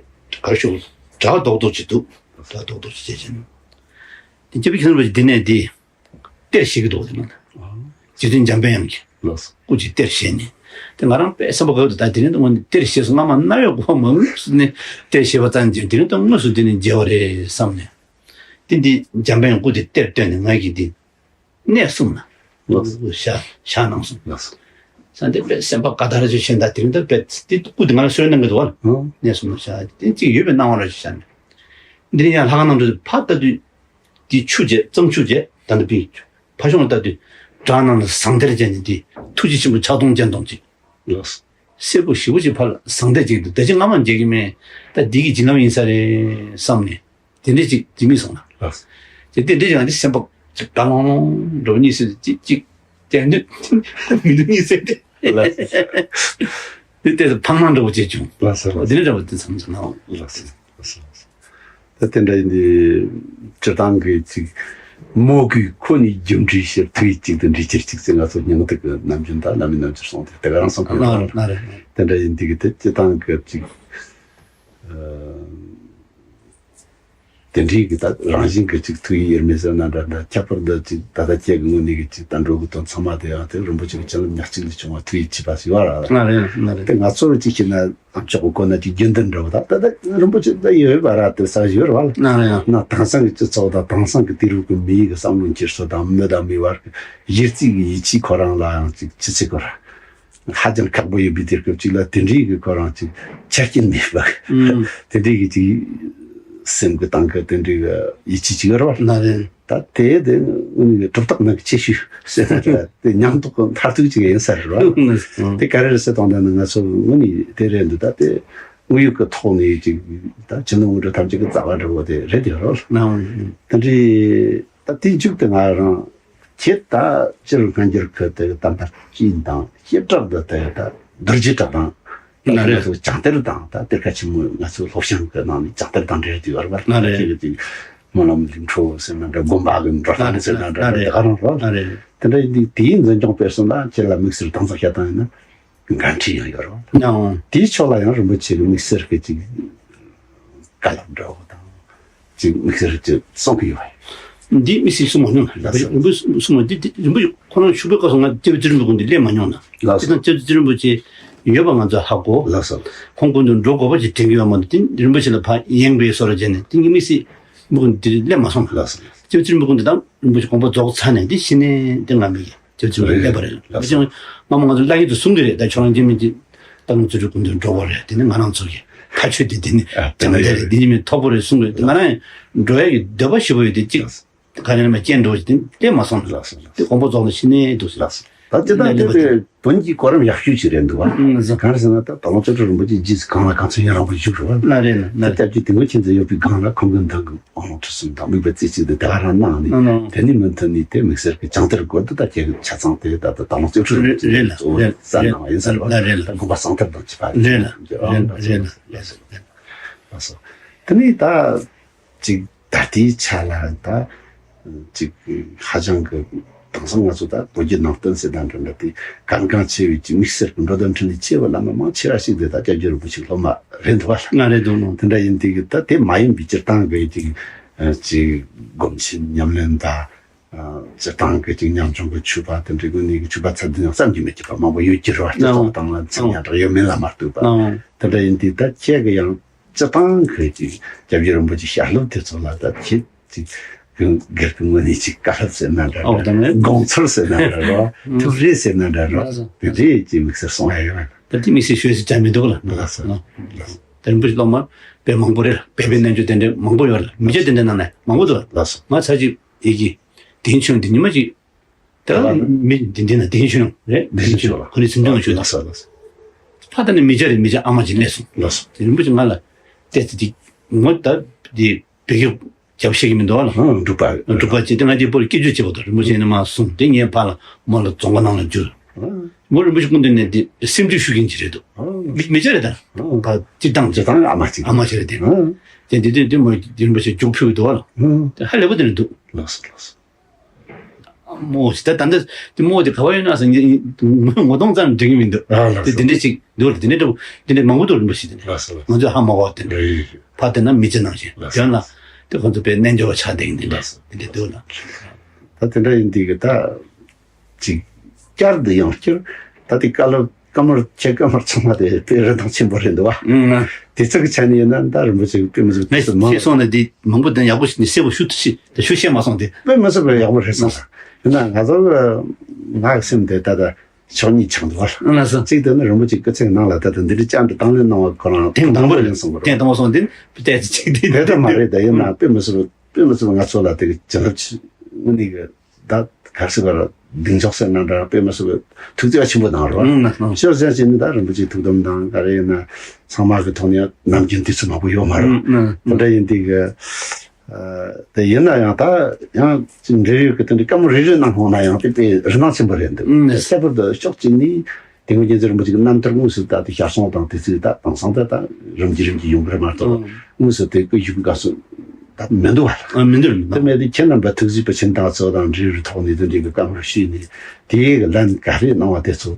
གར་ཤོག་སྒྲ་རྡོག་རྡོག་ཅིག་འདུག་སྒྲ་རྡོག་རྡོག་ཅིག་བྱས་བྱས་ནས་དེ་སྐྱབས་རྗེ་མཁན་པོ་འདི་ནས་དེ། གཏེར་བཞེས་ཀྱི་འདུག་དེ་ནང་ལ། རྗེ་བཙུན་འཇམ་དཔལ་དབྱངས་ཀྱི་ལགས་སོ། སྐུ་གཅིག་གཏེར་བཞེས་ནས། དེ་ང་རང་དཔེ་སེམས་པ་དགའ་བོ་འདུག་ད་དེ་རིང་དུ་ངོ་ནས་གཏེར་བཞེས་སོང་སྔ་མ་རྣ་བས་གོ་བ་མ་ངོས་སུ་ནས་གཏེར་བཞེས་པ་ཙམ་གྱིས་དེ་རིང་དུ་དངོས་སུ་དེ་ནས་མཇལ་བ་རེད་བསམ་ནས། དེ་འདི་འཇམ་དཔལ་དབྱངས་སྐུ་དེ་གཏེར་བཏོན་ནས་ང་གིས་འདི་གནས་གསུམ་ན། ལགས་སོ། བཞག་བཞག་གནང་སོང་། ལགས་སོ། ས་འདི་དཔེ་སེམས་པ་དགའ་ཐག་རེ་ཞིག་བྱས་ད་དེ་རིང་དུ་དཔེ་འདི་སྐུ་དེ་ང་ལ་གསོལ་གནང་གི་འདུག་བ། ཨང་། གནས་གསུམ་ན་བཞག་དེ་གཅིག་ཡོད་པའི་སྣང་བ་རེ་ཞིག་བཞག་ནས། འདི་ནས་ཡང་ལྷ་ཁང་ནང་དུ་ཕར་ལྟ་དུས། དེ་ཆུ་བྱས་གཙང་ཆུ་བྱས་ད་ནི་པི། ཕ་གཞོང་ལ་ལྟ་དུས་བྲག་ནང་ལ་ཟངས་གཏེར་ཅན་ནི་དེ་ཐུགས་རྗེ་ཆེན་པོ་ཕྱག་སྟོང་སྤྱན་སྟོང་ཅིག་ལགས། སེར་པོ་ཞེ་པོ་ཅིག་ཕར་ལ་ཟངས་གཏེར་ཅིག་འདུག་ད་ཅི་སྔ་མ་མཇལ་གི་མེད། ད་འདི་གི་བྱིན་རླབས་ཡིན་ས་རེད་བསམ་ནས་དེ་འདྲས་ཅིག་དེ་མི་སོང་ལ། ལགས། དེ་དེ་འདྲས་ཀྱང་འདི་སེམས་པ་ཅིག་དགའ་ལོང་ལོང་འགྲོ་གཉིས་སུ་ཅིག་ཅིག་དེ་འདྲས་མི་འདུག་གཉིས་སེ་དེ། ལགས། དེ་ལྟས་སུ་ཕངས་སྣང་འདྲ་བོ་བྱེད་བྱུང་། ལགས་སོ། ལགས་སོ། དེ་འདྲ་འདྲ་བོ་དེ་མཚམས་མཚམས་ནའང་། ལགས་སོ། ལགས་སོ། ད་དེ་འདྲ་ཡིན་དུས་སྤྱིར་བཏང་གི་ཅིག་མོ་གི་ཁོ་ནི་རྒྱུ་འབྲས་ཕྱིར་ཐུགས་ཡིད་གཅིག་ཏུ་འདྲིས་ཕྱིར་གཅིག་ཟེར་ང་ཚོ་སྙིང་ཐིག་གི་ནམ་རྒྱུན་དང་བླ་མའི་རྣམ་འགྱུར་སོང་དེ་དེ་ག་རང་སོང་གི་ཡོད། ལགས་རེད། དེ་འདྲ་ཡིན་དུས་གི་དེ་སྤྱིར་བཏང་གི་ཅིག་ཨ། དེ་འདྲའི་གི་ད་རང་བཞིན་གི་ཅིག་ཐུགས་ཡིད་དབྱེར་མེད་ཟེར་ན་འདྲ་འདྲ། ཁྱད་པར་དུ་ཅིག་ད་ལྟ་ཁྱེད་ཀྱི་ངོས་ནས་གི་ཅིག་ད་འགྲོ་གི་དོན་ཚང་མ་དེ་ཡང་དེ་རིན་པོ་ཆེ་གི་བྱིན་རླབས་ཉག་གཅིག་ལས་བྱུང་བ་ཐུགས་ཡིད་ཆེས་པ་ཞིག་ཡོད་ར། ང་རེད་ང་རེད། དེ་ང་ཚོར་ཅིག་བྱས་ན་ཨ་མཆོག་གི་གོ་ན་ཅིག་རྒྱུན་ལྡན་འདྲ་བོ་ད་ད་ད་རིན་པོ་ཆེ་ད་ཡོད་པ་ར་དེ་ས་ཡོད་ར་བ་ལ། ང་རེད་ཡང་ན་དེང་སང་གི་སྤྱི་ཚོགས་དང་དེང་སང་གི་དུས་རབས་ཀྱི་མི་ཡིས་གི་བསམ་བློ་འཁྱེར་སོ་དང་མི་དང་མི་བར་གི་གཞི་རྩའི་གི་ཡིད་ཆེས་ཁོ་རང་ལ་ཡང་ཅིག་ཅི་ཚེ་གོ་ར། ཧ་ཅང་ཁག་པོ་ཡོད་པའི་དུས་སྐབས་ཅིག་ལ་དེ་འདྲའི་གི་ཁོ་རང་ཅིག་ཆ་རྐྱེན་མེད་པ། ཨུམ། དེ་འདྲའི་གི་ཅིག་སེམས་ཀྱི་སྟེང་གི་དེ་འདྲའི་གི་ཡིད་ཆེས་ཅིག་ཡོད་རེད་བ། ན་རེད། ད་དེ་དེ་དངོས་གནས་གི་གྲུབ་རྟགས་ནང་གི་ཆེ་ཤོས་ཟེར་ན་འདྲ་དེ་ཉམས་རྟོགས་གི་མཐར་ཐུག་ཅིག་ཡིན་ས་རེད་བ། ཨུམ། དེ་ག་རེ་རེད་ཟེར་དང་ད་ནི་ང་ཚོ་དངོས་གནས་དེ་རེད་འདུག་ད་དེ་དངོས་ཡོད་ཀྱི་ཐོག་ནས་ཅིག་ད་ཕྱི་ནང་དངོས་གྲུབ་ཐམས་ཅད་ཀྱི་རྩ་བ་འདྲ་བོ་དེ་རེད་དེ་རེད་བ། ན་འོང་། དེ་འདྲའི་ད་དེའི་མཇུག་ཏུ་ང་རང་། ཁྱེད་ད་སྤྱིར་སྔ་འགྱུར་གྱི་དེ་གི་དམ་པ་སྤྱི་དང་བྱེ་བྲག་ཏུ་དེ་ད་རྡོ་རྗེ་གྲགས་དང་། ན་རེ། ང་ཚོ་བྱང་གཏེར་དང་ད་གཏེར་ཁ་ཆེན་མོའི་ང་ཚོའི་སློབ་སྦྱོང་གི་ནང་ནས་བྱང་གཏེར་དང་འབྲེལ་ཏེ་ཡོད་རེད་པ། ན་རེ། ཁྱེད་ཀྱི་དེ་སྨོན་ལམ་ལུང་ཁྲོད་ཟེར་ན་འདྲ་དགོན་པ་གི་འགྲོ་སྟངས་ཟེར་ན་འདྲ་ན་རེ། དེ་ག་རང་རེད། ན་རེ། དེ་འདྲ་ཡིན་དུས་དེའི་འཛིན་སྐྱོང་སྤེལ་གསུམ་ལ་ཁྱེད་ལ་དམིགས་བསལ་དྭངས་གཙང་བཤད་སྟངས་ཡིན་ན། འགན་འཁྲི་ཡང་ཡོད་རེད་བ། ཨང་། དེའི་ཕྱོགས་ལ་ཡང་རིན་པོ་ཆེ་གི་དམིགས་བསལ་གྱི་ཅིག་བཀའ་སློབ་འདྲ་བོ་དང་། ཅིག་དམིགས་བསལ་གྱི་གསུང་གི་ཡོད་བ། འདི་དམིགས་བསལ་གསུང་མ་མྱོང་། ལགས་སོ། རིན་པོ་ཆེ་གསུང་མ་འདི་འདི་རིན་པོ་ཆེ་ཁོ་རང་བཞུགས་པའི་སྐབས་སུ་ང་སྐྱབས་རྗེ་ཚེ་རིང་པོའི་སྐུ་མདུན་སླེབས་མ་མྱོང་ན། ལགས་སོ། དེ་དང་སྐྱབས་རྗེ་ཚེ་རིང་པོ་ཆེ་ཡོད་པ་ང་ཚོ་ཧ་གོ། ལགས་སོ། ཁོང་སྐུ་མདུན་འགྲོ་དགོས་པ་ཅིག་དྲན་གྱི་ཡོད་མ་གཏོགས་དེ་རིན་པོ་ཆེ་ལ་ཕར་ཡེངས་པའི་བཟོ་འདྲ་བྱས་ནས་དེ་ངས་དམིགས་བསལ་སྐུ་མདུན་འདིར་སླེབས་མ་སོང་། ལགས་སོ། སྐྱབས་རྗེ་ཚེ་རིང་པོའི་སྐུ་མདུན་དང་རིན་པོ་ཆེ་དགོངས་པ་རྫོགས་ཚར་ནས་འདི་ཕྱི་ནས་འདི་ང་མི་ཡིན། དེ་ཚོ་རེད། སླེབས་པ་རེད། ལགས་སོ། སྔ་མོ་ང་ཚོ་བླ་ཡུལ་དུ་གསུང་གི་རེད། ད་ཁྱོད་རང་རྒྱུན་མི་འདི་སྟག་ལུང་རྩེ་སྤྲུལ་སྐུ་མདུན་འགྲོ་དགོས་རེད། དེ་ནི་ང་རང་ཚོ་གི་ཁ་ཆོས་དེ་དེ་ནི་ཨ་དེ་འདྲ་རེད། དེ་ནི་མི་མཐོ་པོ་རེད་གསུང་གི་རེད། ང་རང་འགྲོ་ཡ་གི་འདོད་པ་ཞེ་པོ་ཡོད་དེ་གཅིག་ལགས་སོ། ག་རེ་ནས་མ་སྐྱེས་འགྲོ་ཞིག་དེ་སླེབས་མ་སོང་། ལགས་སོ། དེ་དགོངས་པ་རྫོགས་ནས་ཕྱི་ནས་འདུག་ཟེར། ལགས་སོ། ད་ཅི་ལྟར་དེ་དེ་བོན་གྱི་གོ་རིམ་ཡག་ཤོས་ཅིག་རེད་འདུག་བ། ཨང་། གང་རེད་ཟེར་ན་ད་སྟག་ལུང་རྩེ་སྤྲུལ་རིན་པོ་ཆེ་རྗེས་སུ་གང་ལ་གང་ཚོད་ཡུན་རིང་པོ་བཞུགས་རེད་བ། ན་རེད་ན་ན་རེད། སྐྱབས་རྗེ་དིལ་མགོ་མཁྱེན་བརྩེ་ཡོད་པའི་སྒང་ལ་ཁོང་གི་མདུན་གྱི་དབང་ལུང་ཁྲིད་གསུམ་དང་དམིགས་པ་རྩེ་གཅིག་ཏུ་དེ་ག་རང་གནང་ནས། ཨང་། དེ་ནས་མུ་མཐུད་ནས་དེ་དམིགས་བསལ་གྱི་བྱང་གཏེར་སྐོར་དུ་ད་ཁྱེད་ཀྱི་ཆ་ཚང་དེ་ད་ད་སྟག་ལུང་རྩེ་སྤྲུལ་རིན་པོ་ཆེ་རེད་ལ་གཙོ་བོ་རེད་གསན་གནང་བ་ཡིན་ཟེར་བ། ལ་རེད་ལ། ད་དགོངས་པ་གསང་ཐབས་དང་བཅས་པ་རེད་ལ། རེད་ལ་རེད་ལ། ལགས་སོ། དེ་ནས་ད་ཅིག་ད་ལྟའི་ཆ་ལ་ད་ཅིག་ཧ་ཅང་གི་དེང་སང་ང་ཚོ་ད་བོད་བརྒྱུད་ནང་བསྟན་ཟེར་ན་འདྲ་འདྲ་དེ་གལ་འགངས་ཆེ་བའི་ཅིག་དམིགས་བསལ་གྱི་འགྲོ་དོན་འཕྲིན་ལས་ཆེ་བ་བླ་མ་མང་ཆེ་བ་ཞིག་དེ་ད་སྐྱབས་རྗེ་རིན་པོ་ཆེ་སློབ་མ་རེད་འདུག་བ། ང་རེད་འདུག་ནོ། དེ་འདྲ་ཡིན་དུས་ཀྱི་ད་དེ་མ་ཡིན་པའི་སྤྱིར་བཏང་གི་ཅིག་ཅིག་སྒོམ་ཆེན་ཉམས་ལེན་དང་། སྤྱིར་བཏང་གི་ཅིག་ཉམ་ཆུང་གི་ཆོས་པ་དེ་འདྲའི་སྒོ་ནས་ཆོས་པ་ཚད་ལྡན་ཡང་བསམ་གྱིས་མི་ཁྱབ་པ་མང་པོ་ཡོད་ཀྱི་རེད་བ། སྤྱི་ཚོགས་སྟེང་ལ་མཚན་ཉག་དྲག་ཡོད་མིན་ལ་མ་ལྟོས་པ། དེ་འདྲ་ཡིན་དུས་ད་ཁྱེད་ཀྱི་ཡང་། སྤྱིར་བཏང་གི་ཅིག་སྐྱབས་རྗེ་རིན་པོ་ཆེའི་བཤད་སློབ་དེ་ཚོ་ལ་ད་ཁྱེད་ཅིག་གི་སྒེར་གྱི་ངོས་ནས་ཅིག་བཀའ་སློབ་ཟེར་ན་འདྲ་འདྲ། ཨོ་ད་ནི་དགོངས་ཚུལ་ཟེར་ན་འདྲ་འདྲ། ཐུགས་རེ་ཟེར་ན་འདྲ་འདྲ། ལགས་སོ། དེ་འདྲའི་ཅིག་དམིགས་བསལ་གསུང་ཡ་ཡོད་མེད། ད་དེ་དམིགས་བསལ་ཤོད་ཟེར་བྱ་མི་འདུག་ལ། ལགས་སོ། ལགས་སོ། ད་རིན་པོ་ཆེ་སློབ་མ་དཔེ་མང་པོ་རེད། དཔེ་དཔེ་རྣལ་འབྱོར་དེ་འདྲ་མང་པོ་ཡོད་རེད། མི་སྐྱ་དེ་འདྲ་ནང་ནས་མང་པོ་འདུག་ལ། ལགས་སོ། ང་ཚ་ཅིག་ཡི་གེ་དེང་ཆུང་འདི་ཉི་མ་ཅིག་ད་མི་འདི་འདི་ན་དེ་ཤོད་ཡོང་རེད། དེ་ཤོད་ཁོ་ནི་སེམས་ཆུང་ཤོད། ལགས་སོ་ལགས་སོ། ཕ་ད་ནི་མི་ཆ་རེད། མི་ཆ་ཨ་མ་ཅིག་སླེབས་སོང་། ལགས་སོ། དེ་རིན་པོ་ཆེ་ང་ལ་བལྟས་ཏེ་དེ་ངོ་ད་དེ་བེད་སྐྱོབ་རྒྱབ་ཤེས་ཀྱི་མི་འདུག་བ་ལ། ཨང་། འབྲུག་པ། འབྲུག་པ་ཅིག་དེ་ང་དེ་པོར་སྐྱེ་རྒྱུ་བྱེད་པ་དང་རིན་པོ་ཆེ་ནི་མ་གསུངས། དེ་ངའི་ཕ་ལ་མོ་ལ་རྫོང་ཁ་ནང་ལ་འཇུ། ཨང་། མོ་རིན་པོ་ཆེ་སྐུ་མདུན་ནས་དེ་སེམས་ཆུང་ཤོད་མཁན་ཅིག་རེད་འདུག་ཨང་། མི་མི་ཆ་རེད་ད། ཨང་། ཕ་སྤྱིར་བཏང་སྤྱིར་བཏང་ཨ་མ་ཅིག་ཨ་མ་ཅིག་རེད་དེ། ཨང་། དེ་དེ་དེ་དེ་མོ་རིན་པོ་ཆེ་རྒྱུགས་ཕུལ་གི་འདུག་བ་ལ། ཨང་། དེ་ཧ་ལས་པོ་དེ་ནས་འདུག་ལགས་སོ་ལགས་སོ། རྨོ་ཞིག་ད་ད་འདི་འདི་རྨོ་དེ་ག་བ་ཡོད་ན་ཟེར། ངོ་ངོ་གདོང་ཙམ་འདྲི་གི་མི་འདུག་ཨ་ལགས་དེ་སོ། དེ་འདྲ་ཞིག་འདུག་དེ་འདྲ་འདྲ་པོ་དེ་འདྲ་མང་པོ་འདུག་རིན་པོ་ཆེ་དེ་འདྲ། ལགས་སོ་ལགས་སོ། ང་ཚོས་ཧ་མ་གོ་བ་དེ་འདྲ། རེད་རེད། ཕ་དེ་ན་མི་ཚེ་ནང་བཞིན། ལགས་སོ། ཡོད་ན་དེ་ཁོ་ཚོ་དཔེ་རྣལ་འབྱོར་བ་ཆགས་བསྡད་ཀྱི་འདི་འདྲ། ལགས་སོ། དེ་འདྲ་འདུག་ལ། ད་དེ་འདྲ་ཡིན་དུས་ཀྱི་ད་ཅིག་བསྐྱར་དུ་ཡང་བསྐྱར་ད་དེ་བཀའ་སློབ་བཀའ་མོལ་ཁྱེད་བཀའ་མོལ་ཚང་མ་དེ་དཔེ་རིན་ཐང་ཆེན་པོ་རེད་འདུག་བ། ཨང་། དེ་ཚོ་གི་ཆ་ནས་ཡིན་ན་ད་རིན་པོ་ཆེ་དཔེ་མི་སྲིད་དེ་ཚོ་མང་། ཁྱེད་སོང་ན་དེ་མང་པོ་དང་ཡག་པོ་ཞིག་ནས་གསལ་པོ་ཞུ་ཐུབ་ཤི་དེ་ཞུ་ཤེས་མ་སོང་དེ། དཔེ་མི་སྲིད་པའི་ཡག་པོ་རེད་སོང་། ཡིན་ན་ང་ཚོ་གི་ང་གི་སེམས་དེ་ད་ལྟ་ཕྱོགས་གཉིས་ཆགས་འདུག་བ། ཨང་ལགས་སོ། གཅིག་དེ་ནི་རིན་པོ་ཆེ་སྐུ་ཚེ་ནང་ལ་ད་ལྟ་འདི་འདྲའི་བཅར་འདྲི་དང་ལེན་གནང་བ་ཁོ་རང་ཐེངས་དང་པོ་རེད། ཐེངས་དང་པོ་སོང་དེ་བལྟས་ཚེ་ཅིག་དེ་དེ་ད་མ་རེད། ད་ཡིན་ན་དཔེ་མི་སྲིད་པ་དཔེ་མི་སྲིད་པ་ང་ཚོ་ལ་དེ་གི་བྱིན་རླབས་ཆེ་དངོས་གནས་གི་ད་ག་རེ་ཟེར་བར་གདེང་འཇོག་ཟེར་ན་འདྲ། དཔེ་མི་སྲིད་པའི་ཐུགས་བརྩེ་བ་ཆེན་པོ་གནང་རོགས། ཨང་། ལགས་སོ། ཤོར་ཟེར་ཞིག་ནི་ད་རིན་པོ་ཆེའི་ཐུགས་དམ་དང་ག་རེ་ཡིན་ན་ཚང་མ་གི་ཐོག་ནས་ནམ་རྒྱུན་དུས་ཚོད་མང་པོ་ཡོད་མ་རེད། ཨང་། ཨང་། དེ་འདྲ་ཡིན་དུས་གི་ཨ་དེ་ཡིན་ན་ཡང་ད་ཡང་ཅིག་འབྲེལ་ཡོད་ཀྱི་དེ་འདྲའི་བཀའ་མོལ་རེ་རེ་གནང་ཡོང་ན་ཡང་དེ་དཔེ་རིན་ཐང་ཆེན་པོ་རེད་འདུག་ཨང་། གསལ་པོར་དུ་ཕྱོགས་གཅིག་ནས། དེ་སྔོན་རྒྱལ་མཚན་རིན་པོ་ཆེ་གི་རྣམ་ཐར་དངོས་སུ་ད་དེ་ཞར་སོང་དང་དེ་ཚོས་ད་དེང་སང་ད་ད་རིམ་གྱིས་རིམ་གྱིས་ཡོང་གི་རེད་མ་གཏོགས། ཨང་། དངོས་སུ་དེ་སྐུ་བཞུགས་སྐབས་སུ་ད་མི་འདུག་བ། ཨ། མི་འདུག་མི་འདུག་དེ་མེད་དུས་ཁྱེད་རྣམ་པ་ཐུགས་གཟིགས་པ་ཆེན་དང་ཚོ་དང་འབྲེལ་བའི་ཐོག་ནས་དེ་འདྲའི་གི་བཀའ་མོལ་ཞུས་ནས་དེའི་གི་ལན་ག་རེ་གནང་བ་དེ་ཚོ་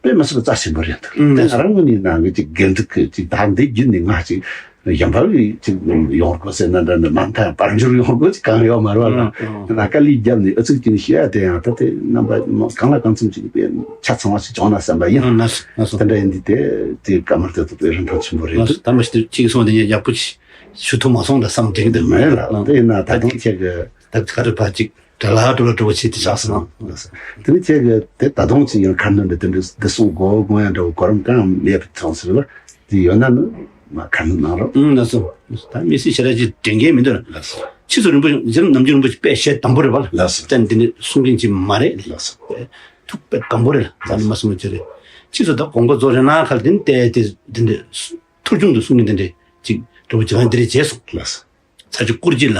དཔེ་མི་སྲིད་པ་རྩ་ཆེན་པོ་རེད་འདུག་ཨང་། དེ་ང་རང་ངོས་ནས་ནང་གི་ཅིག་དགེ་འདུན་གི་ཅིག་ད་འདི་བརྒྱུད་ནས་ང་ཅིག་གཞན་པ་གི་ཅིག་ཡོང་དགོས་ཟེར་ན་འདྲ་འདྲ་མ་མཐའ་བར་འགྱུར་ཡོང་དགོས་ཅིག་གང་ཡོད་མ་རེད་བ་ལ། ཨང་། ཨང་། ང་དཀའ་ལས་བརྒྱབ་ནས་ཨུ་ཚུགས་ཀྱིས་ནས་བཤད་ཡ་དེ་ཡང་ད་དེ་རྣམ་པ་གང་ལ་གང་འཚམ་ཅིག་དཔེ་ཆ་ཚང་བ་ཞིག་བྱུང་ན་བསམ་པ་ཡིན། ཨང་། ལགས་སོ་ལགས་སོ། དེ་འདྲ་ཡིན་དུས་དེ་དེ་བཀའ་མོལ་དེ་ཚོ་དཔེ་རིན་ཐང་ཆེན་པོ་རེད་ལགས་འདུག་སོ། ད་མ་གཞི་དུས་གཅིག་སོང་དེ་ཡང་ཡག་པོ་ཞིག་ཞུ་ཐུབ་མ་སོང་ད་བསམ་དྲན་གྱི་འདུག་མེད་ལ། ཨང་། དེ་ཡིན་ན་ད་དུང་ཁྱེད་ཀྱི་ད་ག་རེ་ཕར་ཅིག་དྲ་ལ་དྲ་ལ་དྲ་བ་བྱེད་དེ་བཞག་སོང་། ལགས་སོ། དེ་ནི་ཁྱེད་ཀྱི་དེ་ད་དུང་ཅིག་ཡང་ཁ་འདོན་འདྲ་དེ་འདྲ་འདི་གསུང་དགོས་དགོས་ཡང་འདྲ་བོ་གོ་རིམ་གང་ཡང་མེད་པའི་ཐོག་ཟེར་བ་དེ་ཡོད་ན་ནི་མ་ཁ་འདོན་གནང་རོགས། ཨང་། ལགས་སོ། ད་མི་སྲིད་ཞེ་དྲག་ཅིག་དྲན་མཁན་མི་འདུག་ལགས་སོ། ཕྱིས་སུ་རིན་པོ་ཆེ་རྗེ་རིན་ནམ་རྒྱུན་རིན་པོ་ཆེ་དཔེ་ཞལ་དམ་པོ་རེད་བ་ལ། ལགས་སོ། ད་འདི་འདྲ་གསུང་མཁན་ཅིག་མ་རེད། ལགས་སོ། ཐུགས་དཔེ་དམ་པོ་རེད་ལ། ད་ནི་མ་གསུང་བ་ཅི་རེད། ཕྱིས་སུ་ད་དགོངས་པ་རྫོགས་རེད་ན་ཁ་ལ་དེ་ནི་བལྟས་ཏེ་འདི་འདྲ་ཐུར་ཆུང་དུ་གསུང་མཁན་དེ་འདྲས་ཅིག་འགྲོ་བ་ཇི་གང་འདི་འདྲས་བྱས་སོང་། ལགས་སོ། ཚར་གཅིག་སྐོར་གཅིག་ལ།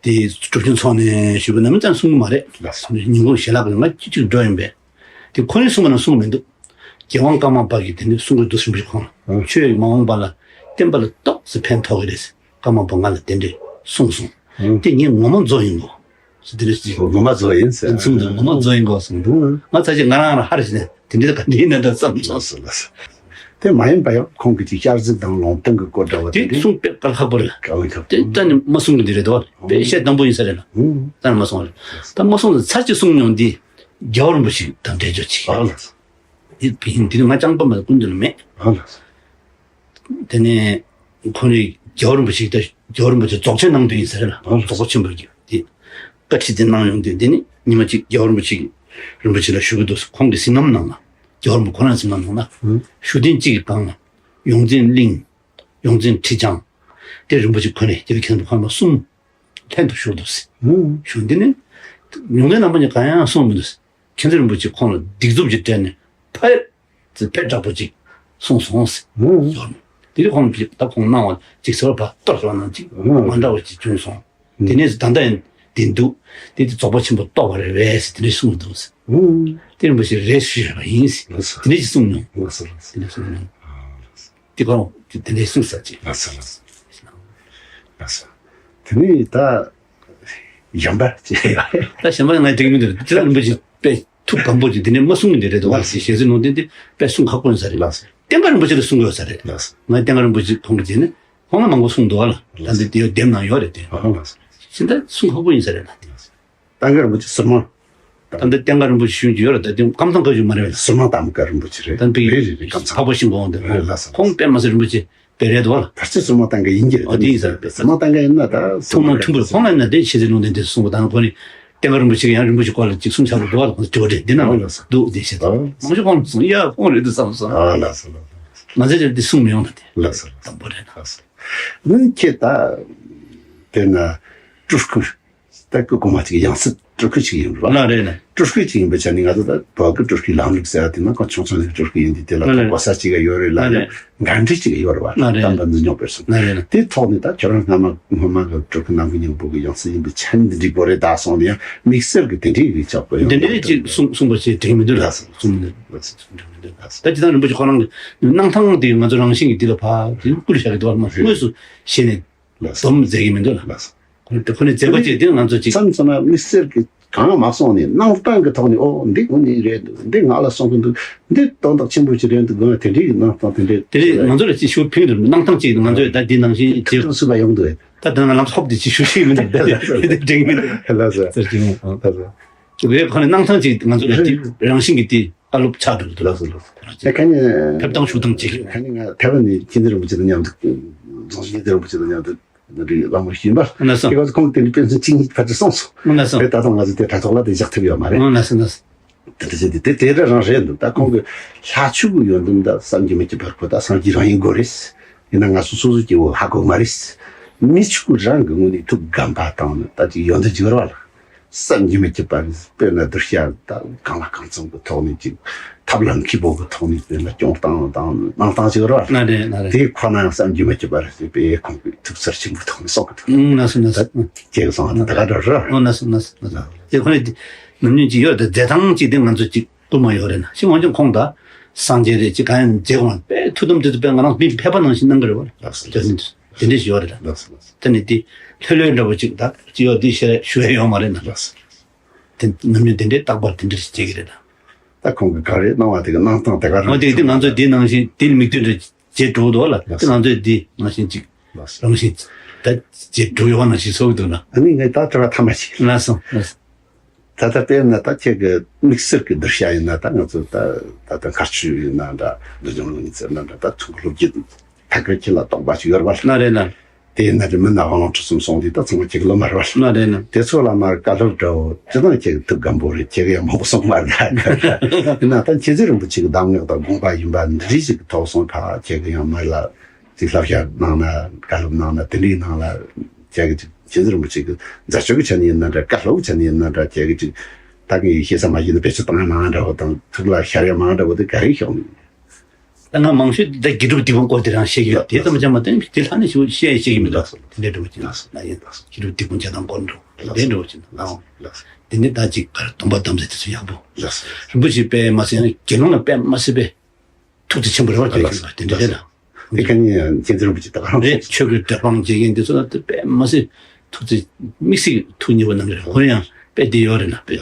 དེ་གྲུབ་ཆེན་ཚོགས་ནས་ཞུས་པ་ནམ་ཙང་གསུང་གི་མ་རེད། ལགས་སོ། ཉིན་གུང་ཞལ་ལག་གི་ང་གཅིག་གཅིག་འགྲོ་ཡིན་པས། དེ་ཁོ་ནས་གསུངས་པ་ན་གསུངས་མི་འདུག་རྒྱལ་དབང་ཀརྨ་པ་གིས་དེ་འདྲས་གསུང་གི་འདུག་སེམས་ཤིག་ཁོང་ལ། ཨང་། ཆོས་མ་འོངས་པ་ལ་བསྟན་པ་ལ་ཏོག་ཙམ་ཕན་ཐོགས་ཀྱི་རེད། ཀརྨ་པ་ང་ལ་དེ་འདྲས་གསུངས་སོང་། ཨང་། དེ་ངས་ངོ་མ་རྫོགས་ཡིན་གོ། དེ་འདྲས་ཅིག་ངོ་མ་རྫོགས་ཡིན་ཟེར། གསུངས་འདུག་ངོ་མ་རྫོགས་ཡིན་གོ་གསུངས་འདུག་ང་ཚ་ཅིག་ང་རང་རང་ཧར་ཞིག་ནས་དེ་འདྲས་ག་འདྲས་ཡིན་ན་འདྲ་བསམ་སོང་། ལགས་སོ་ལགས་སོ། དེ་མ་ཡིན་པ་ཡང་ཁོང་གིས་ཅིག་ཤར་གཟིགས་དང་ལུང་བསྟན་གྱི་སྐོར་འདྲ་བ་དེ་དེ་འདྲས་གསུང་དཔེ་དཀའ་ཁག་པོ་རེད། དཀའ་ཁག་པོ། དེ་ད་ནི་མ་གསུང་གི་འདི་རེད་དོ། དཔེ་བཤད་དམ་པོ་ཡིན་ས་རེད་ལ། ཨང་། ད་ནི་མ་གསུང་རེད། ད་མ་གསུང་ཚར་གཅིག་གསུང་མྱོང་འདི་རྒྱལ་བ་རིན་པོ་ཆེ་དང་འབྲེལ་འཇོག་ཅིག་ཨ་ལགས་སོ། འདི་བི་ཡིན་འདི་ནི་ང་ཅང་པ་མ་ཀུན་ཏུ་ལ་མེད། ཨ་ལགས་སོ། དེ་ནས་ཁོ་ནི་རྒྱལ་བ་རིན་པོ་ཆེ་ད་རྒྱལ་བ་རིན་པོ་ཆེ་རྫོགས་ཆེན་གནང་དུས་ཡིན་ས་རེད་ལ། ཨ་ལགས་སོ། རྫོགས་པ་ཆེན་པོར་གྱུར་ཏེ་བཀའ་ཁྲིད་དེ་གནང་ཡོང་དུས་འདི་ནི་ཉི་མ་གཅིག་རྒྱལ་བ་རིན་པོ་ཆེ་གིས་རིན་པོ་ཆེ་ལ་ཞུ་གི་འདུག་ཁོང་གི་གཟིགས་རྣམ་ནང་ལ་རྒྱལ་བ་རིན་པོ་ཁོ་རང་གཟིགས་རྣམ་ནང་ལ་ཨང་། ཞུ་རྟེན་གཅིག་གི་སྒང་ལ་ཡོངས་འཛིན་གླིང་། ཡོངས་འཛིན་ཁྲི་བྱང་། དེ་རིན་པོ་ཆེ་ཁོ་ནས་རྒྱལ་བའི་མཁན་པོ་ཁོ་ན་གསུམ་ལྷན་དུ་བཞུགས་འདུག་ཟེར། ཨང་། བཞུགས་འདི་ནི་ཡོངས་འཛིན་རྣམ་པ་གཉིས་གང་ཡང་གསུངས་མི་འདུག་མཁན་ཆེན་རིན་པོ་ཆེ་ཁོང་ལ་སྡིགས་མཛུབ་ཅིག་སྤྲད་ནས་ཕར་ཙི་ཕེབས་དྲག་པོ་ཅིག་གསུངས་སོང་ཟེར། ཨང་། ཡོད། དེ་ནི་ཁོང་གིས་ད་ཁོང་གནང་བ་ཅིག་ཟེར་བ་ཕར་གཏོར་བ་ནང་ཅིག་ཨང་། མ་འདྲ་བ་ཅིག་བྱུང་སོང་། དེ་ནས་ད་ལྟ་ཡང་དེ་འདུག་དེ་དེ་རྫོགས་པ་ཆེན་པོ་རྟོགས་པ་རེད་པས་ཟེར་དེ་འདྲས་གསུངས་འདུག་ཟེར། ཨང་། དེ་རིན་པོ་ཆེ་རེད་ཞུས་པ་ཡིན་ཟེར། ལགས་སོ། དེ་འདྲས་ཅིག་གསུངས་མྱོང་། ལགས་སོ་ལགས་སོ། དེ་འདྲས་གསུངས་མྱོང་། ཨ་ལགས་སོ། དེ་ག་རང་དེ་དེ་འདྲས་གསུངས་ས་ཅིག་ལགས་སོ་ལགས་སོ། ལགས་སོ། དེ་ནས་ད་གཞན་པ་ཅིག་ཡོད་རེད། ད་གཞན་པ་ང་དྲན་གྱི་མི་འདུག་དེ་ལ་རིན་པོ་ཆེ་དཔེ་ཐུགས་དམ་པོ་ཅིག་དེ་ནས་མ་གསུང་གི་འདི་རེད་འདུག་བ། ལགས་སོ། ཞལ་གཟིགས་ལུང་བསྟན་དེ་དཔེ་གསུང་ཁག་པོ་ཡིན་ས་རེད། ལགས་སོ། བསྟན་དགའ་རིན་པོ་ཆེ་ལ་གསུང་གི་ཡོད་ས་རེད། ལགས་སོ། ང་བསྟན་དགའ་རིན་པོ་ཆེ་ཁོང་གི་རྗེས་ནས་ཁོང་ལ་མང་པོ་གསུངས་འདུག་བ་ལ། ད་འདི་དེ་ཡོད་དེབ་ནང་ཡོད་རེད་དེ། ཨ་ལགས་སོ། ཤིན་ཏུ་གསུང་ཁག་པོ་ཡིན་ས་རེད་ལ། ལགས་སོ། བསྟན་དགའ་རིན་པོ་ཆེ་ཟུར་མང་། ད་ལྟ་བསྟན་དགའ་རིན་པོ་ཆེ་ཞུ་རྒྱུ་ཡོད་རེད། ད་དེ་ཀམ་ཚང་བཀའ་བརྒྱུད་མ་རེད་པས། ཟུར་མང་བསྟན་དགའ་རིན་པོ་ཆེ་རེད། ད་དེ་རེད་རེད་རེད། ཀམ་ཚང་འཕགས་པ་ཤིང་ཀུན་དེ། ཨ་ལགས་སོ། ཁོང་དཔེ་མ་སྲིད་རིན་པོ་ཆེ་དཔེ་རེད་འདུག་བ་ལ། ད་ཅི་ཟུར་མང་བསྟན་དགའ་ཡིན་གྱི་རེད། ཨ་དེ་ཡིན་ས་རེད། ཟུར་མང་བསྟན་དགའ་ཡིན་ན་ད་ཐུགས་སྣང་ཆེན་པོ་རེད། ཁོང་ལ་ཡིན་ན་དེ་ཤེས་ཚད་ལུང་བསྟན་དེ་གསུངས་པ་དང་ཁོ་ནི་བསྟན་དགའ་རིན་པོ་ཆེ་གི་ཡང་རིན་པོ་ཆེ་སྐོར་ལ་ཅིག་གསུང་ཆ་ལ་འདུག་བ་ལ་ཁོང་དྲི་བ་དྲིས་འདི་ན་ཨ་ལགས་སོ། འདུག་དེ་བཤད་ད། ཨ་མང་ཤོས་ཁོང་ལ་གསུངས་ཡ་ཁོང་རེད་འདུག་བསམ་སོང་། ཨ་ལགས་སོ་ལགས་སོ། ང་ཚོས་དེ་གསུང་མི་ཡོང་ད་དེ། ལགས་སོ་ལགས་སོ། དམ་པོ་རེད་ན། ལགས་སོ། ནི་ཁྱེད་ད་དཔེར་ན་སྤྲུལ་སྐུ། ད་སྐུ་གོང་མ་ཅིག་ཡང་སྲིད་སྤྲུལ་སྐུ་ཅིག་ཡིན་པ། ལགས་རེད་ལགས། སྤྲུལ་སྐུ་ཅིག་ཡིན་པའི་ཆ་ནས་ང་ཚོ་ད་བོད་ཀྱི་སྤྲུལ་སྐུའི་ལམ་ལུགས་ཟེར་བ་དེ་ན་ཁོ་ཆུང་ཆུང་ནས་སྤྲུལ་སྐུ་ཡིན་དུས་དེ་ལ་ལགས་ཁོ་རེད། གོ་ས་ཅིག་ཡོད་རེད་ལ། ལགས་རེད། ཡང་འགན་འཁྲི་ཅིག་ཡོད་རེད་བ། ལགས་རེད། དམ་པ་འཛིན་སྐྱོང་སྤེལ་གསུམ། ལགས་རེད་ལགས། དེའི་ཐོག་ནས་ད་ཁྱོད་རང་སྔ་མ་སྔོན་མ་གི་སྤྲུལ་སྐུ་ནམ་མཁའི་སྙིང་པོ་གི་ཡང་སྲིད་ཡིན་པའི་ཆ་ནས་འདི་འདྲའི་དགོས་རེད་ད་སོང་ནས་ཡང་དམིགས་བསལ་གྱི་དེ་འདྲའི་རིགས་ཆགས་པ་ཡོང་དེ་འདྲའི་གི་ཅིག་གསུང་གསུང་པ་བྱས་དྲན་མི་འདུག་ལ། ལགས་སོ། གསུང་མི་འདུག་ལགས་སོ། དྲན་མི་འདུག་ལགས་སོ། ད་ཅི་ཐང་རིན་པོ་ཆེ་ཁོ་རང་གི་གནང་སྟངས་དེ་ང་ཚོ་རང་བཞིན་གྱི་འདི་ལ་ཕ་དེ་བསྐུར་བཞག་གི་འདུག་བ། དངོས་སུ་ཤེས་ནས། ལགས་སོ། སྡོམ་མཛད་ཀྱི་མི་འདུག་ལ། ལགས་སོ། ཁོ་ནི་ཁོ་ནི་མཛད་པ་ཅིག་དེ་ང་ཚོ་ཅིག་བསམ་སོང་ན་དམིགས་བསལ་གྱི་གང་ཡང་མ་གསུངས་ནས་གནང་སྟངས་ཀྱི་ཐོག་ནས་ཨོ་འདི་དངོས་གནས་རེད་འདུག་འདི་ང་ལ་གསུང་གི་འདུག་འདི་དོན་དག་ཆེན་པོ་ཅིག་རེད་འདུག་དགོས་ན་དེ་འདྲའི་གནང་སྟངས་དེ་འདྲའི། དེ་རིང་ང་ཚོ་ལ་ཅིག་ཞུ་ཕིང་འདུག་གནང་སྟངས་ཅིག་ང་ཚོས་ད་འདི་ནང་བཞིན་ཅིག་ཐུབ་ཐུབ་སུ་བ་ཡོང་འདུག་ད་ད་ང་ལམ་ཧོབ་དེ་ཅིག་ཞུ་ཤེས་མི་འདུག་དེ་འདྲ་འགྲིག་མི་འདུག་ལགས་སོ། ཟེར་གྱི་མོ། ལགས་སོ། དེ་ཁོ་ནི་གནང་སྟངས་ཅིག་ང་ཚོ་ལ་ཅིག་རང་བཞིན་གྱི་དེ་བཀའ་སློབ་ཆགས་འགྲོ་འདུག་ལགས་སོ། ལགས་སོ། ཁ་ཉིན་ཕེབས་སྟངས་ཞུ་སྟངས་ཅིག་ཁ་ཉིན་ང་ཐེ་ཝན་ནས་མཁྱེན་བརྩེ་རིན་པོ་ཆེ་དང་མཉམ་དུ་རྫོང་མཁྱེན་བརྩེ་རིན་པོ་ཆེ་དང་མཉམ་དུ། འདི་འདྲའི་བླ་མ་ཞིག་ཡིན་པ། ལགས་སོ། དེ་ག་ཚོད་ཁོང་དེ་འདྲའི་དཔེ་མཚོན་གཅིག་གཉིས་ཕལ་ཆེར་གསུངས་སོང་། ལགས་སོ། དེ་ད་དུང་ང་ཚོ་དེ་དྲ་ཐོག་ལ་དེ་བཞག་ཐུབ་ཡོད་མ་རེད། ལགས་སོ། ལགས་སོ། དེ་འདྲ་བྱས་ཏེ་དེ་དེ་འདྲ་རང་རེད་འདུག་ད་ཁོང་གི་ལྷ་ཆོས་ཀྱི་ཡོན་ཏན་ད་བསམ་གྱིས་མི་ཁྱབ་པ་རེད། ཁོ་ད་སངས་རྒྱས་རང་ཡིན་དགོས་རེད། ཡིན་ན་ང་ཚོ་སོ་སོ་སྐྱེ་བོ་ཧ་གོ་མ་རེད། མི་ཆོས་རང་གི་ངོས་ནས་ཐུགས་དགའ་པ་དང་ནི་ད་ཅིག་ཡོན་ཏན་ཅིག་ཡོད་རེད་བ་ལ། བསམ་གྱིས་མི་ཁྱབ་པ་རེད། དཔེར་ན་གདུལ་བྱ་ད་གང་ལ་གང་འཚམ་གྱི་ཐོག་ནས་ཅིག་ཐབས་ལམ་མཁས་པོ་གི་ཐོག་ནས་དཔེར་ན་སྐྱོང་སྟངས་དང་གནང་སྟངས་ཅིག་རེད་བ། ལགས་རེད་ལགས་རེད། དེ་ཁོ་ན་ཡང་བསམ་གྱིས་མི་ཁྱབ་པ་རེད་ཟེར་དཔེ་ཁོང་གི་ཐུགས་ཚར་ཆེན་པོའི་ཐོག་ནས་གསུང་གི་འདུག་ཨུམ། ལགས་སོ་ལགས་སོ། ད་ཁྱེད་ཀྱི་གསུང་ད་ག་འདྲ་རེད། ཨོ་ལགས་སོ་ལགས་སོ་ལགས་སོ། དེ་ཁོ་ནས་ནམ་རྒྱུན་ཅིག་ཡོད་དེ་མཛད་སྟངས་ཅིག་དེ་ང་ཚོ་ཅིག་དབུ་མ་ཡོད་རེད་ན་ཤི་འོན་ཀྱང་ཁོང་ད་སངས་རྒྱས་རེད་ཅིག་གང་ཡང་མཛད་དགོས་དཔེ་ཐུགས་དམ་དེ་ཚོ་དཔེ་ང་རང་མི་ཕལ་པ་ནང་བཞིན་གནང་གི་རེད་བ། ལགས་སོ་ལགས་སོ། དེ་འདྲ་ཞིག་ཡོད་རེད་ལགས། ལགས་སོ་ལགས་སོ། དེ་ནི་དེ་ལྷོད་ལྷོད་འདྲ་པོ་ཅིག་ད་ཅི་ཡོད་དེ་ཞེས་ཞུ་ཡ་ཡོད་མ་རེད་ན། ལགས་སོ། དེ་ནམ་རྒྱུན་དེ་འདྲའི་རྟག་པར་དེ་འདྲ་ཞིག་བྱེད་ཀྱི་རེད་ད། ད་ཁོང་གིས་ག་རེ་གནང་བ་དེ་གི་གནང་སྟངས་དེ་ག་རང་འོ་དེ་དེ་ང་ཚོས་དེ་ནང་བཞིན་དེ་ནི་མིག་ལྟོས་འདྲ་བྱེད་འགྲོ་འདུག་ལ། ལགས་དེ་སོ། ང་ཚོས་དེ་ནང་བཞིན་ཅིག་ལགས་སོ། རང་བཞིན་ད་བྱེད་འགྲོ་ཡོད་པ་ནང་བཞིན་ཚོར་གི་འདུག་ན། ཨ་ནི་ངས་ད་དྲི་བ་ཐ་མ་ཞིག་ལགས་སོ་ལགས་སོ། ད་ལྟ་དཔེར་ན་ད་ཁྱེད་ཀྱི་དམིགས་བསལ་གྱི་གདུལ་བྱ་ཡིན་ན་ད་ང་ཚོ་ད་ད་ལྟ་མཁར་ཆུ་ཡིན་ན་འདྲ་འདུལ་བྱུང་ལུགས་ཡིན་ཟེར་ན་འདྲ་ད་ཐུགས་སློབ་ཀྱི་ཐད་ཀར་ཁྱེད་ལ་དོགས་པ་ཞིག་ཡོད་རེད་པ། ལགས་རེད་ལགས། དེ་ཡིན་ན་རི་མོ་ནག་དབང་ལུང་ཁྲིད་གསུམ་སོང་དུས་ད་ཚང་མ་ཁྱེད་ཀྱི་སློབ་མ་རེད་པ། ལགས་རེད་ལགས། དེ་ཚོ་ལ་མར་བཀའ་སློབ་འདྲ་བོ་ཅི་ཙང་ཁྱེད་ཀྱི་ཐུགས་སྒམ་པོ་རེད། ཁྱེད་ཀྱི་ཡང་མང་པོ་གསུངས་མ་རེད། ཡིན་ན་ད་མཁྱེན་བརྩེ་རིན་པོ་ཆེ་གི་གདམས་ངག་དང་དགོངས་པ་ཡིན་པ་འདི་རིགས་ཅིག་གི་ཐོག་སོང་ཕ་ཁྱེད་ཀྱི་ཡང་མི་ལ་ཅིག་བསླབ་བྱ་གནང་ན་བཀའ་སློབ་གནང་ན་དེ་འདྲའི་ནང་ལ་ཁྱེད་ཀྱི་ཅིག་མཁྱེན་བརྩེ་རིན་པོ་ཆེ་གི་མཛད་སྤྱོད་ཀྱི་ཆ་ནས་ཡིན་ན་འདྲ་བཀའ་སློབ་ཀྱི་ཆ་ནས་ཡིན་ན་འདྲ་ཁྱེད་ཀྱི་ཅིག་ད་གིན་ཤེས་ས་མ་ཤེས་ན་བེད་སྤྱོད་བཏང་ཡ་མང་འདྲ་བོ་དང་ཐུགས་ལ་ཤར་ཡ་མང་འདྲ་བོ་དེ་ག་རེ་ཤོག་ད་ང་མང་ཤོས་ད་དགེ་སྒྲུབ་སྡིག་སྤོང་སྐོར་དེ་རང་བཤད་ཀྱི་ཡོད། དེ་ཙམ་ཅང་མ་ཐོན་དེ་ལྷ་ནས་ཞུ་བཤད་བཤད་ཀྱི་མི་འདུག་དེ་འདྲ་འགྲོ་གི་ན་ཡིན། དགེ་སྒྲུབ་སྡིག་སྤོང་བྱེད་སྟངས་སྐོར་འགྲོ་དེ་འགྲོ་གི་ན་འོང་། དེ་ནི་ད་ཅིག་གར་སྡོམ་པ་དམ་ཚིག་དེ་ཚོ་ཡག་པོ། རིན་པོ་ཆེ་དཔེ་མ་ཟད་ཡང་དགེ་སློང་ལ་དཔེ་མ་སྲིད་པའི་ཐུགས་རྗེ་ཆེན་པོ་རེད་བ། དེ་འདྲ་རེད་ལ། དེ་ག་ནི་མཁྱེན་བརྩེ་རིན་པོ་ཆེ་ད་ག་རང་རེད། ཆོས་གོས་འབྲས་སྤངས་བྱེད་མཁན་དེ་ཚོ་ལ་དཔེ་མ་སྲིད་ཐུགས་རྗེ་དམིགས་བསལ་ཐུགས་མཉེས་པོ་གནང་གི་རེད། ཁོ་རང་ཡང་དཔེ་དེ་ཡོད་རེད་ན་དཔེ།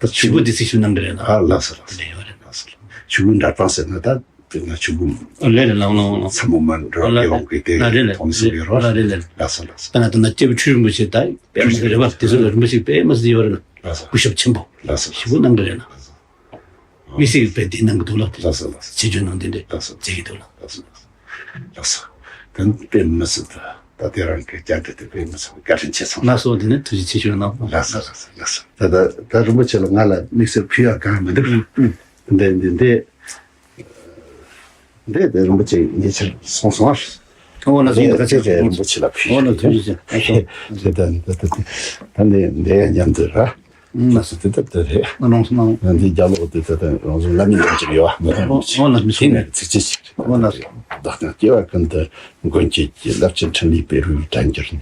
ད་ཆུ་བོ་འདི་ཚིག་ཞུ་གནང་གི་རེད་ན། ཨ་ལགས་སོ་ལགས་སོ། དེ་ཡོད་རེད། ལགས་སོ་ལགས། ཆུ་བོ་འདྲ་སྤངས་ཟེར་ན་ད་དཔེར་ན་ཆུ་བོ་ཨ་ལས་རེད་ལགས་ལགས་ལགས། ཚ་མོ་མ་འགྲོ་ཨ་ལས་བའི་དབང་གིས་དེ་རེད་ལགས་ཐོག་ནས་སུ་ཡོད་རོགས། ལགས་རེད་ལགས། ལགས་སོ་ལགས་སོ། ད་ན་ད་ན་སྐྱེས་བུ་ཁྲི་རིན་པོ་ཆེ་ད་དཔེ་མ་རེད་བ། དེ་ཚོ་ལ་རིན་པོ་ཆེ་དཔེ་མ་སྲིད་ཡོད་རེད་ན། ལགས་སོ། སྐུ་ཞབས་ཆེན་པོ་ལགས་སོ། ཞེ་པོ་གནང་གི་རེད་ན། ལགས་སོ། དམིགས་བསལ་གྱི་དཔེ་དེ་གནང་གི་འདུག་ལགས། ལགས་སོ་ལགས་སོ། ཆེ་ཆུང་ནང་དེ་འདྲས་ལགས་སོ། མཛད་ཀྱི་འདུག་ལགས། ལགས་སོ་ལགས་སོ། ལགས་སོ། དེ་དཔེ་མི་སྲིད་དུ་ད་དེ་རང་གི་བཅར་འདྲི་དེ་དཔེ་མི་སྲིད་བཀའ་དྲིན་ཆེ་སོང་། ལགས་སོ། དེ་ནི་ཐུགས་རྗེ་ཆེ་ཞུ་གནང་། ལགས་སོ་ལགས་སོ་ལགས་སོ། ད་ད་ད་རིན་པོ་ཆེ་ལ་ང་ལ་དམིགས་བསལ་ཕུལ་ཡག་གང་མི་འདུག་ཨུ་ཨུ། འདི་འདི་འདི་འདི་འདི་རིན་པོ་ཆེ་ཉེ་ཆར་སོང་སོང་ཨ། ཨོ་ལགས་སོ། ཡིན་ད་ཁ་ཆེ་རིན་པོ་ཆེ་ལ་ཕུལ་ཨོ་ལགས་ཐུགས་རྗེ་ཆེ། ལགས་སོ། དེ་ད་འདི་འདི་འདི་ད་འདི་འདི་མཉམ་དུ་ར། ལགས་སོ། དེ་ལྟར་དེ་རེད། ང་རང་སོང་ན། འདི་རྒྱ་ལོག་དེ་ལྟར་དེ་རང་བཟོ་བླ་མའི་ལམ་གྱི་རེ་བ་མི་ཐོན་མི་ཆེ། ཨོ་ལགས་མི་ཆེ། དེ་ནས་ཚིག་ཆེ་ཞིག་རེད། ཨོ་ལགས་སོ། བདག་ཀྱང་སྐྱེ་བ་ཀུན་ཏུ་མགོན་ཁྱེད་ཀྱི་རླབས་ཆེན་འཕྲིན་ལས་སྤེལ་རུའི་དལ་འབྱོར་ནས།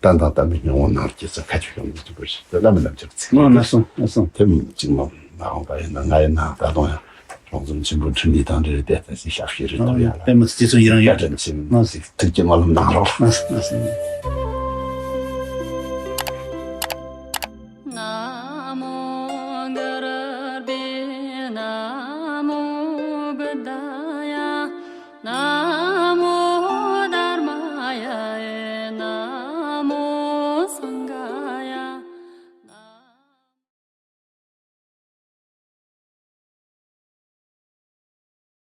གཏན་དང་དམ་པའི་སྙིང་པོ་ནང་རྒྱས་སུ་མཁའ་སྤྱོད་ཡོངས་འཛིན་གྱི་སྐུ་ཞབས་དེ་བླ་མའི་ལམ་གྱི་ཚིག་ཨོ་ལགས་སོ། ལགས་སོ། དེ་མིན་གཅིག་མ་མ་འོངས་པ་ཡིན་ན་ང་ཡིན་ན་ད་དུང་ཡང་རང་བཟོ་ཆེན་པོའི་འཕྲིན་ལས་དང་འབྲེལ་བའི་བལྟས་ཚད་ཞིག་ཞབས་ཕྱི་རེ་ཐུབ་ཡ་ལ། དཔེ་མི་སྲིད་དེ་ཚོ་ཡི་རང་ཡ་བཀའ་དྲིན་ཆེ། ལགས་སོ། ཐུགས་ཀྱི་སྨོན་ལམ་གནང་རོགས། ལགས་སོ་ལགས་སོ།